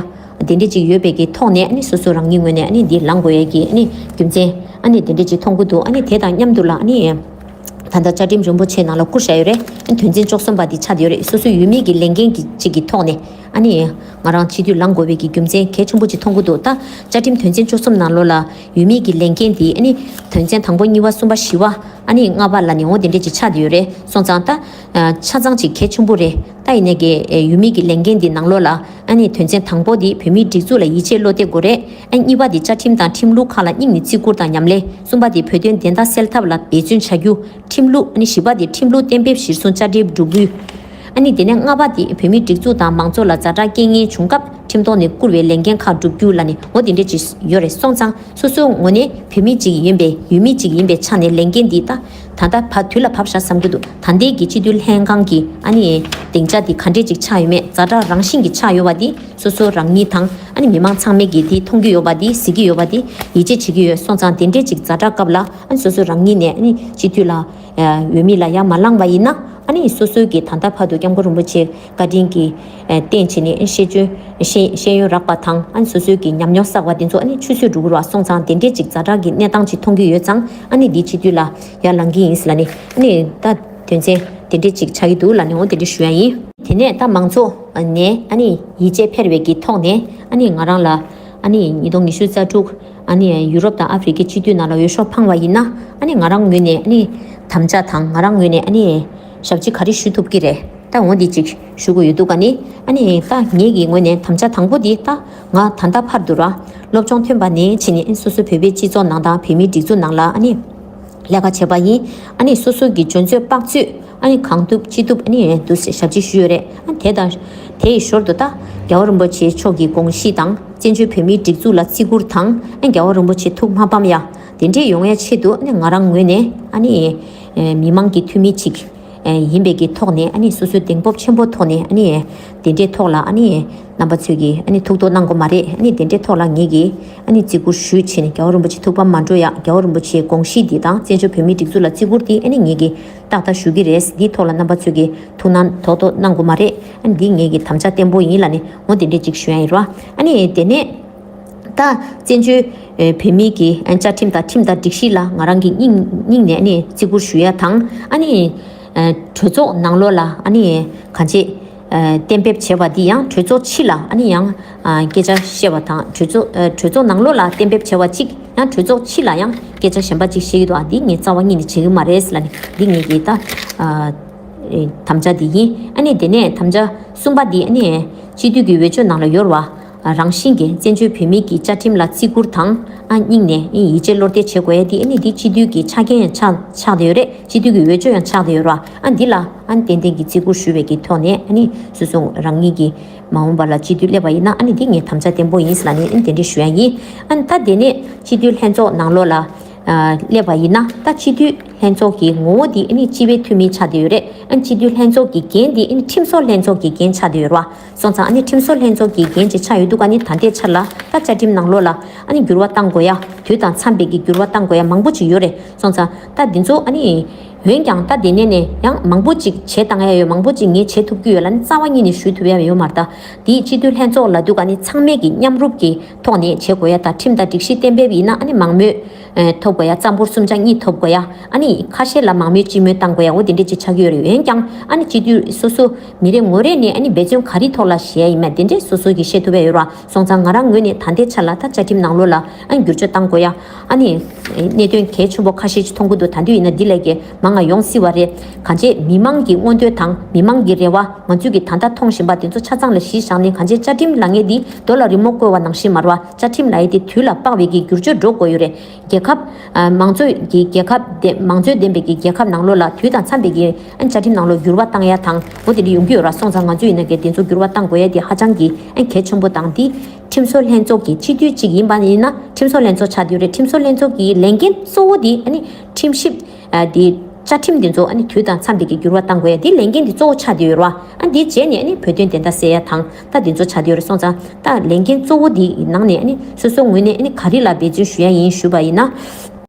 དེ་འདྲ་ཅིག་ཡོད་པའི་གི་ཐོག་ནས་ཨ་ནི་སོ་སོ་རང་ཉིད་ངོས་ནས་ཨ་ནི་འདི་ལངས་དགོས་ཡ་གི་ཨ་ནི་རྒྱུ་མཚན་ཨ་ནི་དེ་འདྲ་ཅིག་མཐོང་གི་འདུག་ཨ་ནི་དེ་དང་མཉམ་དུ་ལ་ཨ་ནི། ད་ལྟ་བཅའ་ཁྲིམས་རིན་པོ་ཆེ་ནང་ལ་བསྐུར་བཞག་ཡོད་རེད། དོན་ཚན་བཅུ་གསུམ་པ་འདི་ཆགས་བསྡད་ཡོད་རེད། སོ་སོའི་འོས་མི་གི་ལས་འགན་གྱི་གཅིག་གི་ཐོག་ནས་ཨ་ནི་ང་རང་སྤྱི་འཐུས་ལངས་དགོས་པའི་གི་རྒྱུ་མཚན་གལ་ཆེན་པོ་ཅིག་མཐོང་གི་འདུག་ད་བཅའ་ཁྲིམས་དོན་ཚན་བཅུ་གསུམ་ནང་ལོགས་ལ་འོས་མི་གི་ལས་འགན་འདི་ཨ་ནི་དོན་ཚན་དང་པོ་གཉིས་པ་གསུམ་པ་བཞི་པ་ཨ་ནི་ལྔ་པ་ལ་ནི་འོ་དེ་འདྲས་ཅིག་ཆགས་བསྡད་ཡོད་རེད། སོང་ཙང་ད་ཆ་ཚང་ཅིག་གལ་ཆེན་པོ་རེད། ད་ཡིན་ནའི་གི་འོས་མི་གི་ལས་འགན་འདི་ནང་ལོགས་ལ་ཨ་ནི་དོན་ཚན་དང་པོ་འདི་བོད་མིའི་སྒྲིག་འཛུགས་ལ་ཡིད་ཆེས་བློ་གཏད་དགོས་རེད། ཨ་གཉིས་པ་འདི་བཅའ་ཁྲིམས་དང་ཁྲིམས་ལུགས་ཁག་ལ་སྙིང་ནས་བརྩི་བཀུར་དང་ཉམས་ལེན། གསུམ་པ་འདི་བོད་དོན་བདེན་མཐའ་གསལ་ཐབས་ལ་འབད་བརྩོན་བྱ་རྒྱུ། ཁྲིམས་ལུགས་ཨ་ནི་བཞི་པ་དེ་ཁྲིམས་ལུགས་གཏན་འབེབས་གཞིར་བཟུང་བཅའ་ཁྲིམས་སྒྲུབ་རྒྱུ། ཨ་ནི་དེ་ནས་ལྔ་པ་དེ་བོད་མིའི་སྒྲིག་འཛུགས་དང་མང་གཙོ་ལ་ཛ་དྲག་རྐྱེན་ངན་བྱུང་སྐབས་ཁྲིམས་ཐོག་ནས་བསྐུར་བའི་ལས་འགན་ཁག་བསྒྲུབ་རྒྱུ་ལ་ནི་འོ་དེ་འདྲས་ཅིག་ཡོད་རེད། སོང་ཙང་སོ་སོའི་ངོས་ནས་བོད་མི་གཅིག་ཡིན་པའི་འོས་མི་གཅིག་ཡིན་པའི་ཆ་ནས་ལས་འགན་འདི་ད་ད་ལྟ་བ་དུས་ལ་བབས་ཤག་བསམ་གྱི་འདུག་ད་ལྟའི་གི་སྤྱི་འཐུས་ལྷན་ཁང་གི་ཨ་ནི་སྡིངས་ཆ་འདི་ག་འདྲས་ཅིག་ཆགས་ཡོད་མེད་ཛ་དྲག་རང་བཞིན་གྱི་ཆགས་ཡོད་པ་འདི་སོ་སོ་རང་ཉིད་དང་ཨ་ནི་མི་མང་ཚང་མས་གི་འདི་མཐོང་གི་ཡོད་པ་འདི་གཟིགས་ཀྱི་ཡོད་པ་འདི་ཡིད་ཆེས་བྱེད་ཀྱི་ཡོད། སོང་ཙང་དེ་འདྲས་ཅིག་ཛ་དྲག་སྐབས་ལ། ཨ་ནི་སོ་སོ་རང་ཉིད་ནས་ཨ་ནི་སྤྱི་འཐུས་ལ་འོས་མི་ལ་ཡར་མ་ལངས་པ་ཡིན་ན་ཨ་ནི་སོ་སོའི་གི་ད་ལྟ་བར་དུ་སྐྱབས་མགོན་རིན་པོ་ཆེ་བཀའ་དྲིན་གྱི་རྟེན་བྱས་ནས་ཤེས་འཇོན་ཤེས་ཤེས་ཡོན་རག་པ་དང་ཨ་ནི་སོ་སོའི་གི་ཉམས་མྱོང་བསགས་པ་དེ་ཚོ་ཨ་ནི་ཆུད་ཟོས་འགྲོ་གི་རེད་བ། སོང་ཙང་དེ་འདྲས་ཅིག་ཛ་དྲག་གི་གནས་སྟངས་ཅིག་མཐོང་གི་ཡོད་ཙང་ཨ་ནི་འདི་སྤྱི་འཐུས་ལ་ཡར་ལངས་ཀྱི་ཡིན་ལ་ནི་ཨ་ནི་ད་དོན་ཚན་དེ་འདྲས་ཅིག་ཆགས་ཀྱི་འདུག་ལ་ནི་འོ་དེ་འདྲས་ཞུ་ཡ་ཡིན། དེ་ནས་ད་མང་ཚོགས་ནས་ཨ་ནི་ཡིད་ཆེས་འཕེར་བའི་གི་ཐོག་ནས་ཨ་ནི་ང་རང་ལ་ཨ་ནི་ཉིས་སྟོང་ཉི་ཤུ་རྩ་དྲུག་ཨ་ནི་ཡུ་རོབ་དང་ཨ་ཧྥེ་རི་ཁའི་སྤྱི་འཐུས་ནང་ལ་འོས་ཤོག་འཕངས་པ་ཡིན་ན་ཨ་ནི་ང་རང་ངོས་ནས་ཨ་ནི་དམ་བཅའ་དང་ང་རང་ངོས་ནས་ཨ་ནི་ཞབས་ཕྱི་ག་རེ་ཞུ་ཐུབ་ཀྱི་རེད། ད་འོ་འདི་གཅིག་ཞུ་དགོས་ཡོད་འདུག་ག་ནི་ཨ་ནི་ད་ངེད་ཀྱི་ངོས་ནས་དམ་བཅའ་དང་པོ་འདི་ད་ང་ད་ལྟ་བར་དུ་ར་སློབ་སྦྱོང་ཐོན་པ་ནས་ཕྱིན་ནས་སོ་སོ་བོད་པའི་སྤྱི་ཚོགས་ནང་དང་བོད་མིའི་སྒྲིག་འཛུགས་ནང་ལ་ཨ་ནི་ལས་ཀ་བྱས་པ་ཡིན། ཨ་ནི་སོ་སོ་གི་འཇོན་ཚོད་དཔག་ཚོད་ཨ་ནི་གང་ཐུབ་ཅི་ཐུབ་ཨ་ནི་འདུག་ཞབས་ཕྱི་ཞུས་ཡོད་རེད། ཨ་དེ་དང་དེ་ཡི་ཞོར་དུ་ད་རྒྱལ་བ་རིན་པོ་ཆེ་མཆོག་གི་དགོངས་གཞི་དང་བཙན་བྱོལ་བོད་མིའི་སྒྲིག་འཛུགས་ལ་བརྩི་བཀུར་དང་ཨ་རྒྱལ་བ་རིན་པོ་ཆེ་ཐུགས་མ་ཕམ་ཡ་དེ་འདྲས་ཡོང་ཡ་ཆེད་དུ་ཨ་ནི་ང་རང་ངོས་ནས་ཨ་ནི་མི་མང་གི་འཐུས་མི་ཅིག་ཡིན་པའི་གི་ཐོག་ནས་ཨ་ནི་སོ་སོའི་གདེང་སྤོབས་ཆེན་པོ་ཐོག་ནས་ཨ་ནི་དེ་འདྲའི་ཐོག་ལ་ཨ་ནི་རྣམ་པ་ཚོས་ཀྱིས་ཨ་ནི་ཐུགས་དོགས་གནང་དགོས་མ་རེད། ཨ་ནི་དེ་འདྲའི་ཐོག་ལ་ངེད་ཀྱིས་ཨ་ནི་བརྩི་བཀུར་ཞུས་བྱས་ནས་རྒྱལ་བ་རིན་པོ་ཆེ་ཐུགས་ཕམ་མ་འགྲོ་ཡ། རྒྱལ་བ་རིན་པོ་ཆེའི་དགོངས་གཞི་འདི་དང་བཙན་བྱོལ་བོད་མིའི་སྒྲིག་འཛུགས་ལ་བརྩི་བཀུར་འདི་ཨ་ནི་ངེད་ཀྱིས་ཏག་ཏག་ཞུ་གི་རེད། འདིའི་ཐོག་ལ་རྣམ་པ་ཚོས་ཀྱིས་ཐུགས་སྣང་དོགས་དོགས་གནང་དགོས་མ་རེད། ཨ་ནི་འདི་ངེད་ཀྱི་དམ་བཅའ་བརྟན་པོ་ཡིན་ལ་ནི་འོ་དེ་འདྲས་ཅིག་ཞུ་ཡ་ཡིན་རོ། ཨ་ནི་དེ་ནས་ད་བཙན་བྱོལ་བོད་མིའི་གི་བཅའ་ཁྲིམས་དང་ཁྲིམས་དང་སྒྲིག་གཞི་ལ་ང་རང་གི་སྙིང་སྙིང་ནས་ཨ་ནི་བརྩི་བཀུར་ཞུ་ཡ་དང་ཨ་ནི་གྲོས་ཚོགས་ནང་ལོགས་ལ་ཨ་ནི་གང་ཅི་གཏན་འབེབས་བྱས་པ་འདི་ཡང་གྲོས་ཚོགས་ཕྱི་ལ་ཨ་ནི་ཡང་སྐད་ཆ་བཤད་པ་དང་གྲོས་ཚོགས་གྲོས་ཚོགས་ནང་ལོགས་ལ་གཏན་འབེབས་བྱས་པ་གཅིག་ཡང་གྲོས་ཚོགས་ཕྱི་ལ་ཡང་སྐད་ཆ་གཞན་པ་གཅིག་བཤད་ཀྱི་འདུག་ཨ་འདི་ངས་རྩ་བ་ཉིད་ནས་བྱེད་ཀྱི་མ་རེད་ལ་ནི་འདི་ངས་ཀྱི་ད་དམ་བཅའ་འདི་ཡིན། ཨ་ནི་དེ་ནས་དམ་བཅའ་གསུམ་པ་འདི་ཨ་ནི་སྤྱི་འཐུས་ཀྱི་འོས་ཆོས་ནང་ལ་ཡོད་རེད་བ། རང་བཞིན་གྱིས་བཙན་བྱོལ་བོད་མིའི་གི་བཅའ་ཁྲིམས་ལ་བརྩི་བཀུར་དང་ཨ་སྙིང་ནས་ཡིད་ཆེས་བློ་གཏད་བྱེད་དགོས་ཡ་འདི་ཨ་ནི་འདི་སྤྱི་འཐུས་ཀྱི་ཆ་རྐྱེན་ཡང་ཆགས་ཆགས་བསྡད་ཡོད་རེད། སྤྱི་འཐུས་ཀྱི་འོས་ཆོས་ཡང་ཆགས་བསྡད་ཡོད་རེད་བ། ཨ་འདི་ལ་ཨ་ནི་ཏན་ཏན་གྱི་བརྩི་བཀུར་ཞུ་བའི་གི་ཐོག་ནས་ཨ་ནི་སོ་སོ་རང་ཉིད་ཀྱི་མ་འོངས་པ་ལ་སྤྱི་འཐུས་སླེབས་པ་ཡིན་ན་ཨ་ནི་འདི་ངའི་དམ་བཅའ་བརྟན་པོ་ཡིན་ཟེར་ལ་ནི་ཨ་ནི་དེ་འདྲས་ཞུ་ཡ་ཡིན། ཨ་ནི་ད་དེ་ནས་སྤྱི་འཐུས་ལྷན་ཚོགས་ནང་ལོགས་ལ་ཨ་སླེབས་པ་ཡིན་ན་ད་སྤྱི་འཐུས་ལྷན་ཚོགས་ཀྱི་ངོ་བོ་འདི་ཨ་ནི་སྤྱི་པའི་འཐུས་མི་ཆགས་བསྡད་ཡོད་རེད། ཨ་ནི་སྤྱི་འཐུས་ལྷན་ཚོགས་ཀྱི་འགན་འདི་ཨ་ནི་ཁྲིམས་བཟོ་ལྷན་ཚོགས་ཀྱི་འགན་ཆགས་བསྡད་ཡོད་རེད་བ། སོང་ཙང་ཨ་ནི་ཁྲིམས་བཟོ་ལྷན་ཚོགས་ཀྱི་འགན་ཅིག་ཆགས་ཡོད་འདུག་ཨ་ནི་ད་ལྟའི་ཆར་ལ་ད་བཅའ་ཁྲིམས་ནང་ལོགས་ལ་ཨ་ནི་འགྱུར་བ་གཏང་དགོས་ཡ་དུས་དང་འཚམས་པའི་གི་འགྱུར་བ་གཏང་དགོས་ཡ་མང་པོ་ཅིག་ཡོད་རེད། སོང་ཙང་ད་འདི་ཚོ་ཨ་ནི་འོན་ཀྱང་ད་དེ་ནས་ནས་ཡང་མང་པོ་ཅིག་བྱེད་བཏང་ཡ་ཡོད། མང་པོ་ཅིག་ངས་བྱེད་ཐུབ་ཀྱི་ཡོད་ལ་ནི་རྩ་བ་ཉིད་ནས་ཞུ་ཐུབ་ཡ་ཡོད་མ་རེད། ད་དེའི་སྤྱི་འཐུས་ལྷན་ཚོགས་ལ་འདུག་ཨ་ནི་ཚང་མས་ཀྱི་མཉམ་རུབ་ཀྱི་ཐོག་ནས་བྱེད་དགོས་ཡ། ད་ཁྲིམས་དང་སྒྲིག་གཞི་གཏན་འབེབས་ཡིན་ན་ཨ་ནི་མང་མོས་ ཐོབ་དགོས་ཡ། རྩ་འབོར་གསུམ་ཆ་གཉིས་ཐོབ་དགོས་ཡ། ཨ་ནི་ཁ་ཤས་ལ་མང་མོས་སྤྱི་མོས་བཏང་དགོས་ཡ། འོ་དེ་འདྲས་ཅིག་ཆགས་ཀྱི་ཡོད་རེད། འོན་ཀྱང་ཨ་ནི་སྤྱི་འཐུས་སོ་སོ་མི་རེ་ངོ་རེ་ནས་ཨ་ནི་འབད་བརྩོན་ག་རེ་ཐོག་ལ་བྱས་ཡིན་མིན་དེ་འདྲས་སོ་སོ་གིས་ཤེས་ཐུབ་ཡ་ཡོད་ར། སོང་ཙང་ང་རང་ངོས་ནས་ད་ལྟའི་ཆ་ལ་ད་བཅའ་ཁྲིམས་ནང་ལོགས་ལ་ཨ་ནི་བསྒྱུར་བཅོས་བཏང་དགོས་ཡ། ཨ་ནི་གནད་དོན་གལ་ཆེན་པོ་ཁ་ཤས་ཅིག་མཐོང་གི་འདུག་ད་དུང་ཡིན་ན་འདི་ལས་ཀྱི་མང་ང་ཡོང་སྲིད་པ་རེད། གང་ཅི་མི་མང་གི་མངོན་འདོད་དང་མི་མང་གི་རེ་བ། ང་ཚོས་ཀྱི་ད་ལྟ་མཐོང་བཞིན་པ་དེ་ཚོ་ཆ་ཚང་ལ་གཞི་བཞག་ནས། གང་ཅི་བཅའ་ཁྲིམས་ལབ་མཁན་འདི་རྡོ་ལ་རི་མོ་བརྐོས་པ་ནང་བཞིན་མ་རེད་བ། བཅའ་ཁྲིམས་ལབ་ཡས་དེ་དུས་ལ་དཔག་པའི་གི་བསྒྱུར་བཅོས་འགྲོ་དགོས་ཡོད་རེད། རྒྱལ་ཁབ་ཨ་མང་གཙོ་གི་རྒྱལ་ཁབ་དེ། མང་གཙོ་ལྡན་པའི་གི་རྒྱལ་ཁབ་ནང་ལོགས་ལ་དུས་དང་འཚམས་པའི་གི་ཨ་བཅའ་ཁྲིམས་ནང་ལོགས་འགྱུར་བ་བཏང་ཡ་དང་། འོ་དེ་འདྲ་ཡོང་གི་ཡོད་ར། སོང་ཙང་ང་ཚོས་ཡིན་ན་གི་དེ་ཚོ་འགྱུར་བ་བཏང་དགོས་ཡ་དེ་ཧ་ཅང་གི་ཨ་གལ་ཆེན་པོ་དང་། དེ་ཁྲིམས་བཟོ་ལྷན་ཚོགས་ཀྱི་སྤྱི་འཐུས་གཅིག་ཡིན་པ་ཡིན་ན། ཁྲིམས་བཟོ་ལྷན་ཚོགས་ཆགས་བསྡད་ཡོད་རེད། ཁྲིམས་བཟོ་ལྷན་ཚོགས་ཀྱི་ལས་འགན་གཙོ་བོ་དེ་ཨ་ནི་ཁྲིམས་ཞིབ་ཨ་དེ་བཅའ་ཁྲིམས་དེ་ཚོ་ཨ་ནི་དུས་དང་འཚམས་པའི་གི་འགྱུར་བ་བཏང་དགོས་ཡ་དེ་ལས་འགན་དེ་གཙོ་བོ་ཆགས་བསྡད་ཡོད་རེད་བ། ཨ་འདི་བྱས་ནས་ཨ་ནི་བོད་དོན་བདེན་མཐའ་གསལ་ཡ་དང་ད་དེ་ཚོ་ཆགས་བསྡད་ཡོད་རེད། སོང་ཙང་ད་ལས་འགན་གཙོ་བོ་དེ་ནང་ནས་ཨ་ནི་སོ་སོ་ངོས་ནས་ཨ་ནི་ག་རེ་ལ་འབད་བརྩོན་ཞུ་ཡ་ཡིན་ཞུས་པ་ཡིན་ན།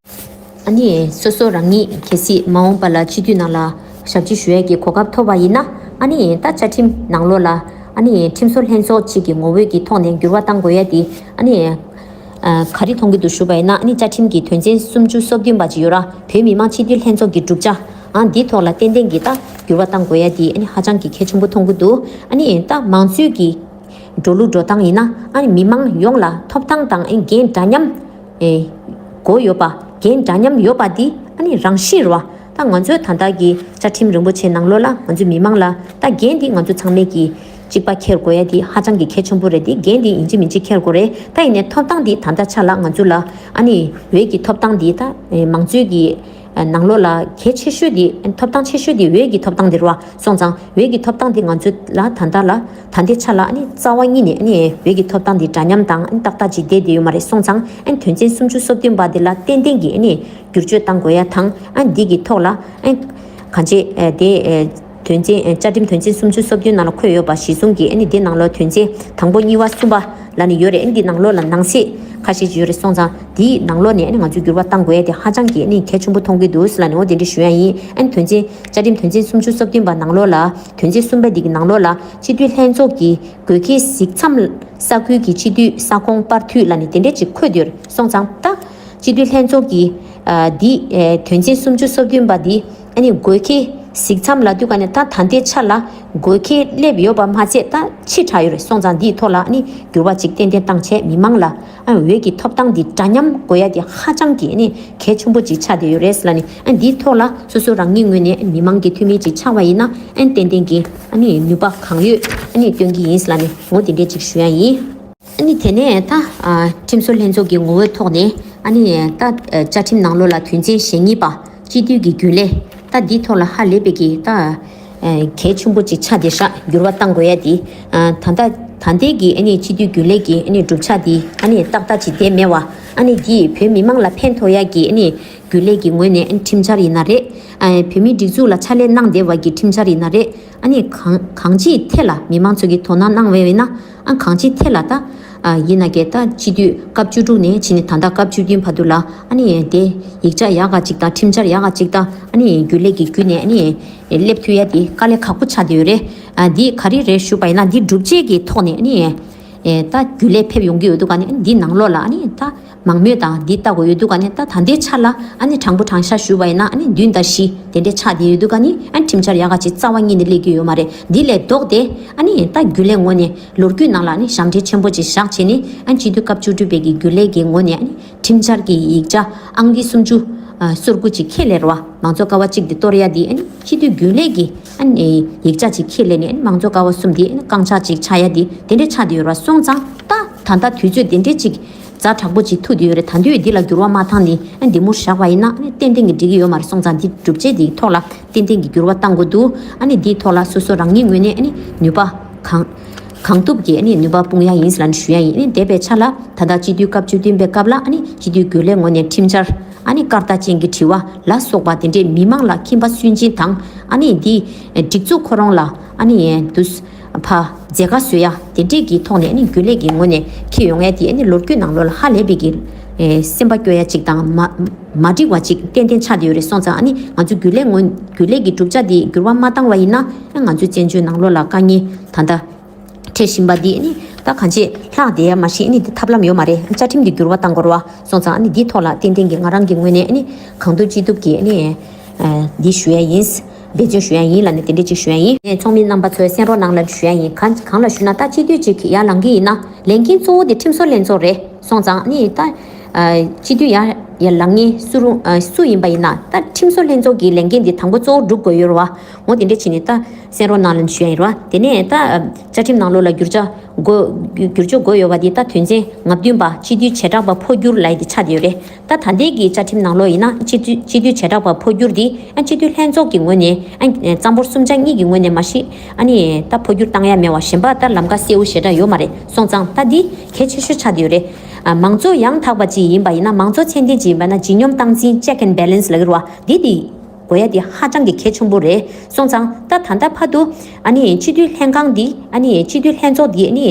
ཨ་ནི་སོ་སོ་རང་ཉིད་གལ་སྲིད་མ་འོངས་པ་ལ་སྤྱི་འཐུས་ནང་ལ་ཞབས་ཕྱི་ཞུ་ཡ་གི་གོ་སྐབས་ཐོབ་པ་ཡིན་ན། ཨ་ནི་ད་བཅའ་ཁྲིམས་ནང་ལོགས་ལ་ཨ་ནི་ཁྲིམས་བཟོ་ལྷན་ཚོགས་གཅིག་གི་ངོ་བོའི་གི་ཐོག་ནས་འགྱུར་བ་བཏང་དགོས་ཡ་དེ་ཨ་ནི་ཨ་ག་རེ་མཐོང་གི་འདུག་ཞུ་བ་ཡིན་ན། ཨ་ནི་བཅའ་ཁྲིམས་ཀྱི་དོན་ཚན་སུམ་ཅུ་སོ་བདུན་པ་ཅིག་ཡོད་ར། བོད་མི་མང་སྤྱི་འཐུས་ལྷན་ཚོགས་ཀྱི་གྲུབ་ཆ། ཨ་འདིའི་ཐོག་ལ་ཏན་ཏན་གྱི་ད་འགྱུར་བ་བཏང་དགོས་ཡ་དེ་ཨ་ནི་ཧ་ཅང་གི་གལ་ཆེན་པོ་མཐོང་གི་འདུག་ཨ་ནི་ད་མང་གཙོའི་གི་འགྲོ་ལུགས་འགྲོ་སྟངས་ཡིན་ན། ཨ་ནི་མི་མང་ཡོངས་ལ་ཐོབ་ཐང་དང་ཨ་འགན་འདྲ་མཉམ་ཨེ་དགོས་ཡོད་པ། འགན་འདྲ་མཉམ་ཡོད་པ་འདི་ཨ་ནི་རང་བཞིན་རེད་བ། ད་ང་ཚོའི་ད་ལྟ་གི་བཅའ་ཁྲིམས་རིན་པོ་ཆེ་ནང་ལོགས་ལ་ང་ཚོའི་མི་མང་ལ་ད་འགན་འདི་ང་ཚོ་ཚང་མས་ཀྱི་གཅིག་པ་འཁྱེར་དགོས་ཡ་འདི་ཧ་ཅང་གི་གལ་ཆེན་པོ་རེད། འདི་འགན་འདི་ཡིན་གཅིག་མིན་གཅིག་འཁྱེར་དགོས་རེད། ད་ཡིན་ནའི་ཐོབ་ཐང་འདི་ད་ལྟ་ཆ་ལ་ང་ཚོ་ལ་ཨ་ནི་འོས་ཀྱི་ཐོབ་ཐང་འདི་ད་མང་གཙོའི་གི་ནང་ལོགས་ལ་གལ་ཆེ་ཤོས་འདི། ཐོབ་ཐང་ཆེ་ཤོས་འདི་འོས་ཀྱི་ཐོབ་ཐང་འདི་རེད་བ། སོང་ཙང་འོས་ཀྱི་ཐོབ་ཐང་འདི་ང་ཚོ་ལ་ད་ལྟ་ལ་ད་ལྟའི་ཆ་ལ་ཨ་ནི་རྩ་བ་ཉིད་ནས་ཨ་ནི་འོས་ཀྱི་ཐོབ་ཐང་འདི་འདྲ་མཉམ་དང་ཨ་ནི་ཏག་ཏག་ཅིག་བསྡད་བསྡད་ཡོད་མ་རེད། སོང་ཙང་ཨ་ནི་དོན་ཚན་སུམ་ཅུ་སོ་བདུན་པ་འདི་ལ་ཏན་ཏན་གྱི་ཨ་ནི་བསྒྱུར་བཅོས་བཏང་དགོས་ཡ་དང་། ཨ་ནི་འདི་གི་ཐོག་ལ་ཨ་ནི་གང་ཅི་ཨ་དེ་ཨ་དོན་ཚན་ཨ་བཅའ་ཁྲིམས་དོན་ཚན་སུམ་ཅུ་སོ་བདུན་ནང་ལ་འཁོད་ཡོད་པ་གཞི་བཟུང་གིས་ཨ་ནི་འདི་ནང་ལ་དོན་ཚན་དང་པོ་གཉིས་པ་གསུམ་པ་ལབ་ནས་ཡོད་རེད། ཨ་ནི་འདི་ནང་ལོགས་ལ་ནང་གསེས་ཁ་ཤས་ཅིག་ཡོད་རེད། སོང་ཙང་འདིའི་ནང་ལོགས་ནས་ཨ་ནི་ང་ཚོས་འགྱུར་བ་གཏང་དགོས་ཡ་དེ་ཧ་ཅང་གི་ཨ་ནི་གལ་ཆེན་པོ་མཐོང་གི་འདུག་ལབ་ནས་འོ་དེ་འདྲ་ཞུ་ཡ་ཡིན། ཨ་ནི་དོན་ཚན་བཅའ་ཁྲིམས་དོན་ཚན་སུམ་ཅུ་སོ་བདུན་པ་ནང་ལོགས་ལ། དོན་ཚན་གསུམ་པ་འདི་གི་ནང་ལོགས་ལ་སྤྱི་འཐུས་ལྷན་ཚོགས་ཀྱི་དགོས་འཁེལ་གཟིགས་མཚམས། ས་ཁུལ་གྱི་སྤྱི་འཐུས་ས་ཁོངས་སྤར་འཐུས་ལབ་ནས་དེ་འདྲས་ཅིག་འཁོད་ཡོད་རེད། སོང་ཙང་ད་སྤྱི་འཐུས་ལྷན་ཚོགས་ཀྱི་ཨ་འདི་ཨ་དོན་ཚན་སུམ་ཅུ་སོ་བདུན་པ་འདི་ཨ་ནི་དགོས་འཁེལ་གཟིགས་མཚམས་ལབ་དུས་ག་ནས་ད་ད་ལྟའི་ཆ་ལ་དགོས་འཁེལ་སླེབས་ཡོད་པ་མ་ཚད་ད་ཕྱི་དྲགས་ཡོད་རེད། སོང་ཙང་འདིའི་ཐོག་ལ་ཨ་ནི་འགྱུར་བ་ཅིག་ཏན་ཏན་བཏང་བྱས་མི་མང་ལ་ཨ་འོས་ཀྱི་ཐོབ་ཐང་འདི་འདྲ་མཉམ་དགོས་ཡ་དེ་ཧ་ཅང་གི་ཨ་ནི་གལ་ཆེན་པོ་ཅིག་ཆགས་བསྡད་ཡོད་རེད་ལབ་ནས། ཨ་འདིའི་ཐོག་ལ་སོ་སོ་རང་ཉིད་ངོས་ནས་མི་མང་གི་འཐུས་མི་ཅིག་ཆགས་པ་ཡིན་ན་ཨ་ནི་ཏན་ཏན་གྱི་ཨ་ནི་ནུས་པ་གང་ཡོད་ཨ་ནི་སྟོན་གྱི་ཡིན་ལབ་ནས་འོ་དེ་འདྲས་ཅིག་ཞུ་ཡ་ཡིན། ཨ་ནི་དེ་ནས་ད་ཨ་ཁྲིམས་བཟོ་ལྷན་ཚོགས་ཀྱི་ངོ་བོའི་ཐོག་ནས་ཨ་ནི་ད་ཨ་བཅའ་ཁྲིམས་ནང་ལོགས་ལ་དོན་ཚན་ཞེ་གཉིས་པ་སྤྱི་འཐུས་ཀྱི་རྒྱུན་ལས། ད་འདིའི་ཐོག་ལ་ཧ་ལས་པའི་གི་ད་ཨ་གལ་ཆེན་པོ་ཅིག་ཆགས་བསྡད་ཤག་འགྱུར་བ་གཏང་དགོས་ཡ་དེ། ཨ་ད་ལྟ་ད་ལྟའི་གི་ཨ་ནི་སྤྱི་འཐུས་རྒྱུན་ལས་ཀྱི་ཨ་ནི་གྲུབ་ཆ་དེ་ཨ་ནི་ཏག་ཏག་ཅིག་བསྡད་མེད་པ། ཨ་ནི་འདིས་བོད་མི་མང་ལ་ཕན་ཐོགས་ཡ་གི་ཨ་ནི་རྒྱུན་ལས་ཀྱི་ངོས་ནས་ཨ་ནི་ཁྲིམས་འཆར་ཡིན་ན་རེད། ཨ་བོད་མིའི་སྒྲིག་འཛུགས་ལ་ཕྱག་ལས་གནང་བསྡད་པ་གི་ཁྲིམས་འཆར་ཡིན་ན་རེད། ཨ་ནི་གང་གང་ཅིའི་ཐད་ལ་མི་མང་ཚོ་གིས་དོ་སྣང་གནང་བས་ཡིན་ན། ཨ་གང་ཅིའི་ཐད་ལ་ད་ཨ་ཡིན་ན་གི་ད་སྤྱི་འཐུས་སྐབས་བཅུ་དྲུག་ནས་ཕྱིན་ནས་ད་ལྟ་སྐབས་བཅུ་བདུན་བར་དུ་ལ་ཨ་ནི་དེ་ཡིག་ཆ་ཡག་ག་ཅིག་དང་ཁྲིམས་འཆར་ཡག་ག་ཅིག་དང་ཨ་ནི་རྒྱུན་ལས་ཀྱི་བརྒྱུད་ནས་ཨ་ནི་སླེབས་ཐུབ་ཡ་དེ་དཀའ་ལས་ཁག་པོ་ཆགས་བསྡད་ཡོད་རེད། ཨ་འདི་ག་རེ་རེད་ཞུས་པ་ཡིན་ན། འདི་སྒྲུབ་བྱེད་ཀྱི་ཐོག་ནས་ཨ་ནི་ད་རྒྱུན་ལས་ཕེབས་ཡོང་གི་ཡོད་དུས་ག་ནས་འདི་ནང་ལོགས་ལ་ཨ་ནི་ད། མང་མོས་དང་འདི་ལྟ་དགོས་ཡོད་དུས་ག་ནས་ད་ད་ལྟའི་ཆ་ལ་ཨ་ནི་དྲང་པོ་དྲང་བཞག་ཞུས་པ་ཡིན་ན་ཨ་ནི་བདུན་དང་བཞི་དེ་འདྲའི་ཆགས་བསྡད་ཡོད་དུས་ག་ནས། ཨ་ནི་ཁྲིམས་འཆར་ཡག་ག་ཅིག་རྩ་བ་ཉིད་ནས་སླེབས་ཀྱི་ཡོད་མ་རེད། འདི་ལས་ལྡོག་སྟེ་ཨ་ནི་ད་རྒྱུན་ལས་ངོས་ནས་ལོ་རྒྱུས་ནང་ལ་ཨ་ནི་ཞབས་འདྲེན་ཆེན་པོ་ཅིག་བཞག་བྱས་ནས། ཨ་ནི་སྤྱི་འཐུས་སྐབས་བཅུ་དྲུག་པའི་གི་རྒྱུན་ལས་ཀྱི་ངོས་ནས་ཨ་ནི་ཁྲིམས་འཆར་གྱི་ཡིག་ཆ་ཨང་ཀི་སུམ་ཅུ་སོ་དགུ་ཅིག་ཁས་ལེན་རེད་བ། མང་གཙོ་ཀ་བ་གཅིག་དེ་གཏོར་ཡ་དེ་ཨ་ནི་སྤྱི་འཐུས་རྒྱུན་ལས་ཀྱི་ཨ་ནི་ཡིག་ཆ་ཅིག་ཁས་ལེན་ནས། ཨ་ནི་མང་གཙོ་ཀ་བ་གསུམ་དེ་ཨ་ནི་རྐང་ཆག་ཅིག་ཆགས་ཡ་དེ་དེ་འདྲའི་ཆགས་བསྡད་ཡོད་རེད་བ། སོང་ཙང་ད་ད་ལྟ་དུས་ཚོད་དེ་འདྲའི་ཅིག་ཛ་དྲག་པོ་ཅིག་ཐུག་བསྡད་ཡོད་རེད། ད་དུང་འདི་ལ་འགྱུར་བ་མ་བཏང་ནས་ཨ་ནི་འདི་མུར་བཞག་པ་ཡིན་ན་ཨ་ནི་ཏན་ཏན་གྱི་འགྲིག་གི་ཡོད་མ་རེད། སོང་ཙང་འདི་སྒྲུབ་བྱེད་དེའི་ཐོག་ལ་ཏན་ཏན་གྱི་འགྱུར་བ་གཏང་དགོས་འདུག་ཨ་ནི་འདིའི་ཐོག་ལ་སོ་སོ་རང་ཉིད་ངོས་ནས་ཨ་ནི་ནུས་པ་གང་གང་ཐུབ་ཀྱིས་ཨ་ནི་ནུས་པ་སྤུངས་ཡ་ཡིན་ཟེར་ལབ་ནས་ཞུ་ཡ་ཡིན། ཨ་ནི་འདས་པའི་ཆ་ལ་ད་ལྟ་སྤྱི་འཐུས་སྐབས་བཅུ་བདུན་པའི་སྐབས་ལ་ཨ་ནི་སྤྱི་འཐུས་རྒྱུན་ལས་ངོས་ནས་ཁྲིམས་འཆར། ཨ་ནི་སྐར་རྟགས་ཅན་གྱི་དྲི་བ་ལ་སོགས་པ་དེ་འདྲས་མི་མང་ལ་ཁྱིམ་པ་སུན་འབྱིན་དང་། ཨ་ནི་འདི་སྒྲིག་འཛུགས་ཁོ་རང་ལ་ཨ་ནི་དུས་ཕ་མཛད་དཀའ་བཟོ་ཡ་དེ་འདྲས་ཀྱི་ཐོག་ནས་ཨ་ནི་རྒྱུན་ལས་ཀྱི་ངོས་ནས་འཁྱེར་ཡོང་ཡ་དེ་ཨ་ནི་ལོ་རྒྱུས་ནང་ལོགས་ལ་ཧ་ལས་པའི་གི་ཨེ་སེམས་པ་སྐྱོ་ཡ་ཅིག་དང་མ་མ་འགྲིག་པ་ཅིག་ཏན་ཏན་ཆགས་བསྡད་ཡོད་རེད། སོང་ཙང་ཨ་ནི་ང་ཚོ་རྒྱུན་ལས་ངོས་རྒྱུན་ལས་ཀྱི་གྲུབ་ཆ་དེ་འགྱུར་བ་མ་བཏང་བ་ཡིན་ན། ཨ་ང་ཚོའི་བཙན་བྱོལ་ནང་ལོགས་ལ་དཀའ་ངལ་ད་ལྟ་འཕྲད་བཞིན་པ་འདི་ནི་ ད་གང་ཅི་ལྷག་བསྡད་ཡ་མ་གཞི་ཨ་ནི་དེ་ཐབས་ལམ་ཡོད་མ་རེད། བཅའ་ཁྲིམས་ཀྱི་འགྱུར་བ་གཏང་དགོས་རེད་བ། སོང་ཙང་ཨ་ནི་འདིའི་ཐོག་ལ་ཏན་ཏན་གྱི་ང་རང་གི་ངོས་ནས་ཨ་ནི་གང་ཐུབ་ཅི་ཐུབ་ཀྱིས་ཨ་ནི་འདི་ཞུ་ཡ་ཡིན། འབད་བརྩོན་ཞུ་ཡ་ཡིན་ལབ་ནས་དེ་འདྲས་ཅིག་ཞུ་ཡ་ཡིན། ངས་ཚོགས་མི་རྣམ་པ་ཚོས་གསན་རོགས་གནང་ལབ་ཞུ་ཡ་ཡིན། གང་གང་ལ་ཞུ་ན་ད་སྤྱི་འཐུས་ཅིག་ཡར་ལངས་ཀྱི་ཡིན་ན་ལས་འགན་གཙོ་བོ་དེ་ཁྲིམས་བཟོ་ལྷན་ཚོགས་རེད། སོང་ཙང་ཨ་ནི་ད་སྤྱི་འཐུས་ཡར་ཡར་ལངས་མཁན་སུ་རུང་སུ་ཡིན་པ་ཡིན་ན་ད་ཁྲིམས་བཟོ་ལྷན་ཚོགས་ཀྱི་ལས་འགན་དེ་དང་པོ་གཙོ་བོ་སྒྲུབ་དགོས་ཡོད་རེད་བ། འོ་དེ་འདྲས་བྱས་ནས་ད་གསན་རོགས་གནང་ལབ་ཞུ་ཡ་ཡིན་རེད་བ། དེ་ནས་ད་བཅའ་ཁྲིམས་ནང་ལོགས་ལ་བསྒྱུར་བཅོས་དགོས་བསྒྱུར་བཅོས་དགོས་ཡོད་པ་འདི་ད་དོན་ཚན་ང་བདུན་པ་སྤྱི་འཐུས་བྱེ་བྲག་པ་འཕོ་འགྱུར་ལབ་ཡ་དེ་ཆགས་བསྡད་ཡོད་རེད། ད་ད་ལྟའི་གི་བཅའ་ཁྲིམས་ནང་ལོགས་ཡིན་ན་སྤྱི་འཐུས་སྤྱི་འཐུས་བྱེ་བྲག་པ་འཕོ་འགྱུར་འདི་ཨ་སྤྱི་འཐུས་ལྷན་ཚོགས་ཀྱི་ངོས་ནས་ཨ་རྩ་འབོར་གསུམ་ཆ་གཉིས་ཀྱི་ངོས་ནས་མ་གཞི་ཨ་ནི་ད་འཕོ་འགྱུར་བཏང་ཡ་མེད་བ། གཞན་པ་ད་ལམ་ཁ་གསལ་བོ་ཞེ་དྲག་ཡོད་མ་རེད། སོང་ཙང་ད་འདི་གལ་ཆེ་ཤོས་ཆགས་བསྡད་ཡོད་རེད། ཨ་མང་གཙོ་ཡང་དག་པ་ཅིག་ཡིན་པ་ཡིན་ན་མང་གཙོ་ཚད་ལྡན་ཅིག་ཡིན་པ་ན་ལྗིད་སྙོམས་སྟངས་འཛིན་check and balance ལབ་ཀྱི་རེད་བ། འདི་འདི་དགོས་ཡ་དེ་ཧ་ཅང་གི་གལ་ཆེན་པོ་རེད། སོང་ཙང་ད་ད་ལྟ་བར་དུ་ཨ་ནི་སྤྱི་འཐུས་ལྷན་ཁང་འདི་ཨ་ནི་སྤྱི་འཐུས་ལྷན་ཚོགས་འདི་ཨ་ནི་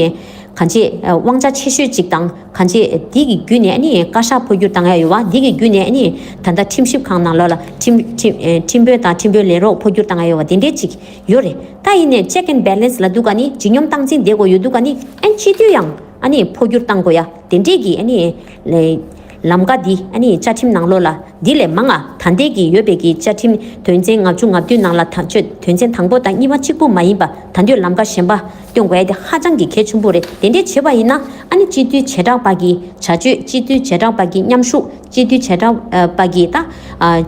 གང་ཅི་དབང་ཆ་ཆེ་ཤོས་ཅིག་དང་གང་ཅི་འདི་གི་བརྒྱུད་ནས་ཨ་ནི་བཀའ་ཤག་འཕོ་འགྱུར་བཏང་ཡ་ཡོད་བ། འདི་གི་བརྒྱུད་ནས་ཨ་ནི་ད་ལྟ་ཁྲིམས་ཞིབ་ཁང་ནང་ལོགས་ལ་ཁྲིམས་ཁྲིམས་ཨེ་ཁྲིམས་དཔོན་དང་ཁྲིམས་དཔོན་ལས་རོགས་འཕོ་འགྱུར་བཏང་ཡ་ཡོད་བ། དེ་འདྲས་ཅིག་ཡོད་རེད། ད་ཡིན་ནས་check and balance ལབ་དུས་ག་ནི་ལྗིད་སྙོམས་སྟངས་འཛིན་བསྡད་དགོས་ཡོད་དུས་ག་ནི་ཨ་ནི་སྤྱི་འཐུས་ཡང་ཨ་ནི་འཕོ་འགྱུར་བཏང་དགོས་ཡ། དེ་འདྲས་ཀྱི་ཨ་ནི་ལམ་ཀ་འདི་ཨ་ནི་བཅའ་ཁྲིམས་ནང་ལོགས་ལ་འདི་ལས་མང་ང་ད་ལྟའི་གི་ཡོད་པའི་གི་བཅའ་ཁྲིམས་དོན་ཚན་ལྔ་བཅུ་ང་བདུན་ནང་ལ་ད་ཆོད་དོན་ཚན་དང་པོ་དང་གཉིས་པ་གཅིག་པུ་མ་ཡིན་པ་ད་འདོད་ལམ་ཀ་གཞན་པ་སྟོན་དགོས་ཡ་དེ་ཧ་ཅང་གི་གལ་ཆེན་པོ་རེད། དེ་འདྲས་བྱེད་པ་ཡིན་ན་ཨ་ནི་སྤྱི་འཐུས་བྱེ་བྲག་པ་གི་བྱ་སྤྱོད་སྤྱི་འཐུས་བྱེ་བྲག་པ་གི་མཉམ་ཞུགས་སྤྱི་འཐུས་བྱེ་བྲག་པ་གི་ད་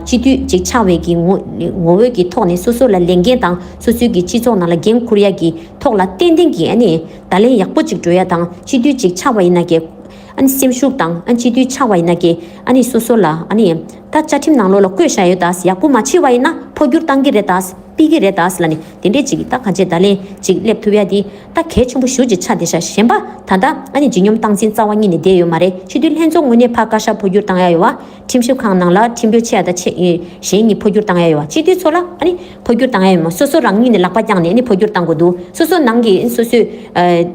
སྤྱི་འཐུས་ཅིག་ཆགས་པའི་གི་ངོ་ངོ་བོའི་གི་ཐོག་ནས་སོ་སོ་ལ་ལས་འགན་དང་སོ་སོའི་གི་སྤྱི་ཚོགས་ནང་ལ་འགན་འཁུར་ཡ་གི་ཐོག་ལ་ཏན་ཏན་གྱི་ཨ་ནི་བརྡ་ལན་ཡག་པོ་ཅིག་འགྲོ་ཡ་དང་སྤྱི་འཐུས་ཅིག་ཆགས་པ་ཡིན་ན་གི་ཨ་ནི་སེམས་ཤུགས་དང་ཨ་སྤྱི་འཐུས་ཆགས་པ་ཡིན་ན་གི་ཨ་ནི་སོ་སོ་ལ་ཨ་ནི་ད་བཅའ་ཁྲིམས་ནང་ལོགས་ལ་བཀོད་བཞག་ཡོད་ད། ཡག་པོ་མ་བྱས་པ་ཡིན་ན་འཕོ་འགྱུར་བཏང་གི་རེད་ད། ཕུད་ཀྱི་རེད་ད་ལབ་ནས་དེ་འདྲས་ཅིག་ད་གང་ཅི་བརྡ་ལན་ཅིག་སླེབས་ཐུབ་ཡ་དེ་ད་གལ་ཆེན་པོ་ཞེ་པོ་ཅིག་ཆགས་བསྡད་ཤག་གཞན་པ་ད་ལྟ་ཨ་ནི་ལྗིད་སྙོམས་སྟངས་འཛིན་རྩ་བ་ཉིད་ནས་བསྡད་ཡོད་མ་རེད། སྤྱི་འཐུས་ལྷན་ཚོགས་ངོས་ནས་ཕར་བཀའ་ཤག་འཕོ་འགྱུར་བཏང་ཡ་ཡོད་བ། ཁྲིམས་ཞིབ་ཁང་ནང་ལ་ཁྲིམས་དཔོན་ཆེ་ཡ་དང་ཆེ་གཞན་གཉིས་འཕོ་འགྱུར་བཏང་ཡ་ཡོད་བ། སྤྱི་འཐུས་ཚོ་ལ་ཨ་ནི་འཕོ་འགྱུར་བཏང་ཡ་ཡོད་མ། སོ་སོ་རང་ཉིད་ནས་ལག་པ་བརྐྱངས་ནས་ཨ་ནི་འཕོ་འགྱུར་བཏང་དགོས་འདུག་སོ་སོ་ནང་གི་སོ་སོའི་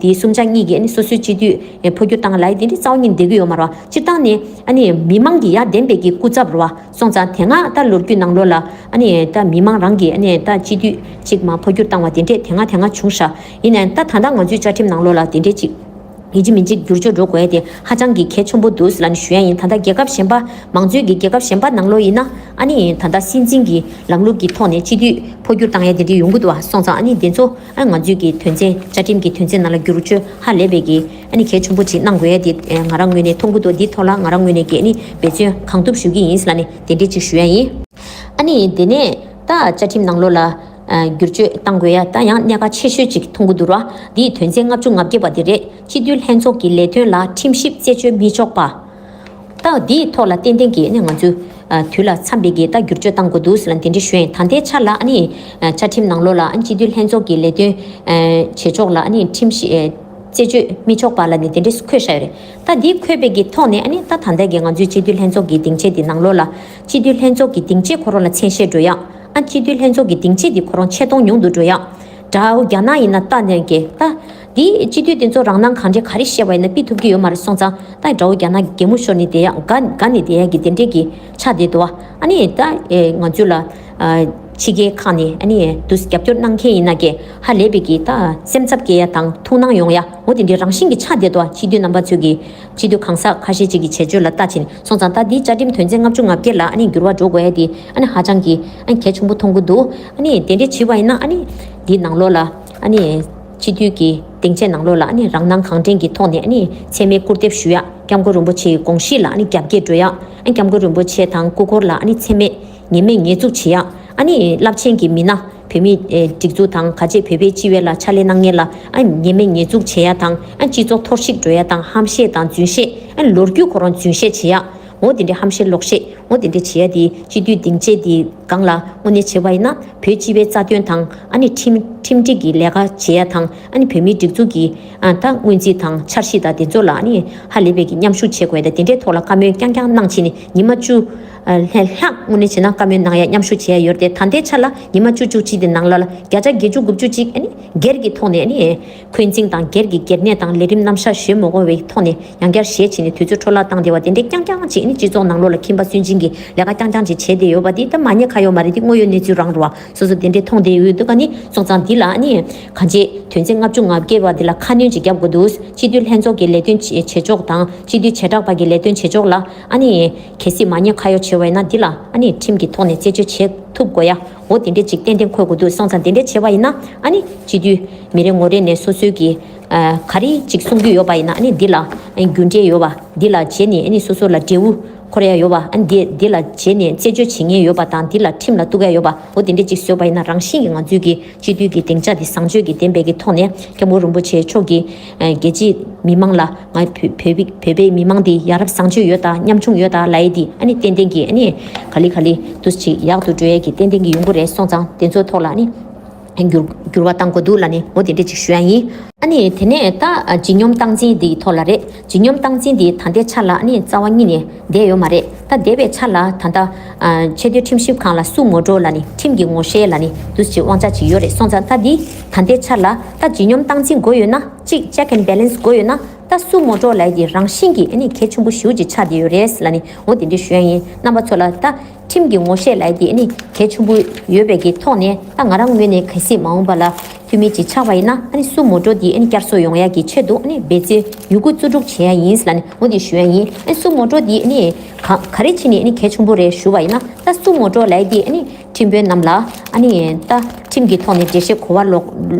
དེའི་གསུམ་ཆ་གཉིས་ཀྱིས་ཨ་ནི་སོ་སོའི་སྤྱི་འཐུས་འཕོ་འགྱུར་བཏང་ལ་དེ་འདྲའི་རྩ་བ་ཉིད་ནས་བསྡད་ཀྱི་ཡོད་མ་རེད་བ། སྤྱིར་བཏང་ནས་ཨ་ནི་མི་མང་གི་ཡར་འདེམས་པའི་གི་སྐུ་ཚབ་རེད་བ། སོང་ཙང་དེ་སྔ་ད་ལོ་རྒྱུས་ནང་ལོགས་ལ་ཨ་ནི་ད་མི་མང་རང་གིས་ཨ་ནི་ད་སྤྱི་འཐུས་གཅིག་མ་འཕོ་འགྱུར་བཏང་བ་དེ་འདྲས་དེ་སྔ་དེ་སྔ་བྱུང་ཤག་ཡིན་ནའང་ད་ད་ལྟ་ང་ཚོའི་བཅའ་ཁྲིམས་ནང་ལོགས་ལ་དེ་འདྲས་ཅིག་ཡིན་གཅིག་མིན་གཅིག་བསྒྱུར་བཅོས་འགྲོ་དགོས་ཡ་དེ་ཧ་ཅང་གི་གལ་ཆེན་པོ་འདུག་ལབ་ནས་ཞུ་ཡ་ཡིན། ད་ལྟ་རྒྱལ་ཁབ་གཞན་པ་མང་གཙོའི་གི་རྒྱལ་ཁབ་གཞན་པ་ནང་ལོགས་ཡིན་ན་ཨ་ནི་ད་ལྟ་སྲིད་འཛིན་གྱི་ལམ་ལུགས་ཀྱི་ཐོག་ནས་སྤྱི་འཐུས་འཕོ་འགྱུར་བཏང་ཡ་དེ་འདྲས་ཡོང་གི་འདུག་བ། སོང་ཙང་ཨ་ནི་དེ་ཚོ་ཨ་ང་ཚོའི་གི་དོན་ཚན་བཅའ་ཁྲིམས་ཀྱི་དོན་ཚན་ནང་ལ་བསྒྱུར་བཅོས་ཧ་ལས་པའི་གི་ཨ་ནི་གལ་ཆེན་པོ་ཅིག་གནང་དགོས་ཡ་དེ་ང་རང་ངོས་ནས་མཐོང་གི་འདུག་འདི་ཐོག་ལ་ང་རང་ངོས་ནས་གི་ཨ་ནི་འབད་བརྩོན་གང་ཐུབ་ཞུ་གི་ཡིན་ལབ་ནས་དེ་འདྲས་ཅིག་ཞུ་ཡ་ཡིན། ཨ་ནི་དེ་ནས་ད་བཅའ་ཁྲིམས་ནང་ལོགས་ལ་ཨ་བསྒྱུར་བཅོས་གཏང་དགོས་ཡ་ད་ཡང་གནད་འགག་ཆེ་ཤོས་ཅིག་མཐོང་གི་འདུག་ར། འདིའི་དོན་ཚན་ལྔ་བཅུ་ང་བརྒྱད་པ་དེ་རེད། སྤྱི་འཐུས་ལྷན་ཚོགས་ཀྱི་ལས་དོན་ལ་ཁྲིམས་ཞིབ་རྩད་གཅོད་མི་ཆོག་པ། ད་འདིའི་ཐོག་ལ་ཏན་ཏན་གྱིས་ཨ་ནི་ང་ཚོས་ཨ་དུས་ལ་འཚམས་པའི་གི་ད་བསྒྱུར་བཅོས་གཏང་དགོས་འདུག་ཟེར་ལ་དེ་འདྲ་ཞུ་ཡིན། ད་ལྟའི་ཆ་ལ་ཨ་ནི་ཨ་བཅའ་ཁྲིམས་ནང་ལོགས་ལ་ཨ་ནི་སྤྱི་འཐུས་ལྷན་ཚོགས་ཀྱི་ལས་དོན་ཨ་བྱེད་ཕྱོགས་ལ་ཨ་ནི་ཁྲིམས་ཞིབ་ཨ་རྩད་གཅོད་མི་ཆོག་པ་ལ་ནི་དེ་འདྲས་འཁོད་བཞག་ཡོད་རེད། ད་འདི་འཁོད་པའི་གི་ཐོག་ནས་ཨ་ནི་ད་ད་ལྟ་གི་ང་ཚོའི་སྤྱི་འཐུས་ལྷན་ཚོགས་ཀྱི་སྡིངས་ཆ་དེ་ནང་ལོགས་ལ་སྤྱི་འཐུས་ལྷན་ཚོགས་ཀྱི་སྡིངས་ཆ་ཁོ་རང་ལ་མཚན་ཤས་འགྲོ་ཡག་ཨ་སྤྱི་འཐུས་ལྷན་ཚོགས་ཀྱི་སྡིངས་ཆ་དེ་ཁོ་རང་ཆེ་མཐོང་ཉུང་དུ་འགྲོ་ཡག་དགྲ་བོ་རྒྱ་ནག་ཡིན་ན་ལྟ་ནས་ཀྱི་ད་འདི་སྤྱི་འཐུས་དེ་ཚོ་རང་སྣང་གང་འདྲ་ག་རེ་བཤད་པ་ཡིན་ན་ཕུད་ཐུབ་ཀྱི་ཡོད་མ་རེད། སོང་ཙང་ད་དགྲ་བོ་རྒྱ་ནག་གི་གད་མོ་ཤོར་ནས་བསྡད་ཡག་དགའ་དགའ་ནས་བསྡད་ཡག་གི་དེ་འདྲས་ཀྱི་ཆགས་བསྡད་འདུག་ཨ་ནི་ད་ཨེ་ང་ཚོ་ལ་ཨ་ཕྱི་རྒྱལ་ཁག་ནས་ཨ་ནི་དུ་རྒྱབ་སྐྱོར་གནང་མཁན་ཡིན་ན་ཀྱི་ཧ་ལས་པའི་གི་ད་སེམས་འཚབ་སྐྱེ་ཡ་དང་ཐུགས་སྣང་ཡོང་ཡ་འོ་དེ་འདྲའི་རང་བཞིན་གྱི་ཆགས་བསྡད་འདུག་སྤྱི་འཐུས་རྣམ་པ་ཚོས་ཀྱི་སྤྱི་འཐུས་གང་ཟག་ཁ་ཤས་ཅིག་གི་བྱེད་སྤྱོད་ལ་ལྟ་ཕྱིན་སོང་ཙང་ད་འདིའི་བཅའ་ཁྲིམས་དོན་ཚན་ལྔ་བཅུ་ང་བརྒྱད་ལ་ཨ་ནི་འགྱུར་བ་འགྲོ་དགོས་ཡ་དེ་ཨ་ནི་ཧ་ཅང་གི་ཨ་ནི་གལ་ཆེན་པོ་མཐོང་གི་འདུག་ཨ་ནི་དེ་འདྲ་བྱས་པ་ཡིན་ན་ཨ་ནི་འདིའི་ནང་ལོགས་ལ་ཨ་ནི་སྤྱི་འཐུས་ཀྱི་སྡིངས་ཆའི་ནང་ལོགས་ལ་ཨ་ནི་རང་སྣང་གང་དྲན་གྱི་ཐོག་ནས་ཨ་ནི་མཚན་སྨད་སྐུར་འདེབས་ཞུ་ཡ། སྐྱབས་མགོན་རིན་པོ་ཆེའི་དགོངས་གཞི་ལ་ཨ་ནི་རྒྱབ་འགལ་འགྲོ་ཡ། ཨ་སྐྱབས་མགོན་རིན་པོ་ཆེ་དང་སྐུ་འཁོར་ལ་ཨ་ནི་མཚན་སྨད་ངན་སྨད་ངན་འཛུགས་བྱེད་ཡ། ཨ་ནི་རླབས་ཆེན་གྱི་མི་སྣ་བོད་མིའི་ཨེ་སྒྲིག་འཛུགས་དང་ག་ཅེ་བོད་པའི་སྤྱི་བའི་ལ་ཕྱག་ལས་གནང་མཁན་ལ་ཨ་ངན་སྨད་ངན་འཛུགས་བྱེད་ཡ་དང་ཨ་སྤྱི་ཚོགས་འཐོར་ཞིག་འགྲོ་ཡ་དང་ཧམ་བཤད་དང་རྫུན་བཤད་ཨ་ལོ་རྒྱུས་ཁོ་རང་རྫུན་བཤད་བྱེད་ཡ། འོ་དེ་འདྲའི་ཧམ་བཤད་ལོག་བཤད་འོ་དེ་འདྲ་བྱེད་ཡ་དེ་སྤྱི་འཐུས་སྡིངས་ཆ་དེ་སྒང་ལ་དངོས་གནས་བྱས་པ་ཡིན་ན་བོད་སྤྱི་པའི་རྩ་དོན་དང་ཨ་ནི་ཁྲིམས་ཁྲིམས་སྒྲིག་གི་ལས་ཀ་བྱེད་ཡ་དང་ཨ་ནི་བོད་མིའི་སྒྲིག་འཛུགས་ཀྱི་ཨ་ད་སྔོན་རྩིས་དང་འཆར་གཞི་དང་དེ་ཚོ་ལ་ཨ་ནི་ཧ་ལས་པའི་གི་མཉམ་ཞུགས་བྱེད་དགོས་ཡ་དང་དེ་འདྲའི་ཐོག་ལ་བཀའ་མོལ་རྐྱང་རྐྱང་གནང་བྱས་ནས་ཉི་མ་བཅུ་ལྷག་དངོས་གནས་བྱས་ན་བཀའ་མོལ་གནང་ཡ་མཉམ་ཞུགས་བྱེད་ཡ་ཡོད་རེད་དེ། ད་ལྟའི་ཆ་ལ་ཉི་མ་བཅུ་བཅུ་གཅིག་དེ་ནང་ལ་ལ་བརྒྱ་ཆ་བརྒྱད་ཅུ་དགུ་བཅུ་གཅིག་ཨ་ནི་སྒེར་གྱི་ཐོག་ནས་ཨ་ནི། འཁོན་འཛིན་དང་སྒེར་གྱི་སྒེར་ནད་དང་ལས་རིམ་རྣམ་གཞག་ཞུ་མི་དགོས་པའི་ཐོག་ནས་ཡང་བསྐྱར་ཞལ་ཕྱེ་ནས་དུས་ཚོད་འཕྲོ་བརླག་བཏང་བསྡད་པ་དེ་འདྲའི་རྐྱང་རྐྱང་ཅིག་ནི་སྤྱི་ཚོགས་ནང་ལོགས་ལ་ཁྱིམ་པ་སུན་འབྱིན་གྱི་ལས་ཀ་རྐྱང་རྐྱང་ཅིག་བྱས་བསྡད་ཡོད་པ་དེ་ད་མ་ཉེས་ཁ་གཡོག་མ་རེད། དེ་དངོས་ཡོད་གནས་ཚུལ་རང་རེད་བ། སོ་སོ་དེ་འདྲའི་མཐོང་བསྡད་ཡོད་འདུག་ག་ནི་སོང་ཙང་ འདི་ལ་ཨ་ནི་གང་ཅི་དོན་ཚན་ལྔ་བཅུ་ང་བརྒྱད་པ་འདི་ལ་ཁ་སྣོན་ཅིག་བརྒྱབ་དགོས་འདུག་སྤྱི་འཐུས་ལྷན་ཚོགས་ཀྱི་ལས་དོན་བྱེད་བྱེད་ཕྱོགས་དང་སྤྱི་འཐུས་བྱེ་བྲག་པ་གི་ལས་དོན་བྱེད་ཕྱོགས་ལ་ཨ་ནི་གལ་སྲིད་མ་ཉེས་ཁ་གཡོག་བྱས་པ་ཡིན་ན་འདི་ལ་ཨ་ནི་ཁྲིམས་ཀྱི་ཐོག་ནས་རྩད་གཅོད་བྱེད་ཐུབ་དགོས་ཡ། འོ་དེ་འདྲས་ཅིག་ཏན་ཏན་འཁོད་དགོས་འདུག་སོང་ཙང་དེ་འདྲས་བྱས་པ་ཡིན་ན་ཨ་ནི་སྤྱི་འཐུས་མི་རེ་ངོ་རེ་ནས་སོ་སོའི་གི་ཨ་ག་རེ་ཅིག་གསུང་རྒྱུ་ཡོད་པ་ཡིན་ན་ཨ་ནི་འདི་ལ་ཨ་རྒྱུ་འབྲས་ཡོད་པ། འདི་ལ་བྱས་ནས་ཨ་ནི་སོ་སོ་ལ་འབྲས་བུ་འཁོར་ཡ་ཡོད་པ། ཨ་ནི་འདི་འདི་ལ་བྱས་ནས་རྩད་གཅོད་བྱེད་མཁན་ཡོད་པ་དང་འདི་ལ་ཁྲིམས་ལ་གཏུག་ཡ་ཡོད་པ། འོ་དེ་འདྲས་ཅིག་བཟོས་པ་ཡིན་ན་རང་བཞིན་གྱིས་ང་ཚོའི་གི་སྤྱི་འཐུས་ཀྱི་སྡིངས་ཆ་དེ་བཟང་སྤྱོད་ཀྱི་ལྡན་པའི་གི་ཐོག་ནས་སྐྱབས་མགོན་རིན་པོ་ཆེ་མཆོག་གིས་ཨ་རྒྱལ་སྤྱིའི་མི་མང་ལ་ང་བོད་བོད་པའི་བོད་པའི་མི་མང་འདི་ཡ་རབས་བཟང་སྤྱོད་ཡོད་ད་ཉམ་ཆུང་ཡོད་ད་ལབ་ཡས་འདི་ཨ་ནི་ཏན་ཏན་གྱིས་ཨ་ནི་ག་ལེ་ག་ལེ་འདུག་ཅིག་ཡག་ཏུ་འགྲོ་ཡས་ཀྱི་ཏན་ཏན་གྱིས་ཡོང་གི་རེད། སོང་ཙང་དེ་ཚོའི་ཐོག་ལ་ཨ་ནི་འགྱུར་འགྱུར་བ་གཏང་དགོས་འདུག་ལབ་ནས་འོ་དེ་འདྲས་ཅིག་ཞུ་ཡ་ཡིན། ཨ་ནི་དེ་ནས་ད་ལྗིད་སྙོམས་སྟངས་འཛིན་འདིའི་ཐོག་ལ་རེད། ལྗིད་སྙོམས་སྟངས་འཛིན་འདིའི་ད་ལྟའི་ཆ་ལ་ཨ་ནི་རྩ་བ་ཉིད་ནས་བསྡད་ཡོད་མ་རེད། ད་བསྡད་པའི་ཆ་ལ་ད་ལྟ་ཨ་ཆེས་མཐོའི་ཁྲིམས་ཞིབ་ཁང་ལ་སུ་ངོ་སྤྲོད་ལབ་ནས་ཁྲིམས་ཀྱི་ངོ་ཤེས་ལབ་ནས་འདུག་ཅིག་དབང་ཆ་ཅིག་ཡོད་རེད། སོང་ཙང་ད་འདི་ད་ལྟའི་ཆ་ལ་ད་ལྗིད་སྙོམས་སྟངས་འཛིན་དགོས་ཡོད་ན་གཅིག་check and balance་དགོས་ཡོད་ན་ད་སུ་ངོ་སྤྲོད་ལབ་ཡས་དེ་རང་བཞིན་གྱིས་ཨ་ནི་གལ་ཆེན་པོ་ཞེ་པོ་ཅིག་ཆགས་བསྡད་ཡོད་རེད་ལབ་ནས་འོ་དེ་འདྲ་ཞུ་ཡ་ཡིན། རྣམ་པ་ཚོ་ལ་ད་ཁྲིམས་ཀྱི་ངོ་ཤེས་ལབ་ཡས་དེ་ཨ་ནི་གལ་ཆེན་པོ་ཡོད་པའི་གི་ཐོག་ནས་ད་ང་རང་ངོས་ནས་གལ་སྲིད་མ་འོངས་པ་ལ་འཐུས་མི་ཅིག་ཆགས་པ་ཡིན་ན་ཨ་ནི་སུ་ངོ་སྤྲོད་དེ་ཨ་ནི་བསྐྱར་གསོ་ཡོང་ཡ་གི་ཆེད་དུ་ཨ་ནི་འབད་བརྩོན་ཡོད་རྒུ་བརྩོན་འགྲུས་བྱེད་ཡ་ཡིན་ལབ་ནས་འོ་དེ་ཞུ་ཡ་ཡིན། ཨ་ནི་སུ་ངོ་སྤྲོད་དེ་ཨ་ནི་ག་ག་རེ་བྱས་ནས་ཨ་ནི་གལ་ཆེན་པོ་རེད་ཞུ་བ་ཡིན་ན་ད་སུ་ངོ་སྤྲོད་ལབ་ཡས་དེ་ཨ་ནི་ཁྲིམས་དཔོན་རྣམས་ལ་ཨ་ནི་ད་ཁྲིམས་ཀྱི་ཐོག་ནས་འགྲེལ་བཤད་གོ་བ་ལོག་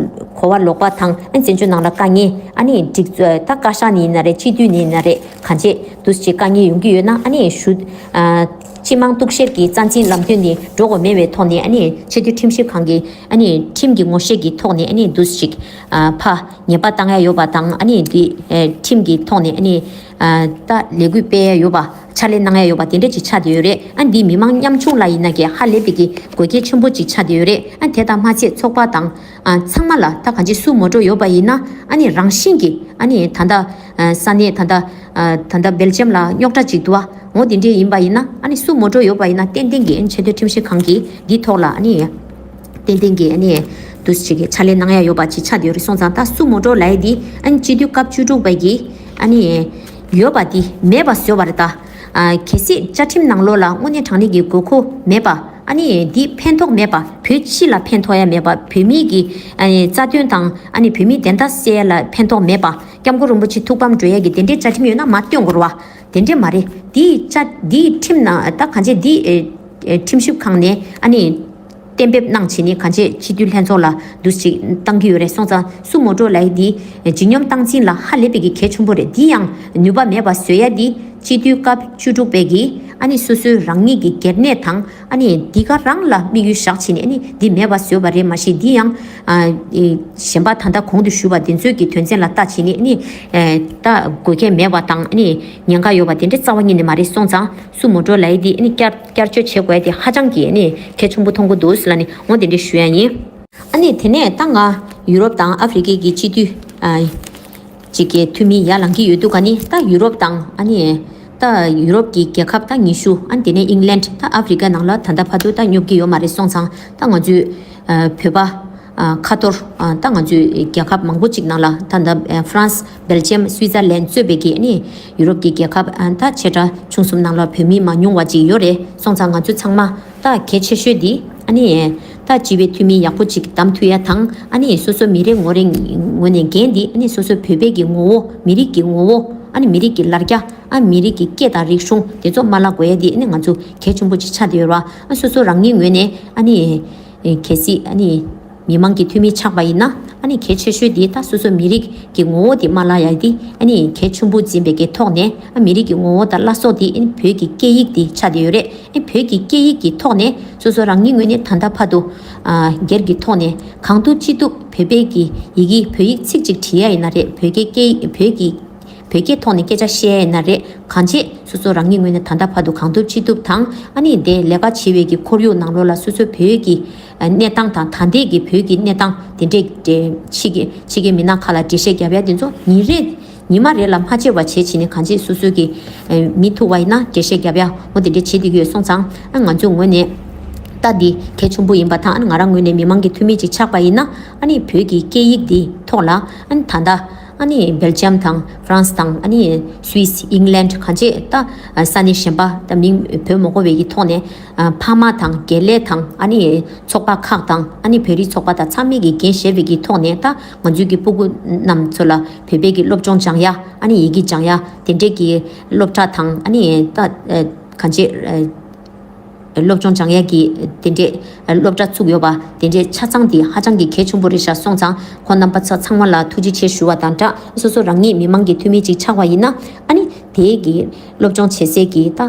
གོ་བ་ལོག་པ་དང་ཨ་ནི་བཙན་བྱོལ་ནང་ལ་དཀའ་ངལ་ཨ་ནི་སྒྲིག་ད་བཀའ་ཤག་ནས་ཡིན་ན་རེད་སྤྱི་འཐུས་ནས་ཡིན་ན་རེད་གང་ཅི་འདུག་ཅིག་དཀའ་ངལ་ཡོང་གི་ཡོད་ན་ཨ་ནི་ཞུ། ཨ། སྤྱི་དམངས་གཏུག་བཤེར་གྱི་རྩ་འཛིན་ལམ་སྟོན་ནི་འགྲོ་དགོས་མེད་པའི་ཐོག་ནས་ཨ་ནི་ཆེས་མཐོའི་ཁྲིམས་ཞིབ་ཁང་གི་ཨ་ནི་ཁྲིམས་ཀྱི་ངོ་ཤེས་ཀྱི་ཐོག་ནས་ཨ་ནི་འདུག་ཅིག་ཨ། ཕར་ཉེས་པ་བཏང་ཡ་ཡོད་པ་དང་ཨ་ནི་འདི་ཨེ། ཁྲིམས་ཀྱི་ཐོག་ནས་ཨ་ནི་ཨ། ད་ལས་འགུལ་སྤེལ་ཡ་ཡོད་པ་ཕྱག་ལས་གནང་ཡ་ཡོད་པ་དེ་འདྲ་ཅིག་ཆགས་བསྡད་ཡོད་རེད། ཨ་འདི་མི་མང་ཉམ་ཆུང་ལ་ཡིན་ན་གི་ཧ་ལས་པའི་གི་དགོས་གལ་ཆེན་པོ་ཅིག་ཆགས་བསྡད་ཡོད་རེད། ཨ་དེ་དང་མ་ཚད་ཚོགས་པ་དང་ཨ། ཚང་མ་ལ་ད་གང་ཅི་སུ་ངོ་སྤྲོད་ཡོད་པ་ཡིན་ན་ཨ་ནི་རང་བཞིན་གྱི་ཨ་ནི་ད་ལྟ་ཨ། ས་གནས་ད་ལྟ་ཨ། ད་ལྟ་སྦེལ་ཇམ་ལ་རྙོག་དྲ་ཅིག་འདུག་ཨ། འོ་དེ་འདྲས་ཡིན་པ་ཡིན་ན་ཨ་ནི་སུ་ངོ་སྤྲོད་ཡོད་པ་ཡིན་ན་ཏན་ཏན་གྱིས་ཨ་ནི་ཆེས་མཐོའི་ཁྲིམས་ཞིབ་ཁང་གིས་འདིའི་ཐོག་ལ་ཨ་ནི་ཏན་ཏན་གྱིས་ཨ་ནི་འདུག་ཅིག་གི་ཕྱག་ལས་གནང་ཡ་ཡོད་པ་ཅིག་ཆགས་བསྡད་ཡོད་རེད། སོང་ཙང་ད་སུ་ངོ་སྤྲོད་ལབ་ཡ་འདི་ཨ་ནི་སྤྱི་འཐུས་སྐབས་བཅུ་དྲུག་པ་གི་ཨ་ནི་ཡོད་པ་འདི་མེད་པ་བཟོས་པ་རེད་ད། ཨ་གལ་སྲིད་བཅའ་ཁྲིམས་ནང་ལོགས་ལ་དངོས་གནས་དྲང་གནས་ཀྱི་དགོས་མཁོ་མེད་པ་ཨ་ནི་འདི་ཕན་ཐོགས་མེད་པ་བོད་སྤྱི་ལ་ཕན་ཐོགས་ཡ་མེད་པ་བོད་མིའི་གི་ཨ་ནི་རྩ་དོན་དང་ཨ་ནི་བོད་མིའི་བདེན་མཐའ་གསལ་ཡ་ལ་ཕན་ཐོགས་མེད་པ། སྐྱབས་མགོན་རིན་པོ་ཆེ་ཐུགས་ཕམ་འགྲོ་ཡས་ཀྱི་དེ་འདྲའི་བཅའ་ཁྲིམས་ཡོད་ན་མ་བཏོན་དགོས་རེད་བ། དེ་འདྲས་མ་རེད། འདིའི་བཅའ་འདིའི་ཁྲིམས་ནང་ད་གང་ཅི་འདི་ཨེ་ཨེ་ཁྲིམས་ཞིབ་ཁང་ནས་ཨ་ནི་གཏན་འབེབས་གནང་བྱས་ནས་གང་ཅི་སྤྱི་འཐུས་ལྷན་ཚོགས་ལ་འདུག་ཅིག་བཏང་གི་ཡོད་རེད། སོང་ཙང་སུ་ངོ་སྤྲོད་ལབ་ཡས་འདི་ལྗིད་སྙོམས་སྟངས་འཛིན་ལ་ཧ་ལས་པའི་གི་གལ་ཆེན་པོ་རེད། འདི་ཡང་ནུས་པ་མེད་པ་བཟོ་ཡ་འདི་སྤྱི་འཐུས་སྐབས་བཅུ་དྲུག་པའི་གི་ཨ་ནི་སོ་སོའི་རང་ཉིད་ཀྱི་སྒེར་ནད་དང་། ཨ་ནི་འདི་ག་རང་ལ་དམིགས་ཡུལ་བཞག་བྱས་ནས་ཨ་ནི་འདི་མེད་པ་བཟོས་པ་རེད། མ་གཞི་འདི་ཡང་ཨ་ཨེ་གཞན་པ་ད་ལྟ་གོང་དུ་ཞུས་པ་དེ་ཚོའི་གི་དོན་ཚན་ལ་ལྟ་བྱས་ནས་ཨ་ནི་ཨེ་ད་དགོས་གལ་མེད་པ་དང་ཨ་ནི་ཉེན་ཁ་ཡོད་པ་དེ་འདྲ་རྩ་བ་ཉིད་ནས་མ་རེད། སོང་ཙང་སུ་ངོ་སྤྲོད་ལབ་ཡས་འདི་ཨ་ནི་བསྐྱར་བསྐྱར་བཅོས་བྱེད་དགོས་ཡས་དེ་ཧ་ཅང་གི་ཨ་ནི་གལ་ཆེན་པོ་མཐོང་གི་འདུག་ཟེར་ལབ་ནས་འོ་དེ་འདྲ་ཞུ་ཡ་ཡིན། ཨ་ནི་དེ་ནས་ད་ང་ཡུ་རོབ་དང་ཨ་ཧྥེ་རི་ཀའི་གི་སྤྱི་འཐུས་ཨ། ཅིག་གི་འཐུས་མི་ཡར་ལངས་ཀྱི་ཡོད་དུས་ག་ནི་ད་ཡུ་རོབ་དང་ཨ་ནི་ད་ཡུ་རོབ་ཀྱི་རྒྱལ་ཁབ་ད་ཉི་ཤུ་ཨ་ནི་དེ་ནས་ཨིང་ལན་ད་ཨ་ཧྥེ་རི་ཀ་ནང་ལ་ད་ལྟ་བར་དུ་ད་སྙོབ་ཀྱི་ཡོད་མ་རེད། སོང་ཙང་ད་ང་ཚོས་ཨ་བོད་པ་ཨ་ཁ་ཐོར་ཨ་ད་ང་ཚོའི་རྒྱལ་ཁབ་མང་པོ་ཅིག་ནང་ལ་ད་ད་ཨ་ཧྥ་རན་སི་སྦེལ་ཇམ་སུའི་ཙར་ལན་གཙོས་པའི་གི་ཨ་ནི་ཡུ་རོབ་ཀྱི་རྒྱལ་ཁབ་ཨ་ད་ཆེ་ཕྲ་ཆུང་གསུམ་ནང་ལ་བོད་མི་མང་ཉུང་བ་ཅིག་ཡོད་རེད། སོང་ཙང་ང་ཚོ་ཚང་མ་ད་གལ་ཆེ་ཤོས་འདི་ཨ་ནི་ད་སྤྱི་པའི་འཐུས་མི་ཡག་པོ་ཅིག་བདམས་ཐུབ་ཡ་དང་ཨ་ནི་སོ་སོ་མི་རེ་ངོ་རེ་ངོས་ནས་འགན་འདི་ཨ་ནི་སོ་སོ་བོད་པའི་གི་ངོ་བོ་མི་རིགས་ཀྱི་ངོ་བོ་ཨ་ནི་མི་རིགས་ཀྱི་ལར་རྒྱ་ཨ་མི་རིགས་ཀྱི་སྐད་དང་རིག་གཞུང་དེ་ཚོ་མ་བརླག་དགོས་ཡ་འདི་ཨ་ནི་ང་ཚོ་གལ་ཆེན་པོ་ཅིག་ཆགས་བསྡད་ཡོད་རེད་བ། ཨ་སོ་སོ་རང་ཉིད་ངོས་ནས་ཨ་ནི་གལ་སྲིད་ཨ་ནི་མི་མང་གི་འཐུས་མི་ཆགས་པ་ཡིན་ན་ཨ་ནི་གལ་ཆེ་ཤོས་འདི་ད་སོ་སོ་མི་རིགས་ཀྱི་ངོ་བོ་འདི་མ་བརླག་ཡ་འདི་ཨ་ནི་གལ་ཆེན་པོ་འཛིན་པའི་གི་ཐོག་ནས་ཨ་མི་རིགས་ཀྱི་ངོ་བོ་དང་བླ་སྲོག་འདི་ཨ་ནི་བོད་ཀྱི་སྐད་ཡིག་འདི་ཆགས་བསྡད་ཡོད་རེད། ཨེ་བོད་ཀྱི་སྐད་ཡིག་གི་ཐོག་ནས་སོ་སོ་རང་ཉིད་ངོས་ནས་ད་ལྟ་བར་དུ་ཨ་སྒེར་གྱི་ཐོག་ནས་གང་ཐུབ་ཅི་ཐུབ་བོད་པའི་གི་ཡི་གེ་བོད་ཡིག་ཚིག་གཅིག་བྲིས་ཡ་ཡིན་ན་རེད། བོད་སྐད་སྐད་བོད་ཀྱི་བོད་སྐད་ཐོག་ནས་སྐད་ཆ་བཤད་ཡ་ཡིན་ན་རེད། གང་བྱེད་སོ་སོ་རང་ཉིད་ངོས་ནས་ད་ལྟ་བར་དུ་གང་ཐུབ་ཅི་ཐུབ་དང་ཨ་ནི་དེ་ལས་ཀ་བྱེད་པའི་གི་ཁོར་ཡུག་ནང་ལོགས་ལ་སོ་སོ་བོད་ཀྱི་གནས་སྟངས་དང་ད་ལྟའི་གི་བོད་ཀྱི་གནས་སྟངས་དེ་འདྲས་ཕྱི་གི་ཕྱི་གི་མི་སྣ་ཁག་ལ་འགྲེལ་བཤད་རྒྱབ་ཡ་དེ་ཚོ་ཉིན་རེ། ཉི་མ་རེ་ལ་མ་བརྗེད་པ་བྱས་བྱས་ནས་གང་ཅི་སོ་སོའི་གི་མི་ཐུག་པ་ཡིན་ན་འགྲེལ་བཤད་རྒྱབ་ཡ་འོ་དེ་འདྲས་བྱེད་བསྡད་ཀྱི་ཡོད། སོང་ཙང་ཨ་ང་ཚོའི་ངོས་ནས་ད་འདི་གལ་ཆེན་པོ་ཡིན་པ་དང་ཨ་ང་རང་ངོས་ནས་མི་མང་གི་འཐུས་མི་ཅིག་ཆགས་པ་ཡིན་ན་ཨ་ནི་བོད་ཀྱི་སྐད་ཡིག་འདི་ཐོག་ལ་ཨ་ད་ལྟ་ ཨ་ནི་སྦེལ་ཇམ་དང་ཧྥ་རན་སི་དང་ཨ་ནི་སུད་སི་ཨིང་ལན་གང་ཅི་ད་ས་གནས་གཞན་པ་ད་མིང་བོས་མ་གོ་བའི་གི་ཐོག་ནས་ཕ་མ་དང་དགེ་ལས་དང་ཨ་ནི་ཚོགས་པ་ཁག་དང་ཨ་ནི་བོད་རིགས་ཚོགས་པ་དང་ཚང་མས་ཀྱི་འགན་བཞེས་པའི་གི་ཐོག་ནས་ད་ང་ཚོའི་གི་སྤུ་གུ་རྣམས་ཚོ་ལ་བོད་པའི་གི་སློབ་སྦྱོང་སྦྱང་ཡ་ཨ་ནི་ཡི་གེ་སྦྱང་ཡ་དེ་འདྲས་ཀྱི་སློབ་གྲྭ་དང་ཨ་ནི་ད་གང་ཅི། སློབ་སྦྱོང་སྦྱང་ཡས་ཀྱི་དེ་འདྲས་སློབ་གྲྭ་བཙུགས་ཡོད་པ་དེ་འདྲས་ཆ་ཚང་དེ་ཧ་ཅང་གི་གལ་ཆེན་པོ་རེད་ཤག་སོང་ཙང་ཁོང་རྣམ་པ་ཚོ་ཚང་མ་ལ་ཐུགས་རྗེ་ཆེ་ཞུ་བ་དང་སྦྲགས་སོ་སོ་རང་ཉིད་མི་མང་གི་འཐུས་མི་ཅིག་ཆགས་པ་ཡིན་ན་ཨ་ནི་དེའི་གི་སློབ་སྦྱོང་བྱེད་སའི་གི་ད་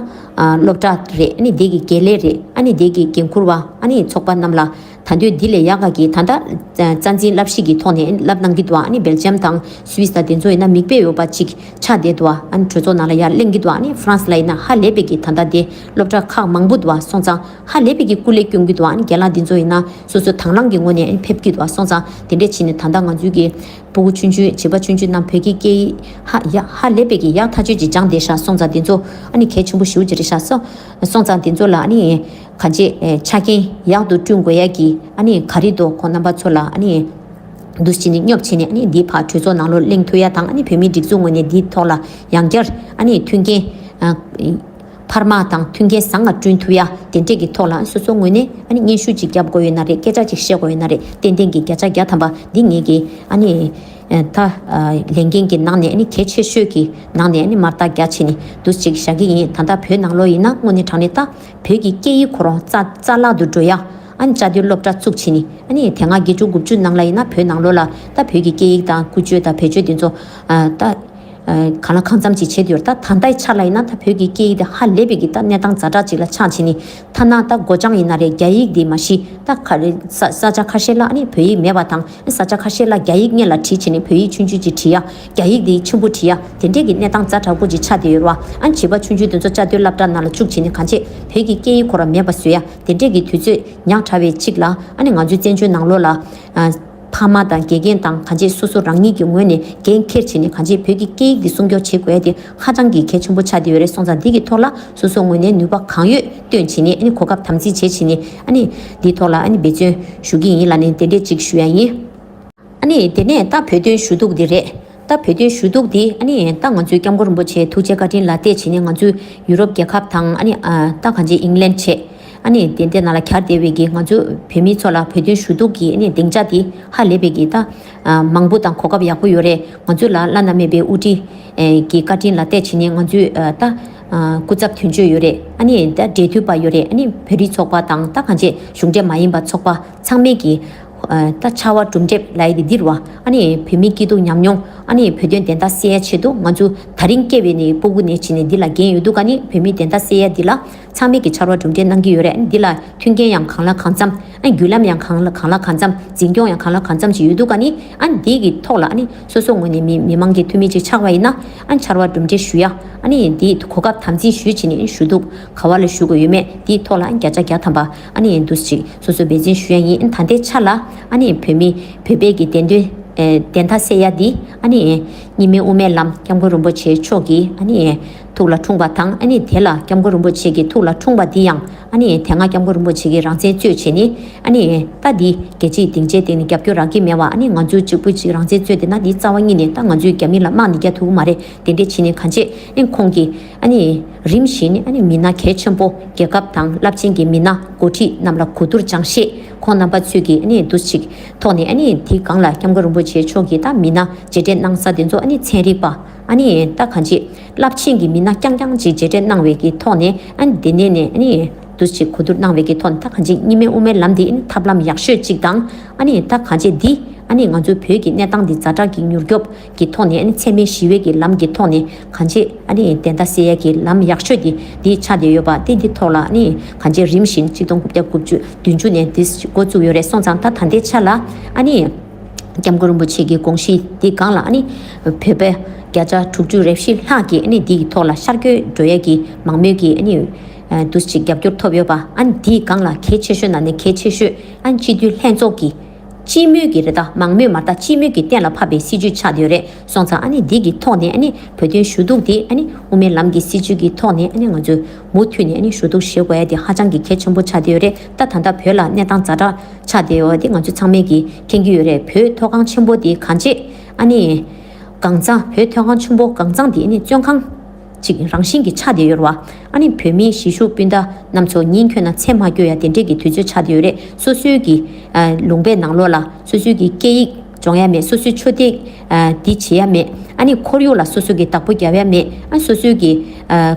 སློབ་གྲྭ་རེད། ཨ་ནི་དེ་གི་དགེ་ལས་རེད། ཨ་ནི་དེ་གི་འགན་འཁུར་བ་ཨ་ནི་ཚོགས་པ་རྣམས་ལ་ད་དུང་འདི་ལས་ཡག་ག་གི་ད་ལྟ་རྩ་འཛིན་བསླབ་གཞི་གི་ཐོག་ནས་བསླབ་གནང་གི་འདུག་ཨ་ནི་སྦེལ་ཇམ་དང་སུད་སི་དང་དེ་ཚོ་ཡིན་ན་མིག་དཔེ་ཡོད་པ་ཅིག་ཆགས་བསྡད་འདུག་ཨ་ནི་གྲོས་ཚོགས་ནང་ལ་ཡར་གླེང་གི་འདུག་ཨ་ནི་ཧྥ་རན་སི་ལ་ཡིན་ན་ཧ་ལས་པའི་གི་ད་ལྟ་དེ་སློབ་གྲྭ་ཁག་མང་པོ་འདུག་ཨ་སོང་ཙང་ཧ་ལས་པའི་གི་སྐུ་ལས་སྐྱོན་གི་འདུག་ཨ་ནི་རྒན་ལགས་འདི་ཚོ་ཡིན་ན་སོ་སོ་དང་བླངས་ཀྱི་ངོས་ནས་ཨ་ནི་ཕེབས་ཀྱི་འདུག་ཨ་སོང་ཙང་དེ་འདྲས་བྱས་ནས་ད་ལྟ་ང་ཚོའི་གི་སྤུ་གུ་ཆུང་ཆུང་བྱིས་པ་ཆུང་ཆུང་རྣམས་བོད་ཀྱི་སྐད་ཡིག་ཧ་ཡ་ཧ་ལས་པའི་གི་ཡག་ཐག་ཆོད་ཅིག་སྦྱངས་བསྡད་ཤག་སོང་ཙང་འདི་ཚོ་ཨ་ནི་གལ་ཆེན་པོ་ཞེ་པོ་ཅིག་རེད་ཤག་སོ་སོང་ཙང་འདི་ཚོ་ལ་ཨ་ནི་གང་ཅི་ཆ་རྐྱེན་ཡག་ཏུ་བསྐྲུན་དགོས་ཡ་གི་ཨ་ནི་ག་རེ་འདུག་ཁོང་རྣམ་པ་ཚོ་ལ་ཨ་ནི། འདུ་བྱེད་ནི་སྙོབ་བྱེད་ནས་ཨ་ནི་འདིའི་ཕར་གྲོས་ཚོགས་ནང་ལོགས་གླེང་ཐུབ་ཡ་དང་ཨ་ནི་བོད་མིའི་སྒྲིག་འཛུགས་ངོས་ནས་འདིའི་ཐོག་ལ་ཡང་བསྐྱར་ཨ་ནི་མཐུན་རྐྱེན་ཨ་འཕར་མ་དང་མཐུན་རྐྱེན་བཟང་ང་བསྐྲུན་ཐུབ་ཡ་དེ་འདྲས་ཀྱི་ཐོག་ལ་སོ་སོ་ངོས་ནས་ཨ་ནི་སྙན་ཞུ་ཅིག་རྒྱབ་དགོས་ཡོད་ན་རེད། སྐད་ཆ་ཅིག་བཤད་དགོས་ཡོད་ན་རེད། ཏན་ཏན་གྱི་བརྒྱ་ཆ་བརྒྱ་ཐམ་པ་འདི་ངེད་ཀྱི་ཨ་ནི་ཨ་ད་ཨ་ལས་འགན་གྱི་ནང་ནས་ཨ་ནི་གལ་ཆེ་ཤོས་ཀྱི་ནང་ནས་ཨ་ནི་མར་ལྟ་རྒྱ་ཆེ་ནས་འདུ་ཅིག་བཞག་གི་ཡིན། ད་ལྟ་བོད་ནང་ལོགས་ཡིན་ན་དངོས་གནས་དྲང་གནས་ད་བོད་ཀྱི་སྐད་ཡིག་ཁོ་རང་རྩ་རྩ་བརླག་ཏུ་འགྲོ་ཡ། ཨ་ནི་བཅའ་སྡོད་སློབ་གྲྭ་བཙུགས་བྱས་ནས་ཨ་ནི་དེ་སྔ་བརྒྱད་ཅུ་དགུ་བཅུ་ནང་ལ་ཡིན་ན་བོད་ནང་ལོགས་ལ་ད་བོད་ཀྱི་སྐད་ཡིག་དང་ཀུན་སྤྱོད་དང་བེད་སྤྱོད་དེ་ཚོ་ཨ་ད་ཨ་གང་ལ་གང་འཚམ་ཅིག་བྱེད་དུ་ཡོད། ད་ད་ལྟའི་ཆ་ལ་ཡིན་ན་ད་བོད་ཀྱི་སྐད་ཡིག་དེ་ཧ་ལས་པའི་གི་ད་གནས་སྟངས་ཛ་དྲག་ཅིག་ལ་ཆགས་བྱས་ནས་ཐ་ན་ད་སྒོ་བྱང་ཡིན་ན་རེད། རྒྱ་ཡིག་དེ་མ་གཞི་ད་ག་རེ་ས་ས་ཆ་ཁ་ཤས་ལ་ཨ་ནི་བོད་ཡིག་མེད་པ་དང་ས་ཆ་ཁ་ཤས་ལ་རྒྱ་ཡིག་སྔོན་ལ་བྲིས་བྱས་ནས་བོད་ཡིག་ཆུང་ཆུང་ཅིག་བྲིས་ཡ། རྒྱ་ཡིག་དེ་ཆེན་པོ་བྲིས་ཡ། དེ་འདྲས་ཀྱི་གནས་སྟངས་ཛ་དྲག་པོ་ཅིག་ཆགས་བསྡད་ཡོད་རེད་བ། ཨ་ནི་བྱིས་པ་ཆུང་ཆུང་དེ་ཚོ་བཅའ་སྡོད་སློབ་གྲྭ་ནང་ལ་བཅུག་བྱས་ནས་གང་བྱེད་བོད་ཀྱི་སྐད་ཡིག་ཁོ་རང་མེད་པ་བཟོ་ཡ། དེ་འདྲས་ཀྱི་དུས་ཚོད་ཉག་ཕྲ་བའི་གཅིག་ལ་ཨ་ནི་ང་ཚོའི་བཙན་བྱོལ་ནང་ལོགས་ལ་ཨ་ཕ་མ་དང་དགེ་རྒན་དང་གང་བྱེད་སོ་སོ་རང་ཉིད་ཀྱི་ངོས་ནས་འགན་འཁྱེར་བྱས་ནས་གང་བྱེད་བོད་ཀྱི་སྐད་ཡིག་འདི་སྲུང་སྐྱོབ་བྱེད་དགོས་ཡ་དེ་ཧ་ཅང་གི་གལ་ཆེན་པོ་ཆགས་བསྡད་ཡོད་རེད། སོང་ཙང་འདི་གི་ཐོག་ལ་སོ་སོ་ངོས་ནས་ནུས་པ་གང་ཡོད་བཏོན་བྱས་ནས་ཨ་ནི་གོ་སྐབས་དམ་འཛིན་བྱེད་བྱས་ནས་ཨ་ནི་འདིའི་ཐོག་ལ་ཨ་ནི་འབད་བརྩོན་ཞུ་གི་ཡིན་ལབ་ནས་དེ་འདྲས་ཅིག་ཞུ་ཡ་ཡིན། ཨ་ནི་དེ་ནས་ད་བོད་དོན་ཞུ་གཏུག་འདི་རེད། ད་བོད་དོན་ཞུ་གཏུག་འདི་ཨ་ནི་ད་ང་ཚོའི་སྐྱབས་མགོན་རིན་པོ་ཆེའི་ཐུགས་རྗེ་བཀའ་དྲིན་ལ་བརྟེན་བྱས་ནས་ང་ཚོའི་ཡུ་རོབ་རྒྱལ་ཁབ་དང་ཨ་ནི་ཨ་ད་གང་ཅི་ཨིང་ལན་བྱས། ཨ་ནི་དེ་འདྲའི་ནང་ལ་གྱར་བསྡད་པའི་གི་ང་ཚོའི་བོད་མི་ཚོ་ལ་བོད་དོན་ཞུ་གཏུག་གི་ཨ་ནི་སྡིངས་ཆ་འདི་ཧ་ལས་པའི་གི་ད་ཨ་མང་པོ་དང་གོ་སྐབས་ཡག་པོ་ཡོད་རེད། ང་ཚོ་ལ་བླ་ན་མེད་པའི་དབུ་ཁྲིད་ཨེ་གི་བཀའ་དྲིན་ལ་བརྟེན་བྱས་ནས་ང་ཚོའི་ཨ་ད་ཨ་སྐུ་ཚབ་དོན་གཅོད་ཡོད་རེད། ཨ་ནི་ད་འབྲེལ་མཐུད་པ་ཡོད་རེད། ཨ་ནི་བོད་རིགས་ཚོགས་པ་དང་ད་གང་ཅི་གཞུང་འབྲེལ་མ་ཡིན་པ་ཚོགས་པ་ཚང་མས་ཀྱི་ཨ་ད་ཕྱར་བ་གྲུ་འདེགས་ལབ་ཡ་དེ་འདི་རེད་བ། ཨ་ནི་བོད་མིའི་སྐྱིད་སྡུག་ཉམས་མྱོང་ཨ་ནི་བོད་དོན་བདེན་མཐའ་གསལ་ཡ་ཆེད་དུ་ང་ཚོ་ད་རིང་སྐྱེས་པའི་ནས་སྤུ་གུ་ནས་བྱས་ནས་འདི་ལ་འགན་ཡོད་འདུག་ཨ་ནི་བོད་མིའི་བདེན་མཐའ་གསལ་ཡ་འདི་ལ་ཚང་མས་ཀྱི་ཕྱར་བ་གྲུ་འདེགས་གནང་གི་ཡོད་རེད། ཨ་ནི་འདི་ལ་མཐུན་རྐྱེན་ཡང་གང་ལ་གང་འཚམ་ཨ་ནི་བརྒྱུད་ལམ་ཡང་གང་ལ་གང་ལ་གང་འཚམ་འཛིན་སྐྱོང་ཡང་གང་ལ་གང་འཚམ་ཅིག་ཡོད་འདུག་ཨ་ནི་ཨ་ནི་འདི་གི་ཐོག་ལ་ཨ་ནི་སོ་སོ་ངོས་ནས་མི་མི་མང་གི་འཐུས་མི་ཅིག་ཆགས་པ་ཡིན་ན་ཨ་ནི་ཕྱར་བ་གྲུ་འདེགས་ཞུ་ཡ། ཨ་ནི་འདི་གོ་སྐབས་དམ་འཛིན་ཞུས་བྱས་ནས་ཞུ་གཏུག་ག་བ་ལ་ཞུ་དགོས་ཡོད་མེད་འདིའི་ཐོག་ལ་བརྒྱ་ཆ་བརྒྱ་ཐམ་པ་ཨ་ནི་འདུ་ཞིག་སོ་སོ་འབད་བརྩོན་ཞུ་ཡ་ཡིན། ད་ལྟའི་ཆ་ལ་ཨ་ནི་བོད་མི་བོད་པའི་གི་བདེན་དོན་ཨེ་བདེན་མཐའ་གསལ་ཡ་འདི་ཨ་ནི་གཉིས་སྨན་དབུ་མའི་ལམ་སྐྱབས་མགོན་རིན་པོ་ཆེ་མཆོག་གི་ཨ་ནི་ཐུགས་ལ་འཁྲུངས་པ་དང་ཨ་ནི་དེ་ལ་སྐྱབས་མགོན་རིན་པོ་ཆེ་གི་ཐུགས་ལ་འཁྲུངས་པ་འདི་ཡང་ཨ་ནི་དེ་སྔ་སྐྱབས་མགོན་རིན་པོ་ཆེ་གི་རང་བཙན་རྩོད་བྱས་ནས་ཨ་ནི་ད་འདི་རྒྱལ་སྤྱིའི་སྡིངས་ཆའི་སྟེང་ནས་རྒྱབ་སྐྱོར་རག་གི་མེད་པ། ཨ་ནི་ང་ཚོའི་གཅིག་པུ་གཅིག་རང་བཙན་རྩོད་བསྡད་ན་འདི་རྩ་བ་ཉིད་ནས་ད་ང་ཚོའི་རྒྱ་མི་ལ་དམག་ནི་རྒྱག་ཐུབ་ཀྱི་མ་རེད། དེ་འདྲས་བྱས་ནས་གང་བྱེད་ཨ་ཁོང་གིས་ཨ་ནི་རིམ་བཞིན་ཨ་ནི་མི་སྣ་གལ་ཆེན་པོ་རྒྱལ་ཁབ་དང་རླབས་ཆེན་གྱི་མི་སྣ་འགོ་ཁྲིད་རྣམས་ལ་གོ་བསྡུར་སྦྱང་ཤེས་ཁོང་རྣམ་པ་ཚོས་ཀྱིས་ཨ་ནི་འདུ་ཞིག་ཐོག་ནས་ཨ་ནི་དེའི་སྒང་ལ་སྐྱབས་མགོན་རིན་པོ་ཆེ་མཆོག་གིས་ད་མི་སྣ་མཇལ་འཕྲད་གནང་ས་དེ་ཚོ་ཨ་ནི་ཚན་རིག་པ་ཨ་ནི་ད་གང་བྱེད་རླབས་ཆེན་གྱི་མི་སྣ་རྐྱང་རྐྱང་ཅིག་མཇལ་འཕྲད་གནང་བའི་གི་ཐོག་ནས་ཨ་ནི་དེ་ནས་ནས་ཨ་ནི་འདུ་ཞིག་གོ་བསྡུར་གནང་བའི་གི་ཐོག་ནས་ད་གང་བྱེད་གཉིས་སྨན་དབུ་མའི་ལམ་འདི་ཨ་ནི་ཐབས་ལམ་ཡག་ཤོས་ཅིག་དང་ཨ་ནི་ད་གང་བྱེད་འདི་ཨ་ནི་ང་ཚོའི་བོད་ཀྱི་གནས་སྟངས་འདི་ཛ་དྲག་གི་མྱུར་སྐྱོབ་ཀྱི་ཐོག་ནས་ཨ་ནི་འཚེ་མེད་ཞི་བའི་གི་ལམ་གྱི་ཐོག་ནས་གང་ཅི་ཨ་ནི་བདེན་མཐའ་གསལ་ཡ་གི་ལམ་ཡག་ཤོས་དེ་འདི་ཆགས་བསྡད་ཡོད་པ་དེ་འདི་ཐོག་ལ་ཨ་ནི་གང་ཅི་རིམ་བཞིན་ཆིག་སྟོང་དགུ་བརྒྱ་དགུ་བཅུ་བདུན་ཅུ་ནས་འདི་འགོ་བཙུགས་ཡོད་རེད། སོང་ཙང་ད་ད་ལྟའི་ཆ་ལ་ཨ་ནི་སྐྱབས་མགོན་རིན་པོ་ཆེ་གི་དགོངས་གཞི་འདི་སྒང་ལ་ཨ་ནི་བོད་པ་བརྒྱ་ཆ་དྲུག་ཅུ་རེ་བཞི་ལྷག་གིས་ཨ་ནི་འདི་གི་ཐོག་ལ་ཤར་བསྐྱོད་འགྲོ་ཡ་གི་མང་མོས་ཀྱི་ཨ་ནི་འདུ་ཞིག་རྒྱབ་སྐྱོར་ཐོབ་ཡོད་པ། ཨ་ནི་འདིའི་སྒང་ལ་གལ་ཆེ་ཤོས་ནང་ནས་གལ་ཆེ་ཤོས་ཨ་ནི་སྤྱི་འཐུས་ལྷན་ཚོགས་ཀྱི་སྤྱི་མོས་ཀྱི་རེད། ད་མང་མོས་མ་རེད། ད་སྤྱི་མོས་ཀྱི་གཏན་ལ་ཕབ་པའི་སྲིད་ཇུས་ཆགས་བསྡད་ཡོད་རེད། སོང་ཙང་ཨ་ནི་འདི་གི་ཐོག་ནས་ཨ་ནི་བོད་དོན་ཞུ་གཏུག་དེ་ཨ་ནི་དབུ་མའི་ལམ་གྱི་སྲིད་ཇུས་ཀྱི་ཐོག་ནས་ཨ་ནི་ང་ཚོས་མུ་མཐུད་ནས་ཨ་ནི་ཞུ་གཏུག་བྱེད་དགོས་ཡ་དེ་ཧ་ཅང་གི་གལ་ཆེན་པོ་ཆགས་བསྡད་ཡོད་རེད། ད་ད་ལྟ་བོད་ལ་གནས་སྟངས་ཛ་དྲག་ཆགས་བསྡད་ཡོད་པ་དེ་ང་ཚོ་ཚང་མས་ཀྱིས་མཁྱེན་གྱི་ཡོད་རེད། བོད་མཐོ་སྒང་ཆེན་པོ་དེ་གང་ཅི་ཨ་ནི་ གངས་གཙང་བོད་མཐོ་སྒང་ཆེན་པོ་གངས་གཙང་འདི་ནི་བཙོན་ཁང་ཅིག་རང་བཞིན་གྱིས་ཆགས་བསྡད་ཡོད་རེད་བ། ཨ་ནི་བོད་མིའི་གཞིས་བཞུགས་སྤུན་ཟླ་རྣམས་ཚོ་ཉིན་འཁྱོལ་ན་མཚན་མ་འཁྱོལ་ཡ་དེ་འདྲས་ཀྱི་དུས་ཚོད་ཆགས་བསྡད་ཡོད་རེད། སོ་སོའི་གི་ལུང་པའི་ནང་ལོགས་ལ་སོ་སོའི་གི་སྐད་ཡིག་སྦྱོང་ཡ་མེད། སོ་སོའི་ཆོས་དད་འདི་བྱེད་ཡ་མེད། ཨ་ནི་ཁོར་ཡུག་ལ་སོ་སོ་གི་བདག་པོ་རྒྱབ་ཡ་མེད། ཨ་སོ་སོའི་གི་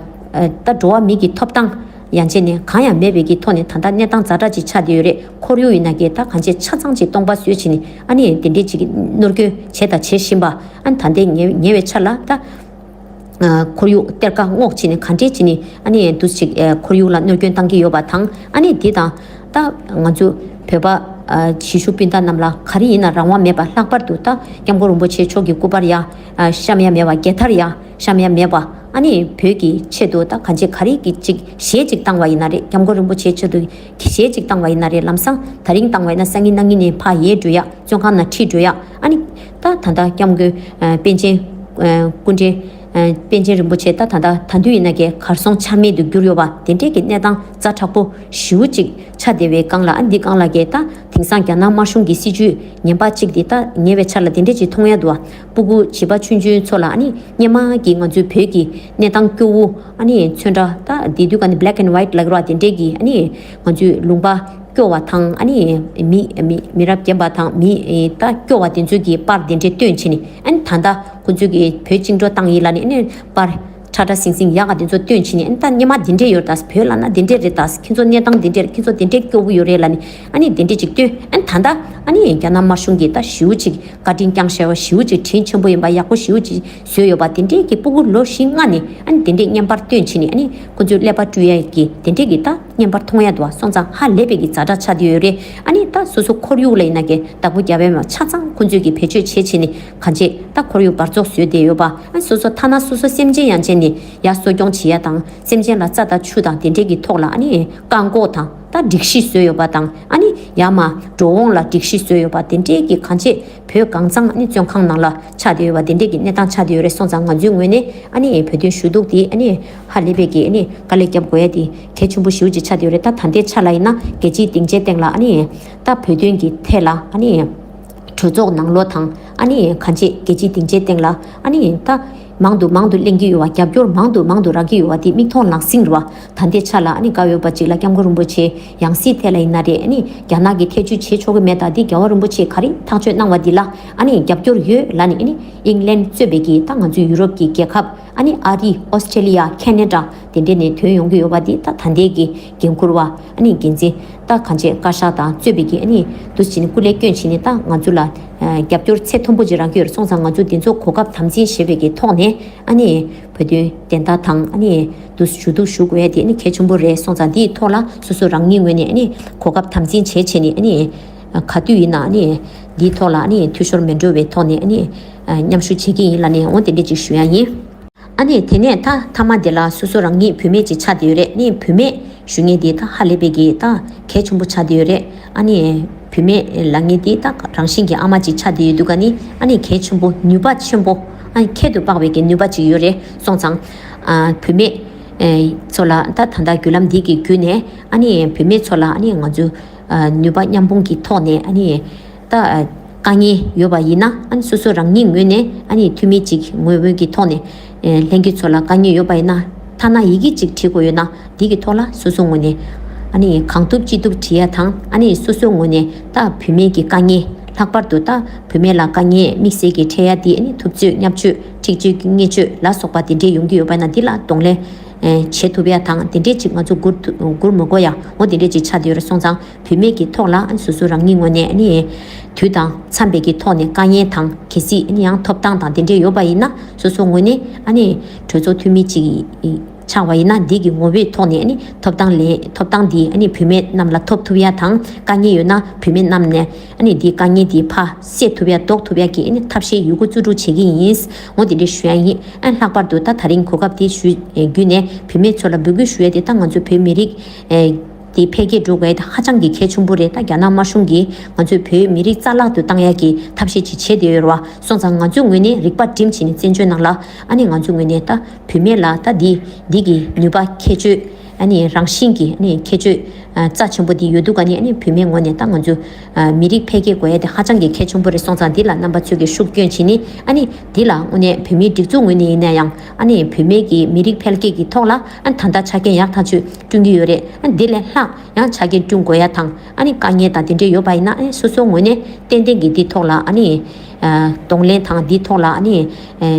ད་འགྲོ་བ་མི་གི་ཐོབ་ཐང་ཡང་ཅིན་ནས་གང་ཡང་མེད་པའི་གི་ཐོག་ནས་ད་ལྟ་གནས་སྟངས་ཛ་དྲག་ཅིག་ཆགས་བསྡད་ཡོད་རེད། ཁོར་ཡུག་ཡིན་ན་གི་ད་གང་ཅི་ཆ་ཚང་ཅིག་སྟོང་པ་བཟོས་བྱས་ནས་ཨ་ནི་དེ་འདྲས་ཅིག་གནོད་སྐྱོན་བྱས་དང་བྱེད་བཞིན་པ། ཨ་ནི་ད་ལྟའི་ཉེ་ཉེ་བའི་ཆར་ལ་ད་ཁོར་ཡུག་གཏེར་ཁ་སྔོག་བྱས་ནས་ག་འདྲས་བྱས་ནས་ཨ་ནི་དུས་ཅིག་ཁོར་ཡུག་ལ་གནོད་སྐྱོན་བཏང་གི་ཡོད་པ་དང་། ཨ་ནི་དེ་དང་ད་ང་ཚོ་བོད་པ་གཞིས་བཞུགས་སྤུན་ཟླ་རྣམས་ལ་ག་རེ་ཡིན་ན་རང་དབང་མེད་པ། ལྷག་པར་དུ་ད་སྐྱབས་མགོན་རིན་པོ་ཆེ་མཆོག་གི་སྐུ་པར་ཡ་བཤམ་ཡ་མེད་པ། རྒྱལ་དར་ཡ་བཤམ་ཡ་མེད་པ། ཨ་ནི་བོད་ཀྱི་ཆེད་དུ་ད་གང་ཅི་ག་རེ་གི་ཅིག་གཞས་ཅིག་བཏང་བ་ཡིན་ན་རེད། སྐྱབས་མགོན་རིན་པོ་ཆེ་ཆེད་དུ་གཞས་ཅིག་བཏང་བ་ཡིན་ན་རེད། ལམ་སང་དེ་རིང་བཏང་བ་ཡིན་ན་སང་ཉིན་གནངས་ཉིན་ནས་ཕར་ཡལ་འགྲོ་ཡ། བཙོན་ཁང་ནང་ཁྲིད་འགྲོ་ཡ། ཨ་ནི་ད་ད་ལྟ་སྐྱབས་མགོན་པཎ་ཆེན་སྐུ་ཕྲེང་པཎ་ཆེན་རིན་པོ་ཆེ་ད་ད་ད་ད་དུས་ཡིན་ན་གི་གར་སོང་ཆ་མེད་དུ་གྱུར་ཡོད་པ་དེ་འདྲས་ཀྱི་གནས་སྟངས་ཛ་དྲག་པོ་ཞེ་པོ་ཅིག་ཆགས་བསྡད་པའི་སྒང་ལ། ཨ་འདི་སྒང་ལ་གི་ད་དེང་སང་རྒྱ་ནག་དམར་གཞུང་གི་སྲིད་བྱུས་ངན་པ་གཅིག་འདི་ད་ཉེ་བའི་ཆར་ལ་དེ་འདྲས་ཅིག་མཐོང་ཡ་འདུག་བ། སྤུ་གུ་བྱིས་པ་ཆུང་ཆུང་ཚོ་ལ་ཨ་ནི་སྔོན་མ་གི་ང་ཚོའི་བོད་ཀྱི་གནས་སྟངས་སྐྱོ་བོ། ཨ་ནི་ཚོན་ཁྲ་ད་དེ་དུས་ག་ནི་black and white་ལབ་ར། དེ་འདྲས་ཀྱི་ཨ་ནི་ང་ཚོའི་ལུང་པ་སྐྱོ་བ་དང་། ཨ་ནི་མི་མི་མི་རབས་རྒན་པ་དང་མི་ད་སྐྱོ་བ་དེ་ཚོའི་གི་པར་དེ་འདྲས་སྟོན་བྱས་ནས། ཨ་ནི་ད་ལྟ་ཁོ་ཚོའི་གི་བོད་བཅིངས་འགྲོལ་བཏང་ཡིན་ལབ་ནས་ཨ་ནི་པར་ཁྲ་ཁྲ་ཟིང་ཟིང་ཡག་ག་དེ་ཚོ་སྟོན་བྱས་ནས། ཨ་ནི་ད་སྔོན་མ་དེ་འདྲས་ཡོད་ད། བོད་ལབ་ན་དེ་འདྲས་རེད་ད། ཁྱེད་ཚོ་གནས་སྟངས་དེ་འདྲས་རེད། ཁྱེད་ཚོ་དེ་འདྲས་སྐྱོ་བོ་ཡོད་རེད་ལབ་ནས་ཨ་ནི་དེ་འདྲས་ཅིག་སྟོན། ཨ་ནི་ད་ལྟ་ཨ་ནི་རྒྱ་ནག་དམར་གཞུང་གིས་ད་ཞེ་པོ་ཅིག་བཀའ་དྲིན་བསྐྱངས་བཞག་པ། ཞེ་པོ་ཅིག་དྲིན་ཆེན་པོ་ཡིན་པ། ཡག་པོ་ཞེ་པོ་ཅིག་བཟོས་ཡོད་པ། དེ་འདྲས་ཀྱི་སྤུ་གུ་ལོ་བཞི་ལྔ་ནས་ཨ་ནི་དེ་འདྲས་བརྙན་པར་སྟོན་བྱས་ནས་ཨ་ནི་ཁོ་ཚོའི་ཀླད་པ་བཀྲུ་ཡ་གི་དེ་འདྲས་ཀྱི་ད་བརྙན་པར་མཐོང་ཡ་འདུག་བ། སོང་ཙང་ཧ་ལས་པའི་གི་ཛ་དྲག་ཆགས་བསྡད་ཡོད་རེད། ཨ་ནི་ད་སོ་སོ་ཁོར་ཡུག་ལ་ཡིན་ན་གི་བདག་པོ་རྒྱབ་ཡ་མེད། ཆ་ཚང་ཁོ་ཚོས་གི་བེད་སྤྱོད་བྱེད་བྱས་ནས་གང་བྱེད་ད་ཁོར་ཡུག་འབར་བཙོག་བཟོས་བསྡད་ཡོད་པ། ཨ་སོ་སོ་ཐ་ན་སོ་སོ་སེམས་ཅན་ཡང་ཅན་ནས་ཡ་གསོ་སྐྱོང་བྱེད་ཡ་དང་། སེམས་ཅན་ལ་རྩྭ་དང་ཆུ་དང་དེ་འདྲས་ཀྱི་ཐོག་ལ་ཨ་ནི་བཀག་འགོག་དང་ད་སྒྲིག་གཞི་བཟོས་ཡོད་པ་དང་། ཨ་ནི་ཡར་མར་འགྲོ་འོང་ལ་སྒྲིག་གཞི་བཟོས་ཡོད་པ། དེ་འདྲས་ཀྱི་གང་བྱེད་བོད་གངས་གཙང་ཨ་ནི་བཙོན་ཁང་ནང་ལ་ཆགས་བསྡད་ཡོད་པ། དེ་འདྲས་ཀྱི་གནས་སྟངས་ཆགས་བསྡད་ཡོད་རེད། སོང་ཙང་ང་ཚོའི་ངོས་ནས་ཨ་ནི་བོད་དོན་ཞུ་གཏུག་དེ་ཨ་ནི་ཧ་ལས་པའི་གི་ཨ་ནི་དཀའ་ལས་རྒྱབ་དགོས་ཡ་དེ་གལ་ཆེན་པོ་ཞེ་པོ་ཅིག་ཆགས་བསྡད་ཡོད་རེད། ད་ད་ལྟའི་ཆ་ལ་ཡིན་ན་རྒྱལ་སྤྱིའི་སྡིངས་ཆའི་སྟེང་ལ་ཨ་ནི་ད་བོད་དོན་གྱི་ཐད་ལ་ཨ་ནི་གྲོས་ཚོགས་ནང་ལོགས་དང་། ཨ་ནི་གང་བྱེད་རྒྱལ་སྤྱིའི་སྡིངས་ཆའི་སྟེང་ལ་ཨ་ནི་ད་མང་དུ་མང་དུ་གླེང་གི་ཡོད་པ། རྒྱབ་སྐྱོར་མང་དུ་མང་དུ་རག་གི་ཡོད་པ་དེ་མིག་མཐོང་ལག་ཟིན་རེད་བ། ད་ལྟའི་ཆ་ལ་ཨ་ནི་དགའ་འོས་པ་ཅིག་ལ་སྐྱབས་མགོན་རིན་པོ་ཆེ་ཡང་སྲིད་ཐད་ལ་ཡིན་ན་རེད། ཨ་ནི་རྒྱ་ནག་གི་ཐེ་བྱུས་བྱེད་ཆོག་གི་མེད། ད་འདི་རྒྱལ་བ་རིན་པོ་ཆེས་ག་རེ་ཐག་གཅོད་གནང་བ་འདི་ལ་ཨ་ནི་རྒྱབ་སྐྱོར་ཡོད་ལབ་ནས། ཨ་ནི་ཨིང་ལན་གཙོས་པའི་གི་ད་ང་ཚོའི་ཡུ་རོབ་ཀྱི་རྒྱལ་ཁབ། ཨ་ནི་ཨ་རི། ཨོ་སི་ཀྲེ་ལི་ཡ། ཁེ་ན་ཌ། དེ་འདྲས་ནས་ཐོན་ཡོང་གི་ཡོད་པ་འདི་ད་ད་ལྟའི་གི་འགན་འཁུར་བ། ཨ་ནི་འགན་འཛིན་ད་གང་བྱེད་བཀའ་ཤག་དང་གཙོས་པའི་གི་ཨ་ནི་འདུ་བྱས་ནས་སྐུ་ལས་བསྐྱོན་བྱས་ནས་ད་ང་ཚོ་ལ་རྒྱབ་སྐྱོར་ཚད་མཐོན་པོ་ཅིག་རག་གི་ཡོད་རེད། སོང་ཙང་ང་ཚོ་འདི་ཚོ་གོ་སྐབས་དམ་འཛིན་བྱེད་པའི་གི་ཐོག་ནས་ཨ་ནི་བོད་དོན་བདེན་མཐའ་དང་། ཨ་ནི་འདུ་ཞུ་གཏུག་ཞུ་དགོས་ཡ་དེ་ཨ་ནི་གལ་ཆེན་པོ་རེད། སོང་ཙང་འདིའི་ཐོག་ལ་སོ་སོ་རང་ཉིད་ངོས་ནས་ཨ་ནི་གོ་སྐབས་དམ་འཛིན་བྱས་བྱས་ནས་ཨ་ནི་ག་དུས་ཡིན་ན་ཨ་ནི་འདིའི་ཐོག་ལ་ཨ་ནི་འཐུས་ཤོར་མི་འགྲོ་བའི་ཐོག་ནས་ཨ་ནི་མཉམ་ཞུགས་བྱེད་ཀྱི་ཡིན་ལབ་ནས་འོ་དེ་འདྲས་ཅིག་ཞུ་ཡ་ཡིན། ཨ་ནི་དེ་ནས་ད་མཐའ་མ་དེ་ལ་སོ་སོ་རང་ཉིད་བུད་མེད་ཅིག་ཆགས་བསྡད་ཡོད་རེད། ཨ་ནི་བུད་མེད་ཞུ་མཁན་དེ་ད་ཧ་ལས་པའི་གི་ད་གལ་ཆེན་པོ་ཆགས་བསྡད་ཡོད་རེད། ཨ་ནི་བུད་མེད་ལབ་མཁན་དེ་ད་རང་བཞིན་གྱི་ཨ་མ་ཅིག་ཆགས་བསྡད་ཡོད་དུས་ཀ་ནི་ཨ་ནི་གལ་ཆེན་པོ་ནུས་པ་ཆེན་པོ། ཨ་ནི་ཁྱད་དུ་འཕགས་པའི་གི་ནུས་པ་ཅིག་ཡོད་རེད། སོང་ཙང་ཨ་བུད་མེད་ཚོ་ལ་ད་ད་ལྟ་བརྒྱུད་ལམ་འདི་གི་བརྒྱུད་ནས་ཨ་ནི་བུད་མེད་ཚོ་ལ་ཨ་ནི་ང་ཚོ་ནུས་པ་མཉམ་སྤུངས་ཀྱི་ཐོག་ནས་ཨ་ནི་ད་དཀའ་ངལ་ཡོད་པ་ཡིན་ན་ཨ་ནི་སོ་སོ་རང་ཉིད་ངོས་ནས་ཨ་ནི་འཐུས་མི་གཅིག་ངོས་འོས་ཀྱི་ཐོག་ནས་ལྷན་རྒྱས་ཚོ་ལ་དཀའ་ངལ་ཡོད་པ་ཡིན་ན་ཐ་ན་ཡི་གེ་གཅིག་བྲིས་དགོས་ཡོད་ན་འདི་གི་ཐོག་ལ་སོ་སོ་ངོས་ནས་ཨ་ནི་གང་ཐུབ་ཅི་ཐུབ་བྲིས་ཡ་དང་། ཨ་ནི་སོ་སོ་ངོས་ནས་ད་བུད་མེད་ཀྱི་དཀའ་ངལ་ལྷག་པར་དུ་ད་བུད་མེད་ལ་དཀའ་ངལ་དམིགས་བསལ་གྱི་འཕྲད་ཡ་དེ་ཨ་ནི་ཐུབ་ཚོད་བརྙས་བཅོས་འཁྲིག་སྤྱོད་ཀྱི་བརྙས་བཅོས་ལ་སོགས་པ་དེ་འདྲས་ཡོང་གི་ཡོད་པ་ཡིན་ན་འདི་ལ་གདོང་ལེན་བྱེད་ཐུབ་ཡ་དང་། དེ་འདྲས་ཅིག་ང་ཚོ་སྒུར་ཐུ་སྒུར་མི་དགོས་ཡ་འོ་དེ་འདྲས་ཅིག་ཆགས་བསྡད་ཡོད་རེད། སོང་ཙང་བུད་མེད་ཀྱི་ཐོག་ལ་ཨ་ནི་སོ་སོ་རང་ཉིད་ངོས་ནས་ཨ་ནི་དུས་དང་འཚམས་པའི་གི་ཐོག་ནས་དཀའ་ངལ་དང་གལ་སྲིད་ཨ་ནི་ཡང་ཐོབ་ཐང་དང་དེ་འདྲས་ཡོད་པ་ཡིན་ན་སོ་སོ་ངོས་ནས་ཨ་ནི་གྲོས་ཚོགས་འཐུས་མི་ཅིག་ཆགས་པ་ཡིན་ན་འདི་གི་ངོ་བོའི་ཐོག་ནས་ཨ་ནི་ཐོབ་ཐང་ལེན་ཐོབ་ཐང་འདི་ཨ་ནི་བུད་མེད་རྣམས་ལ་ཐོབ་ཐུབ་ཡ་དང་། དཀའ་ངལ་ཡོད་ན་བུད་མེད་རྣམས་ནས་ཨ་ནི་འདི་དཀའ་ངལ་འདི་ཕར་སེལ་ཐུབ་ཡ་ཟློག་ཐུབ་ཡ་གི་ཨ་ནི་ཐབས་ཤེས་ཡོད་རྒུ་རྩལ་སྤྲུགས་བྱེད་ཀྱི་ཡིན། འོ་དེ་འདྲས་ཞུ་ཡ་ཡིན། ཨ་ལྷག་པར་དུ་ད་ད་རིང་གོ་སྐབས་དེ་ཞུ་བརྒྱུད་ནས་བུད་མེད་ཚོ་ལ་འབོད་སྐུལ་ཞུ་ཡ་དེ་ད་ང་ཚོ་བོད་མི་རིགས་དེ་འཕེལ་རྒྱས་འགྲོ་དགོས་ཡ་དེ་ཧ་ཅང་གི་གལ་ཆེན་པོ་རེད། ད་རྒྱ་ནག་དམར་གཞུང་གིས་ང་ཚོའི་བོད་མི་རིགས་རྩ་བརླག་ཏུ་བཏང་ཡ་གི་ཐབས་ཤེས་ཅིག་བྱེད་བསྡད་ཡོད་རེད་བ། སོང་ཙང་ང་ཚོའི་ངོས་ནས་རིག་པ་བསྒྲིམས་བྱས་ནས་བཙན་བྱོལ་ནང་ལ་ཨ་ནི་ང་ཚོའི་ངོས་ནས་ད་བུད་མེད་ལ་ད་འདི་འདི་གི་ནུས་པ་ཁྱད་ཆོས་ཨ་ནི་རང་བཞིན་གྱི་ཨ་ནི་ཁྱད་ཆོས་ རྩ་ཆེན་པོ་འདི་ཡོད་དུས་ག་ནས་ཨ་ནི་བོད་མིའི་ངོས་ནས་ད་ང་ཚོས་མི་རིགས་འཕེལ་རྒྱས་དགོས་ཡ་དེ་ཧ་ཅང་གི་གལ་ཆེན་པོ་རེད་སོང་ཙང་འདི་ལ་རྣམ་པ་ཚོས་ཀྱི་ཤུགས་སྐྱོན་བྱེད་ནི་ཨ་ནི་འདི་ལ་དངོས་གནས་བོད་མིའི་སྒྲིག་འཛུགས་ངོས་ནས་ཡིན་ན་ཡང་ཨ་ནི་བོད་མིའི་གི་མི་རིགས་འཕེལ་རྒྱས་ཀྱི་ཐོག་ལ་ཨ་ནི་ད་ལྟ་ཆ་རྐྱེན་ཡག་ཐག་ཆོད་བསྐྲུན་གྱི་ཡོད་རེད། ཨ་ནི་འདི་ལས་ལྷག་ཡང་ཆ་རྐྱེན་བསྐྲུན་དགོས་ཡ་དང་ཨ་ནི་དཀའ་ངལ་དང་དེ་འདྲས་ཡོད་པ་ཡིན་ན་ཨ་ནི་སོ་སོའི་ངོས་ནས་ཏན་ཏན་གྱི་འདི་ཐོག་ལ་ཨ་ནི་གདོང་ལེན་དང་འདི་ཐོག་ལ་ཨ་ནི་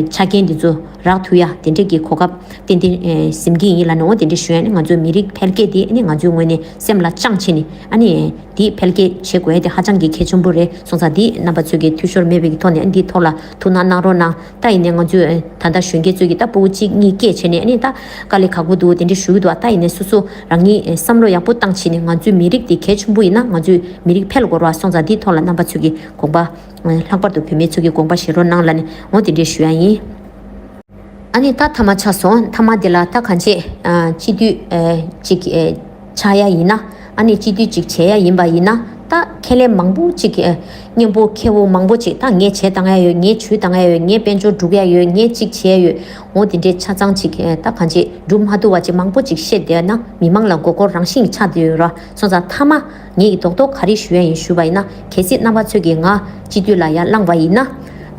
ཆ་རྐྱེན་འདི་ཚོ་རག་ཐུབ་ཡ་དེ་འདྲས་ཀྱི་གོ་སྐབས་ཏན་ཏན་ཨེ་ཟིན་གྱི་ཡིན་ལབ་ནས་འོ་དེ་འདྲ་ཞུ་ཡ་ནི་ང་ཚོའི་མི་རིགས་འཕེལ་རྒྱས་དེ་ནི་ང་ཚོའི་ངོས་ནས་སེམས་ལ་བཅངས་བྱས་ནས་ཨ་ནི་འདི་འཕེལ་རྒྱས་བྱེད་དགོས་ཡ་དེ་ཧ་ཅང་གི་གལ་ཆེན་པོ་རེད་སོང་ཙང་འདི་རྣམ་པ་ཚོས་ཀྱི་འཐུས་ཤོར་མེད་པའི་གི་ཐོག་ནས་ཨ་འདིའི་ཐོག་ལ་ཐུགས་སྣང་གནང་རོགས་གནང་། ད་ཡིན་ནའི་ང་ཚོས་ཨེ་ད་ལྟ་གཞོན་སྐྱེས་ཚོས་ཀྱི་ད་ཕྲུ་གུ་གཅིག་གཉིས་སྐྱེས་བྱས་ནས་ཨ་ནི་ད་དཀའ་ལས་ཁག་པོ་འདུག་དེ་འདྲ་ཞུ་གི་འདུག་ད་ཡིན་ནའི་སོ་སོ་རང་ཉིད་ཨེ་བསམ་བློ་ཡག་པོ་བཏང་བྱས་ནས་ང་ཚོའི་མི་རིགས་དེ་གལ་ཆེན་པོ་ཡིན་ན་ང་ཚོའི་མི་རིགས་འཕེལ་དགོས་རེད་བ་སོང་ཙང་འདིའི་ཐོག་ལ་རྣམ་པ་ཚོས་ཀྱི་དགོངས་པ་ལྷག་པར་དུ་བུད་མེད་ཚོས་ཀྱི་དགོངས་པ་བཞེས་རོགས་གནང་ལབ་ནས་འོ་དེ་འདྲ་ཞུ་ཡ་ཡིན། ཨ་ནི་ད་མཐའ་མ་ཆགས་སོང་། མཐའ་མ་དེ་ལ་ད་གང་བྱེད། ཨ་སྤྱི་འཐུས་ཨེ་ཅིག་ཨེ་ཆགས་ཡ་ཡིན་ན། ཨ་ནི་སྤྱི་འཐུས་ཅིག་བྱེད་ཡ་ཡིན་པ་ཡིན་ན། ད་ཁས་ལེན་མང་པོ་ཅིག་ཨེ་སྙན་པོ་ཁེ་བོ་མང་པོ་ཅིག་ད་ངས་བྱེད་བཏང་ཡ་ཡོད། ངས་ཇུས་བཏང་ཡ་ཡོད། ངས་དཔལ་འབྱོར་སྒྲུག་ཡ་ཡོད། ངས་ཅིག་བྱེད་ཡ་ཡོད། འོ་དེ་འདྲའི་ཆ་ཚང་ཅིག་ཨེ་ད་གང་བྱེད་སྒྲུབ་མ་ཐུབ་པ་ཅིག་མང་པོ་ཅིག་བཤད་བསྡད་ན་མི་མང་ལ་མགོ་སྐོར་རང་བཞིན་ཆགས་བསྡད་ཡོད་ར། སོང་ཙང་མཐའ་མ། ངེད་ཀྱིས་རྡོག་རྡོག་ག་རེ་ཞུ་ཡ་ཡིན་ཞུས་པ་ཡིན་ན། གལ་སྲིད་རྣམ་པ་ཚོས་ཀྱིས་ང་སྤྱི་འཐུས་ལ་ཡར་བླངས་པ་ཡིན་ན།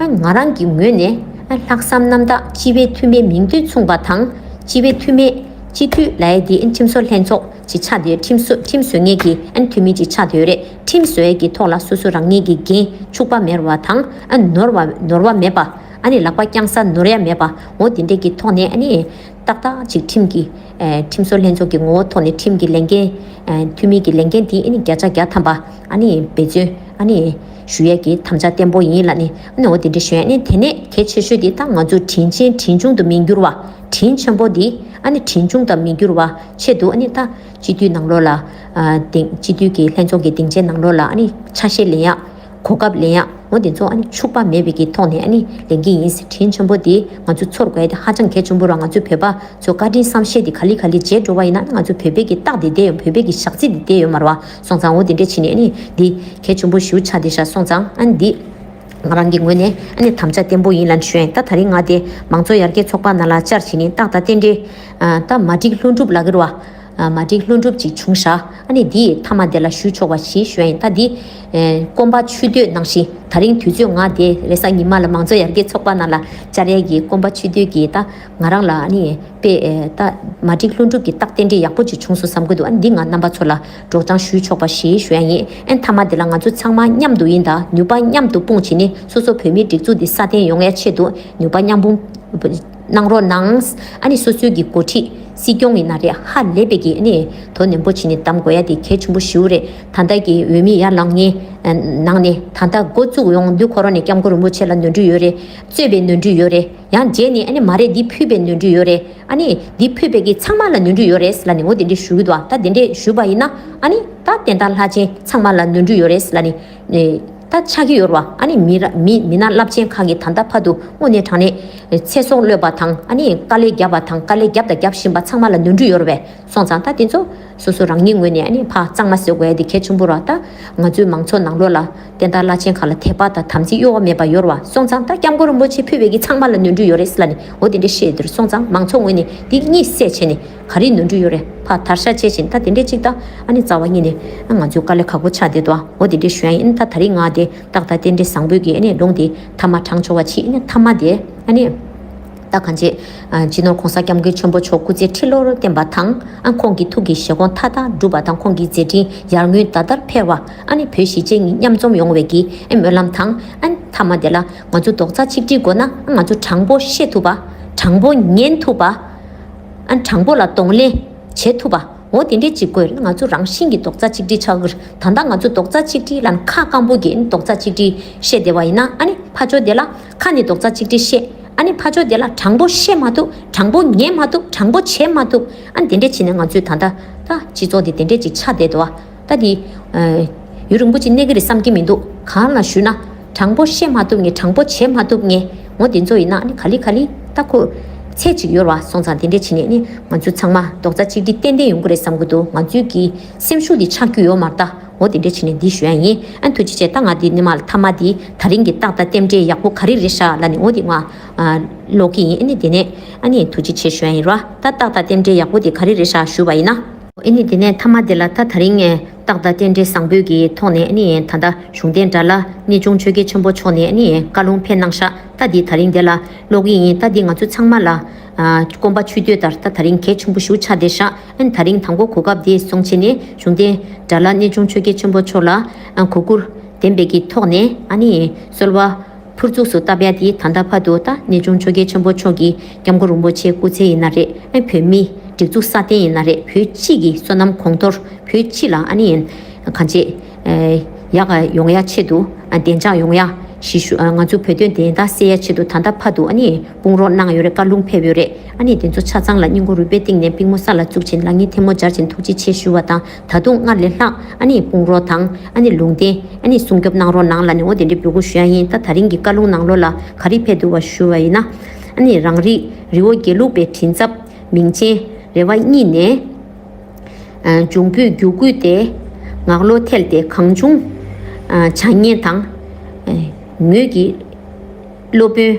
ཨ་ང་རང་གི་ངོས་ནས་ཨ་ལྷག་བསམ་རྣམ་དག་སྤྱི་པའི་འཐུས་མི་མིང་དོན་མཚུངས་པ་དང་། སྤྱི་པའི་འཐུས་མི་སྤྱི་འཐུས་ལབ་ཡ་དེ་ཨ་ཁྲིམས་བཟོ་ལྷན་ཚོགས་ཅིག་ཆགས་བསྡད་ཁྲིམས་བཟོ་ཁྲིམས་བཟོ་མཁན་གྱི་ཨ་འཐུས་མི་ཅིག་ཆགས་བསྡད་ཡོད་རེད། ཁྲིམས་བཟོ་ཡ་གི་ཐོག་ལ་སོ་སོ་རང་ཉིད་ཀྱི་འགན་འཁྱུག་པ་མེད་པ་དང་ཨ་ནོར་བ་ནོར་བ་མེད་པ། ཨ་ནི་ལག་པ་བརྐྱངས་ས་ནོར་ཡ་མེད་པ། འོ་དེ་འདྲས་ཀྱི་ཐོག་ནས་ཨ་ནི། ཏག་ཏག་ཅིག་ཁྲིམས་ཀྱི་ཨེ་ཁྲིམས་བཟོ་ལྷན་ཚོགས་ཀྱི་ངོ་བོ་ཐོག་ནས་ཁྲིམས་ཀྱི་ལས་འགན་ཨེ་འཐུས་མི་གི་ལས་འགན་དེ་ཨ་ནི་བརྒྱ་ཆ་བརྒྱ་ཐམ་པ་ཨ་ནི་འབད་བརྩོན་ཨ་ནི་ཞུ་ཡས་ཀྱི་དམ་བཅའ་བརྟན་པོ་ཡིན་ལབ་ནས་ཨ་ནི་འོ་དེ་འདྲ་ཞུ་ཡས། ཨ་ནི་དེ་ནས་གལ་ཆེ་ཤོས་དེ་ད་ང་ཚོ་དྲིན་ཆེན་དྲིན་ཆུང་དུ་མི་འགྱུར་བ། དྲིན་ཆེན་པོ་དེ་ཨ་ནི་དྲིན་ཆུང་དུ་མི་འགྱུར་བ་ཆེད་དུ་ཨ་ནི་ད་སྤྱི་འཐུས་ནང་ལོགས་ལ་ཨ་སྡིངས་སྤྱི་འཐུས་ཀྱི་ལྷན་ཚོགས་ཀྱི་སྡིངས་ཆའི་ནང་ལོགས་ལ་ཨ་ནི་ཆ་ཤས་ལེན་ཡག་གོ་སྐབས་ལེན་ཡག་འོ་དེ་ཚོ་ཨ་ནི་འཕྱུགས་པ་མེད་པའི་གི་ཐོག་ནས་ཨ་ནི་ལེན་གྱི་ཡིན། དྲིན་ཆེན་པོ་དེ་ང་ཚོ་ཚོར་དགོས་ཡ་དེ་ཧ་ཅང་གལ་ཆེན་པོ་རེད། ང་ཚོ་བོད་པ་ཚོ་བཀའ་དྲིན་བསམ་ཤེས་དེ་ག་ལེ་ག་ལེ་བརྗེད་འགྲོ་བ་ཡིན་ན་ང་ཚོ་བོད་པའི་གི་རྟགས་དེ་བསྡད་ཡོད། བོད་པའི་གི་ཞག་རྩི་དེ་བསྡད་ཡོད་མ་རེད་བ། སོང་ཙང་འོ་དེ་འདྲས་བྱས་ནས་ཨ་ནི་འདི་གལ་ཆེན་པོ་ཞེ་པོ་ཆགས་བསྡད་ཤག་སོང་ཙང་ཨ་ནི་འདི་ང་རང་གི་ངོས་ནས་ཨ་ནི་དམ་བཅའ་བརྟན་པོ་ཡིན་ལབ་ཞུ་ཡ་ཡིན། ད་ད་རིང་ང་དེ་མང་གཙོ་ཡར་རྒྱས་ཚོགས་པ་ནང་ལ་བཅར་བྱས་ནས་ཏག་ཏག་རྟེན་འབྲེལ་ད་མ་འགྲིག་ལྷུན་གྲུབ་ལབ་ཀྱི་རེད་བ། མ་འགྲིག་ལྷུན་གྲུབ་ཅིག་བྱུང་ཤག་ཨ་ནི་འདི་མཐའ་མ་དེ་ལ་ཞུ་ཆོག་པ་ཞེས་ཞུ་ཡ་ཡིན། ད་འདི་ཨེ་སྐོམ་པ་ཆུ་འདོད་ནང་བཞིན་ད་རིང་དུས་ཚོད་ང་དེ་རེས་གཟའ་ཉི་མ་ལ་མང་གཙོ་ཡར་རྒྱས་ཚོགས་པ་ནང་ལ་བཅར་ཡས་ཀྱི་སྐོམ་པ་ཆུ་འདོད་ཀྱི་ད་ང་རང་ལ་ཨ་ནི་དཔེ་ཨེ་ད་མ་འགྲིག་ལྷུན་གྲུབ་ཀྱི་རྟགས་རྟེན་འབྲེལ་ཡག་པོ་ཅིག་བྱུང་སོང་བསམ་གྱི་འདུག་ཨ་ནི་འདི་ང་རྣམ་པ་ཚོ་ལ་སྒྲོག་སྦྱང་ཞུ་ཆོག་པ་ཞེས་ཞུ་ཡ་ཡིན། ཨ་ནི་མཐའ་མ་དེ་ལ་ང་ཚོ་ཚང་མ་མཉམ་དུ་ཡིན་ད་ནུས་པ་མཉམ་དུ་སྤུངས་བྱས་ནས་སོ་སོ་བོད་མིའི་སྒྲིག་འཛུགས་འདི་སྲ་བརྟན་ཡོང་ཡ་ཆེད་དུ་ནུས་པ་མཉམ་སྤུངས། གནང་རོགས་གནང་། ཨ་ནི་སོ་སོའི་གི་འགོ་ཁྲིད་སྲིད་སྐྱོང་ཡིན་ན་རེད། ཧ་ལས་པའི་གི་ཨ་ནི་དོ་ནན་པོ་བྱས་ནས་གདམ་དགོས་ཡ་དེ་གལ་ཆེན་པོ་ཞེ་པོ་རེད། ད་ལྟ་གི་འོས་མི་ཡར་ལངས་མཁན་ནང་ནས་ད་ལྟ་འགོ་བཙུགས་ཡོང་དུས་ཁོ་རང་ནས་སྐྱབས་མགོན་རིན་པོ་ཆེ་ལ་ནོར་འཁྲུལ་ཡོད་རེད། རྩོད་པའི་ནོར་འཁྲུལ་ཡོད་རེད། ཡང་རྗེས་ནས་ཨ་ནི་མ་རེད་འདི་ཕུད་པའི་ནོར་འཁྲུལ་ཡོད་རེད། ཨ་ནི་འདི་ཕུད་པའི་གི་ཚང་མ་ལ་ནོར་འཁྲུལ་ཡོད་རེད་ལབ་ནས་འོ་དེ་འདྲས་ཞུ་གི་འདུག་ད་དེ་འདྲས་ཞུས་པ་ཡིན་ན་ཨ་ནི་ད་བསྟན་དར་ལྷ་ཆེན་ཚང་མ་ལ་ནོར་འཁྲུལ་ཡོད་རེད་ལབ་ནས། ད་ཆགས་ཀྱི་ཡོད་རེད་བ། ཨ་ནི་མི་ར་མི་མི་སྣ་རླབས་ཆེན་ཁག་གིས་ད་ལྟ་བར་དུ་དངོས་གནས་དྲང་གནས་ཚེ་སྲོག་བློས་པ་དང་ཨ་ནི་དཀའ་ལས་བརྒྱབ་པ་དང་དཀའ་ལས་བརྒྱབ་དང་རྒྱབ་བཞིན་པ་ཚང་མ་ལ་ནོར་འཁྲུལ་ཡོད་རེད་པས། སོང་ཙང་ད་དེ་ཚོ་སོ་སོ་རང་ཉིད་ངོས་ནས་ཨ་ནི་ཕར་གཙང་མ་བཟོ་དགོས་ཡ་དེ་གལ་ཆེན་པོ་རེད། ད་ང་ཚོའི་མང་ཚོགས་ནང་ལོགས་ལ་བསྟན་དར་བླ་ཆེན་ཁག་ལ་དད་པ་དང་དམ་ཚིག་གཡོ་བ་མེད་པ་ཡོད་རེད་བ། སོང་ཙང་ད་སྐྱབས་མགོན་རིན་པོ་ཆེ་ཕུད་པའི་གི་ཚང་མ་ལ་ནོར་འཁྲུལ་ཡོད་རེད་ཟེར་ལབ་ནས་འོ་དེ་འདྲ་བཤད་ཡོད་དེར། སོང་ཙང་མང་ཚོགས་ངོས་ནས་འདི་གཉིད་སད་བྱས་ནས། ག་རེ་ནོར་འཁྲུལ་ཡོད་རེད། ཕར་དར་ཤ་བཅད་བཞིན་ད་དེ་འདྲས་ཅིག་ད་ཨ་ནི་རྩ་བ་ཉིད་ནས་ང་ཚོའི་དཀའ་ལས་ཁག་པོ་ཆགས་བསྡད་འདུག་འོ་དེ་འདྲས་ཞུ་ཡ་ཡིན། ད་ད་རིང་ང་དེ་ཏག་ཏག་རྟེན་འབྲེལ་བཟང་པོའི་གི་ཨ་ནི་ལུང་དེ་མཐའ་མ་དྲངས་ཆོག་པ་ཆེད་ཨ་ནི་མཐའ་མ་དེ་ཨ་ནི་ད་གང་བྱེད། སྤྱི་ནོར་གོང་ས་སྐྱབས་མགོན་ཆེན་པོ་མཆོག་སྐུ་ཚེ་ཁྲི་ལོར་བརྟན་པ་དང་ཨ་ཁོང་གི་ཐུགས་ཀྱི་བཞེད་དགོངས་མཐའ་དག་འགྲུབ་པ་དང་ཁོང་གི་མཛད་འཕྲིན་ཡར་ངོའི་ཟླ་ལྟར་འཕེལ་བ་ཨ་ནི་བོད་གཞིས་བྱེས་གཉིས་མཉམ་འཛོམས་ཡོང་བའི་གི་ཨ་སྨོན་ལམ་དང་ཨ་མཐའ་མ་དེ་ལ་ང་ཚོ་རྡོག་རྩ་གཅིག་སྒྲིལ་དགོས་ན་ང་ཚོ་དྲང་པོ་བཤད་ཐུབ་པ། དྲང་པོ་ཉན་ཐུབ་པ། ཨ་དྲང་པོ་ལ་གདོང་ལེན་བྱེད་ཐུབ་པ། འོ་དེ་འདྲས་ཅིག་དགོས་རེད། ང་ཚོ་རང་བཞིན་གྱིས་རྡོག་རྩ་གཅིག་སྒྲིལ་ཆགས་ཀྱི་རེད། ད་ལྟ་ང་ཚོ་རྡོག་རྩ་གཅིག་སྒྲིལ་ལ་ཁ་སྐམ་པོ་གིས་རྡོག་རྩ་གཅིག་སྒྲིལ་བཤད་བསྡད་པ་ཡིན་ན་ཨ་ནི་ཕར་ཕྱོགས་དེ་ལ་ཁ་ནས་རྡོག་རྩ་གཅིག་སྒྲིལ་བཤད། ཨ་ནི་ཕར་ཕྱོགས་དེ་ལ་དྲང་པོ་བཤད་མ་ཐུབ། དྲང་པོ་ཉན་མ་ཐུབ། དྲང་པོ་བྱེད་མ་ཐུབ། ཨ་ནི་དེ་འདྲས་བྱས་ནས་ང་ཚོའི་ད་ལྟ་ད་སྤྱི་ཚོགས་དེ་དེ་འདྲས་ཅིག་ཆགས་བསྡད་འདུག་བ། ད་དེ། ཡུན་རིང་པོ་ཅིག་གནས་ཀྱི་རེད་བསམ་གྱི་མི་འདུག་གང་ལ་ཞུས་ན། དྲང་པོ་བཤད་མ་ཐུབ་མཁན། དྲང་པོ་བྱེད་མ་ཐུབ་མཁན། འོ་དེ་ཚོ་ཡིན་ན་ཨ་ནི་ག་ལེ་ག་ལེ་ད་ཁོ་ཚད་ཅིག་ཡོད་རེད་བ། སོང་ཙང་དེ་འདྲས་བྱས་ནས་ཨ་ནི་ང་ཚོ་ཚང་མ་རྡོག་རྩ་གཅིག་སྒྲིལ་ཏན་ཏན་ཡོང་གི་རེད་བསམ་གྱི་འདུག་ང་ཚོའི་གི་སེམས་ཤུགས་འདི་ཆག་རྒྱུ་ཡོད་མ་རེད་ད། འོ་དེ་འདྲས་བྱས་ནས་འདི་ཞུ་ཡ་ཡིན། ཨ་ནི་ཐུགས་རྗེ་ཆེ། ད་ང་འདི་ནི་མ་མཐའ་མ་འདི་ད་རིང་གི་ཏག་ཏག་རྟེན་འབྲེལ་ཡག་པོ་ག་རེ་རེད་ཤག་ལབ་ནས་འོ་དེ་ང་ཀློག་གི་ཡིན། ཨ་ནི་དེ་ནས་ཨ་ནི་ཐུགས་རྗེ་ཆེ་ཞུ་ཡ་ཡིན་ར། ད་ཏག་ཏག་རྟེན་འབྲེལ་ཡག་པོ་དེ་ག་རེ་རེད་ཤག་ཞུས་པ་ཡིན་ན། ཨ་ནི་དེ་ནས་མཐའ་མ་དེ་ལ་ད་ད་རིང་ངས་རྟགས་དང་རྟེན་འབྲེལ་བཟང་པོའི་གི་ཐོག་ནས་ཨ་ནི་ད་ལྟ་གཞུང་བསྟེན་དགྲ་ལྷ་གནས་ཆུང་ཆོས་རྒྱལ་ཆེན་པོ་མཆོག་ནས་ཨ་ནི་བཀའ་ལུང་ཕེབས་གནང་ཤག་ད་འདི་ད་རིང་དེ་ལ་ཀློག་གི་ཡིན། ད་འདི་ང་ཚོ་ཚང་མ་ལ་ཨ་དགོངས་པ་ཆོས་བསྟོད་ལྟར་ད་ད་རིང་གལ་ཆེན་པོ་ཞེ་པོ་ཆགས་བསྡད་ཤག་ཨ་ནི་ད་རིང་དང་པོ་གོ་སྐབས་དེ་བཟུང་བྱས་ནས་གཞུང་བསྟེན་དགྲ་ལྷ་གནས་ཆུང་ཆོས་རྒྱལ་ཆེན་པོ་མཆོག་ལ་ཨ་གུས་བཀུར་ལྡན་པའི་གི་ཐོག་ནས་ཨ་ནི་གསོལ་བ་ཕུར་ཚུགས་སུ་བཏབ་ཡ་དེ་ད་ལྟ་བར་དུ་ད་གནས་ཆུང་ཆོས་རྒྱལ་ཆེན་པོ་མཆོག་གི་སྐྱབས་མགོན་རིན་པོ་ཆེ་སྐུ་ཚེ་ཡིན་ན་རེད། ཨ་བོད་མི་སྒྲིག་འཛུགས་སྲ་བརྟན་ཡིན་ན་རེད། བོད་སྤྱི་གི་བསོད་ནམས་གོང་མཐོར་བོད་སྤྱི་ལ་ཨ་ནི་གང་ཅི་ཡག་ཡོང་ཡ་ཆེད་དུ་བདེ་འཇགས་ཡོང་ཡ་ཞི་ཞུ་ང་ཚོ་བོད་དོན་བདེན་མཐའ་གསལ་ཡ་ཆེད་དུ་ད་ལྟ་བར་དུ་ཨ་ནི་དཔུང་རོགས་གནང་ཡོད་རེད། བཀའ་ལུང་ཕེབས་ཡོད་རེད། ཨ་ནི་དེ་ཚོ་ཆ་ཚང་ལ་སྙིང་ཁུང་རུས་པའི་གཏིང་ནས་པུས་མོ་ས་ལ་བཙུགས་བྱས་ལག་གཉིས་ཐལ་མོ་སྦྱར་བྱས་ཐུགས་རྗེ་ཆེ་ཞུ་བ་དང་། ད་དུང་སྔར་ལས་ལྷག་ཨ་ནི་དཔུང་རོགས་དང་ཨ་ནི་ལུང་བསྟན་ཨ་ནི་སྲུང་སྐྱོབ་གནང་རོགས་གནང་ལབ་ནས་འོ་དེ་འདྲའི་འབོད་སྐུལ་ཞུ་ཡ་ཡིན། ད་ད་རིང་གི་བཀའ་ལུང་ནང་ལོགས་ལ་ག་རེ་ཕེབས་འདུག་བ་ཞུ་བ་ཡིན་ན། ཨ་ནི་རང་རིགས་རི་བོ་དགེ་ལུགས་པའི་མགྲིན་ཚབ་མིང་ཆེན་རེ་བ་གཉིས་ནས། འབྱུང་པོའི་རྒྱུ་རྒྱུད་དེ་ངག་བློ་ཐལ་ཏེ་གང་བྱུང་བྱ་ངན་དང་། ངོས་ཀྱི་སློབ་དཔོན་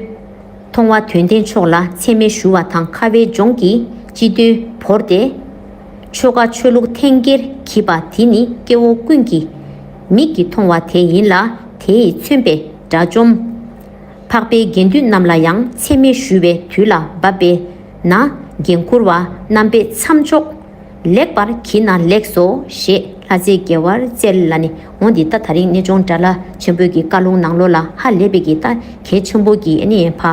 མཐོང་བ་དོན་ལྡན་མཆོག་ལ་མཚན་སྨད་ཞུ་བ་དང་། ཁ་བའི་ལྗོངས་ཀྱི་སྤྱི་དོན་བོར་ཏེ། ཆོལ་ཁ་ཆོས་ལུགས་འཐེན་འཁྱེར་བགྱིས་པ་དེ་ནི་སྐྱེ་བོ་ཀུན་གྱི་མིག་གིས་མཐོང་བ་དེ་ཡིན་ལ། དེས་མཚོན་པའི་དགྲ་བཅོམ་འཕགས་པའི་དགེ་འདུན་རྣམས་ལ་ཡང་མཚན་སྨད་ཞུ་བའི་དུས་ལ་བབ་པས་ན། འགན་འཁུར་བ་རྣམ་པས་མཚམས་འཇོག་ལེགས་པར་བགྱིས་ན་ལེགས་སོ་ཞེས་ལྷ་རྫས་དགེ་བར་སྩལ་ལ་ནི། འོན་ཏེ་ད་ད་རིང་གནས་ཆུང་དགྲ་ལྷ་ཆེན་པོའི་གི་བཀའ་ལུང་ནང་ལོགས་ལ་ཧ་ལས་པའི་གི་ད་གལ་ཆེན་པོ་གི་ཨ་ནི་ཕ་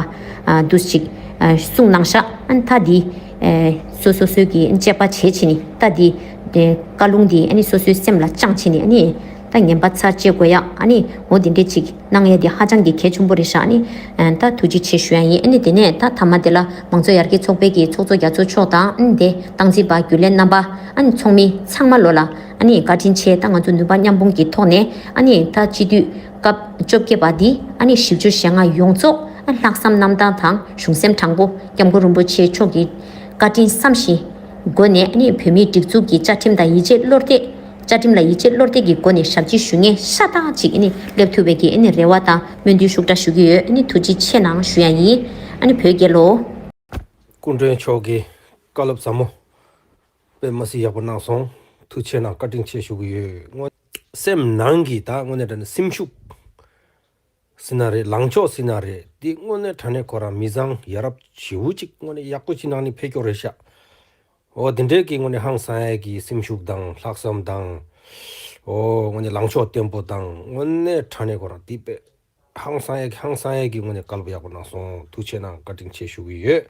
འདུ་ཞིག་གསུངས་གནང་ཤག་ཨ་ནི་ད་འདི་སོ་སོ་སོའི་གི་དཔྱད་པ་བྱས་བྱས་ནི་ད་འདི་བཀའ་ལུང་འདི་ཨ་ནི་སོ་སོའི་སེམས་ལ་བཅངས་བྱས་ནི་ཨ་ནི་ད་ངན་པ་ཚར་བཅད་དགོས་ཡ། ཨ་ནི་འོ་འདི་འདྲས་ཅིག་གནང་ཡས་དེ་ཧ་ཅང་གི་གལ་ཆེན་པོ་རེད་ཤག་ཨ་ནི་ད་ཐུགས་རྗེ་ཆེ་ཞུ་ཡ་ཡིན། ཨ་ནི་དེ་ནས་ད་མཐའ་མ་དེ་ལ་མང་གཙོ་ཡར་རྒྱས་ཚོགས་པའི་གི་ཚོགས་གཙོ་རྒྱ་མཚོ་མཆོག་དང་ཨ་ནི་དེ་སྟངས་འཛིན་པ་རྒྱུན་ལས་རྣམ་པ་ཨ་ནི་ཚོགས་མི་ཚང་མ་ལོ་ལ་ཨ་ནི་བཀའ་དྲིན་ཆེ། ད་ང་ཚོ་ནུས་པ་མཉམ་སྤུངས་ཀྱི་ཐོག་ནས་ཨ་ནི་ད་སྤྱི་འཐུས་སྐབས་བཅོ་བརྒྱད་པ་འདི་ཨ་ནི་བཞི་བཅུ་ཞེ་ལྔ་ཡོངས་རྫོགས་ཨ་ལྷག་བསམ་རྣམ་དག་དང་གཞུང་སེམས་དྲང་པོ་སྐྱབས་མགོན་རིན་པོ་ཆེ་མཆོག་གི་བཀའ་དྲིན་བསམ་བཞིན་སྒོ་ནས་ཨ་ནི་བོད་མིའི་སྒྲིག་འཛུགས་ཀྱི་བཅའ་ཁྲིམས་དང་ཡིད་ཆེས་བློ་གཏད། བཅའ་ཁྲིམས་ལ་ཡིད་ཆེས་བློ་གཏད་ཀྱི་སྒོ་ནས་ཞབས་ཕྱི་ཞུ་མཁན་ཤ་སྟག་ཅིག་ཨ་ནི་སླེབས་ཐུབ་པའི་གི་ཨ་ནི་རེ་བ་དང་སྨོན་འདུན་ཤུགས་དྲག་ཞུ་གི་ཡོད། ཨ་ནི་ཐུགས་རྗེ་ཆེ་གནང་ཞུ་ཡ་ཡིན། ཨ་ནི་བོད་རྒྱལ་ལོ། སྐུ་མགྲོན་མཆོག་གིས་བཀའ་སློབ་ཟབ་མོ་དཔེ་མ་སྲིད་ཡག་པོ་གནང་སོང་། ཐུགས་རྗེ་ཆེ་གནང་། བཀའ་དྲིན་ཆེ་ཞུ་གི་ཡོད། སྔོན་སེམས་ནང་གི་ད་དངོས་གནས་དྲང་གནས་སེམས་ཤུགས་ཟེར་ན་རེད། ལངས་ཕྱོགས་ཟེར་ན་རེད། འདི་དངོས་གནས་དྲང་གནས་ཁོ་རང་མི་བཟང་ཡ་རབས་བྱིའུ་གཅིག་དངོས་གནས་ཡག་པོ་ཅིག་ནང་ནས་ཕེབས་ཀྱོག་རེད་ཤག་འོ་དེ་འདྲའི་གི་དངོས་གནས་ཧང་སང་ཡ་གི་སེམས་ཤུགས་དང་ལྷག་བསམ་དང་། འོ་དངོས་གནས་ལངས་ཕྱོགས་བརྟན་པོ་དང་དངོས་གནས་དྲང་གནས་ཁོ་རང་འདི་དཔེ་ཧང་སང་ཡ་གི་ཧང་སང་ཡ་གི་དངོས་གནས་བཀའ་སློབ་ཡག་པོ་གནང་སོང་། ཐུགས་རྗེ་ཆེ་གནང་། བཀའ་དྲིན་ཆེ་ཞུ་གི་ཡོད།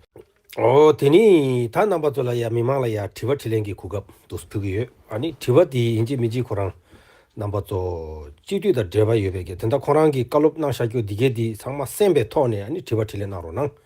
འོ་དེ་ནི་ད་རྣམ་པ་ཚོ་ལ་ཡ་མི་མང་ལ་ཡ་དྲི་བ་དྲིས་ལན་གྱི་གོ་སྐབས་འདུག་ཕུལ་གྱི་ཡོད། ཨ་ནི་དྲི་བ་དེ་ཡིན་གཅིག་མིན་གཅིག་ཁོ་རང་རྣམ་པ་ཚོ་སྤྱི་འཐུས་དང་འབྲེལ་བ་ཡོད་པའི་གི་དེ་འདྲ་ཁོ་རང་གི་བཀའ་སློབ་གནང་བཞག་རྒྱུ་འདི་གས་འདི་ཚང་མ་གསན་པའི་ཐོག་ནས་ཨ་ནི་དྲི་བ་དྲིས་ལན་གནང་རོགས་གནང་།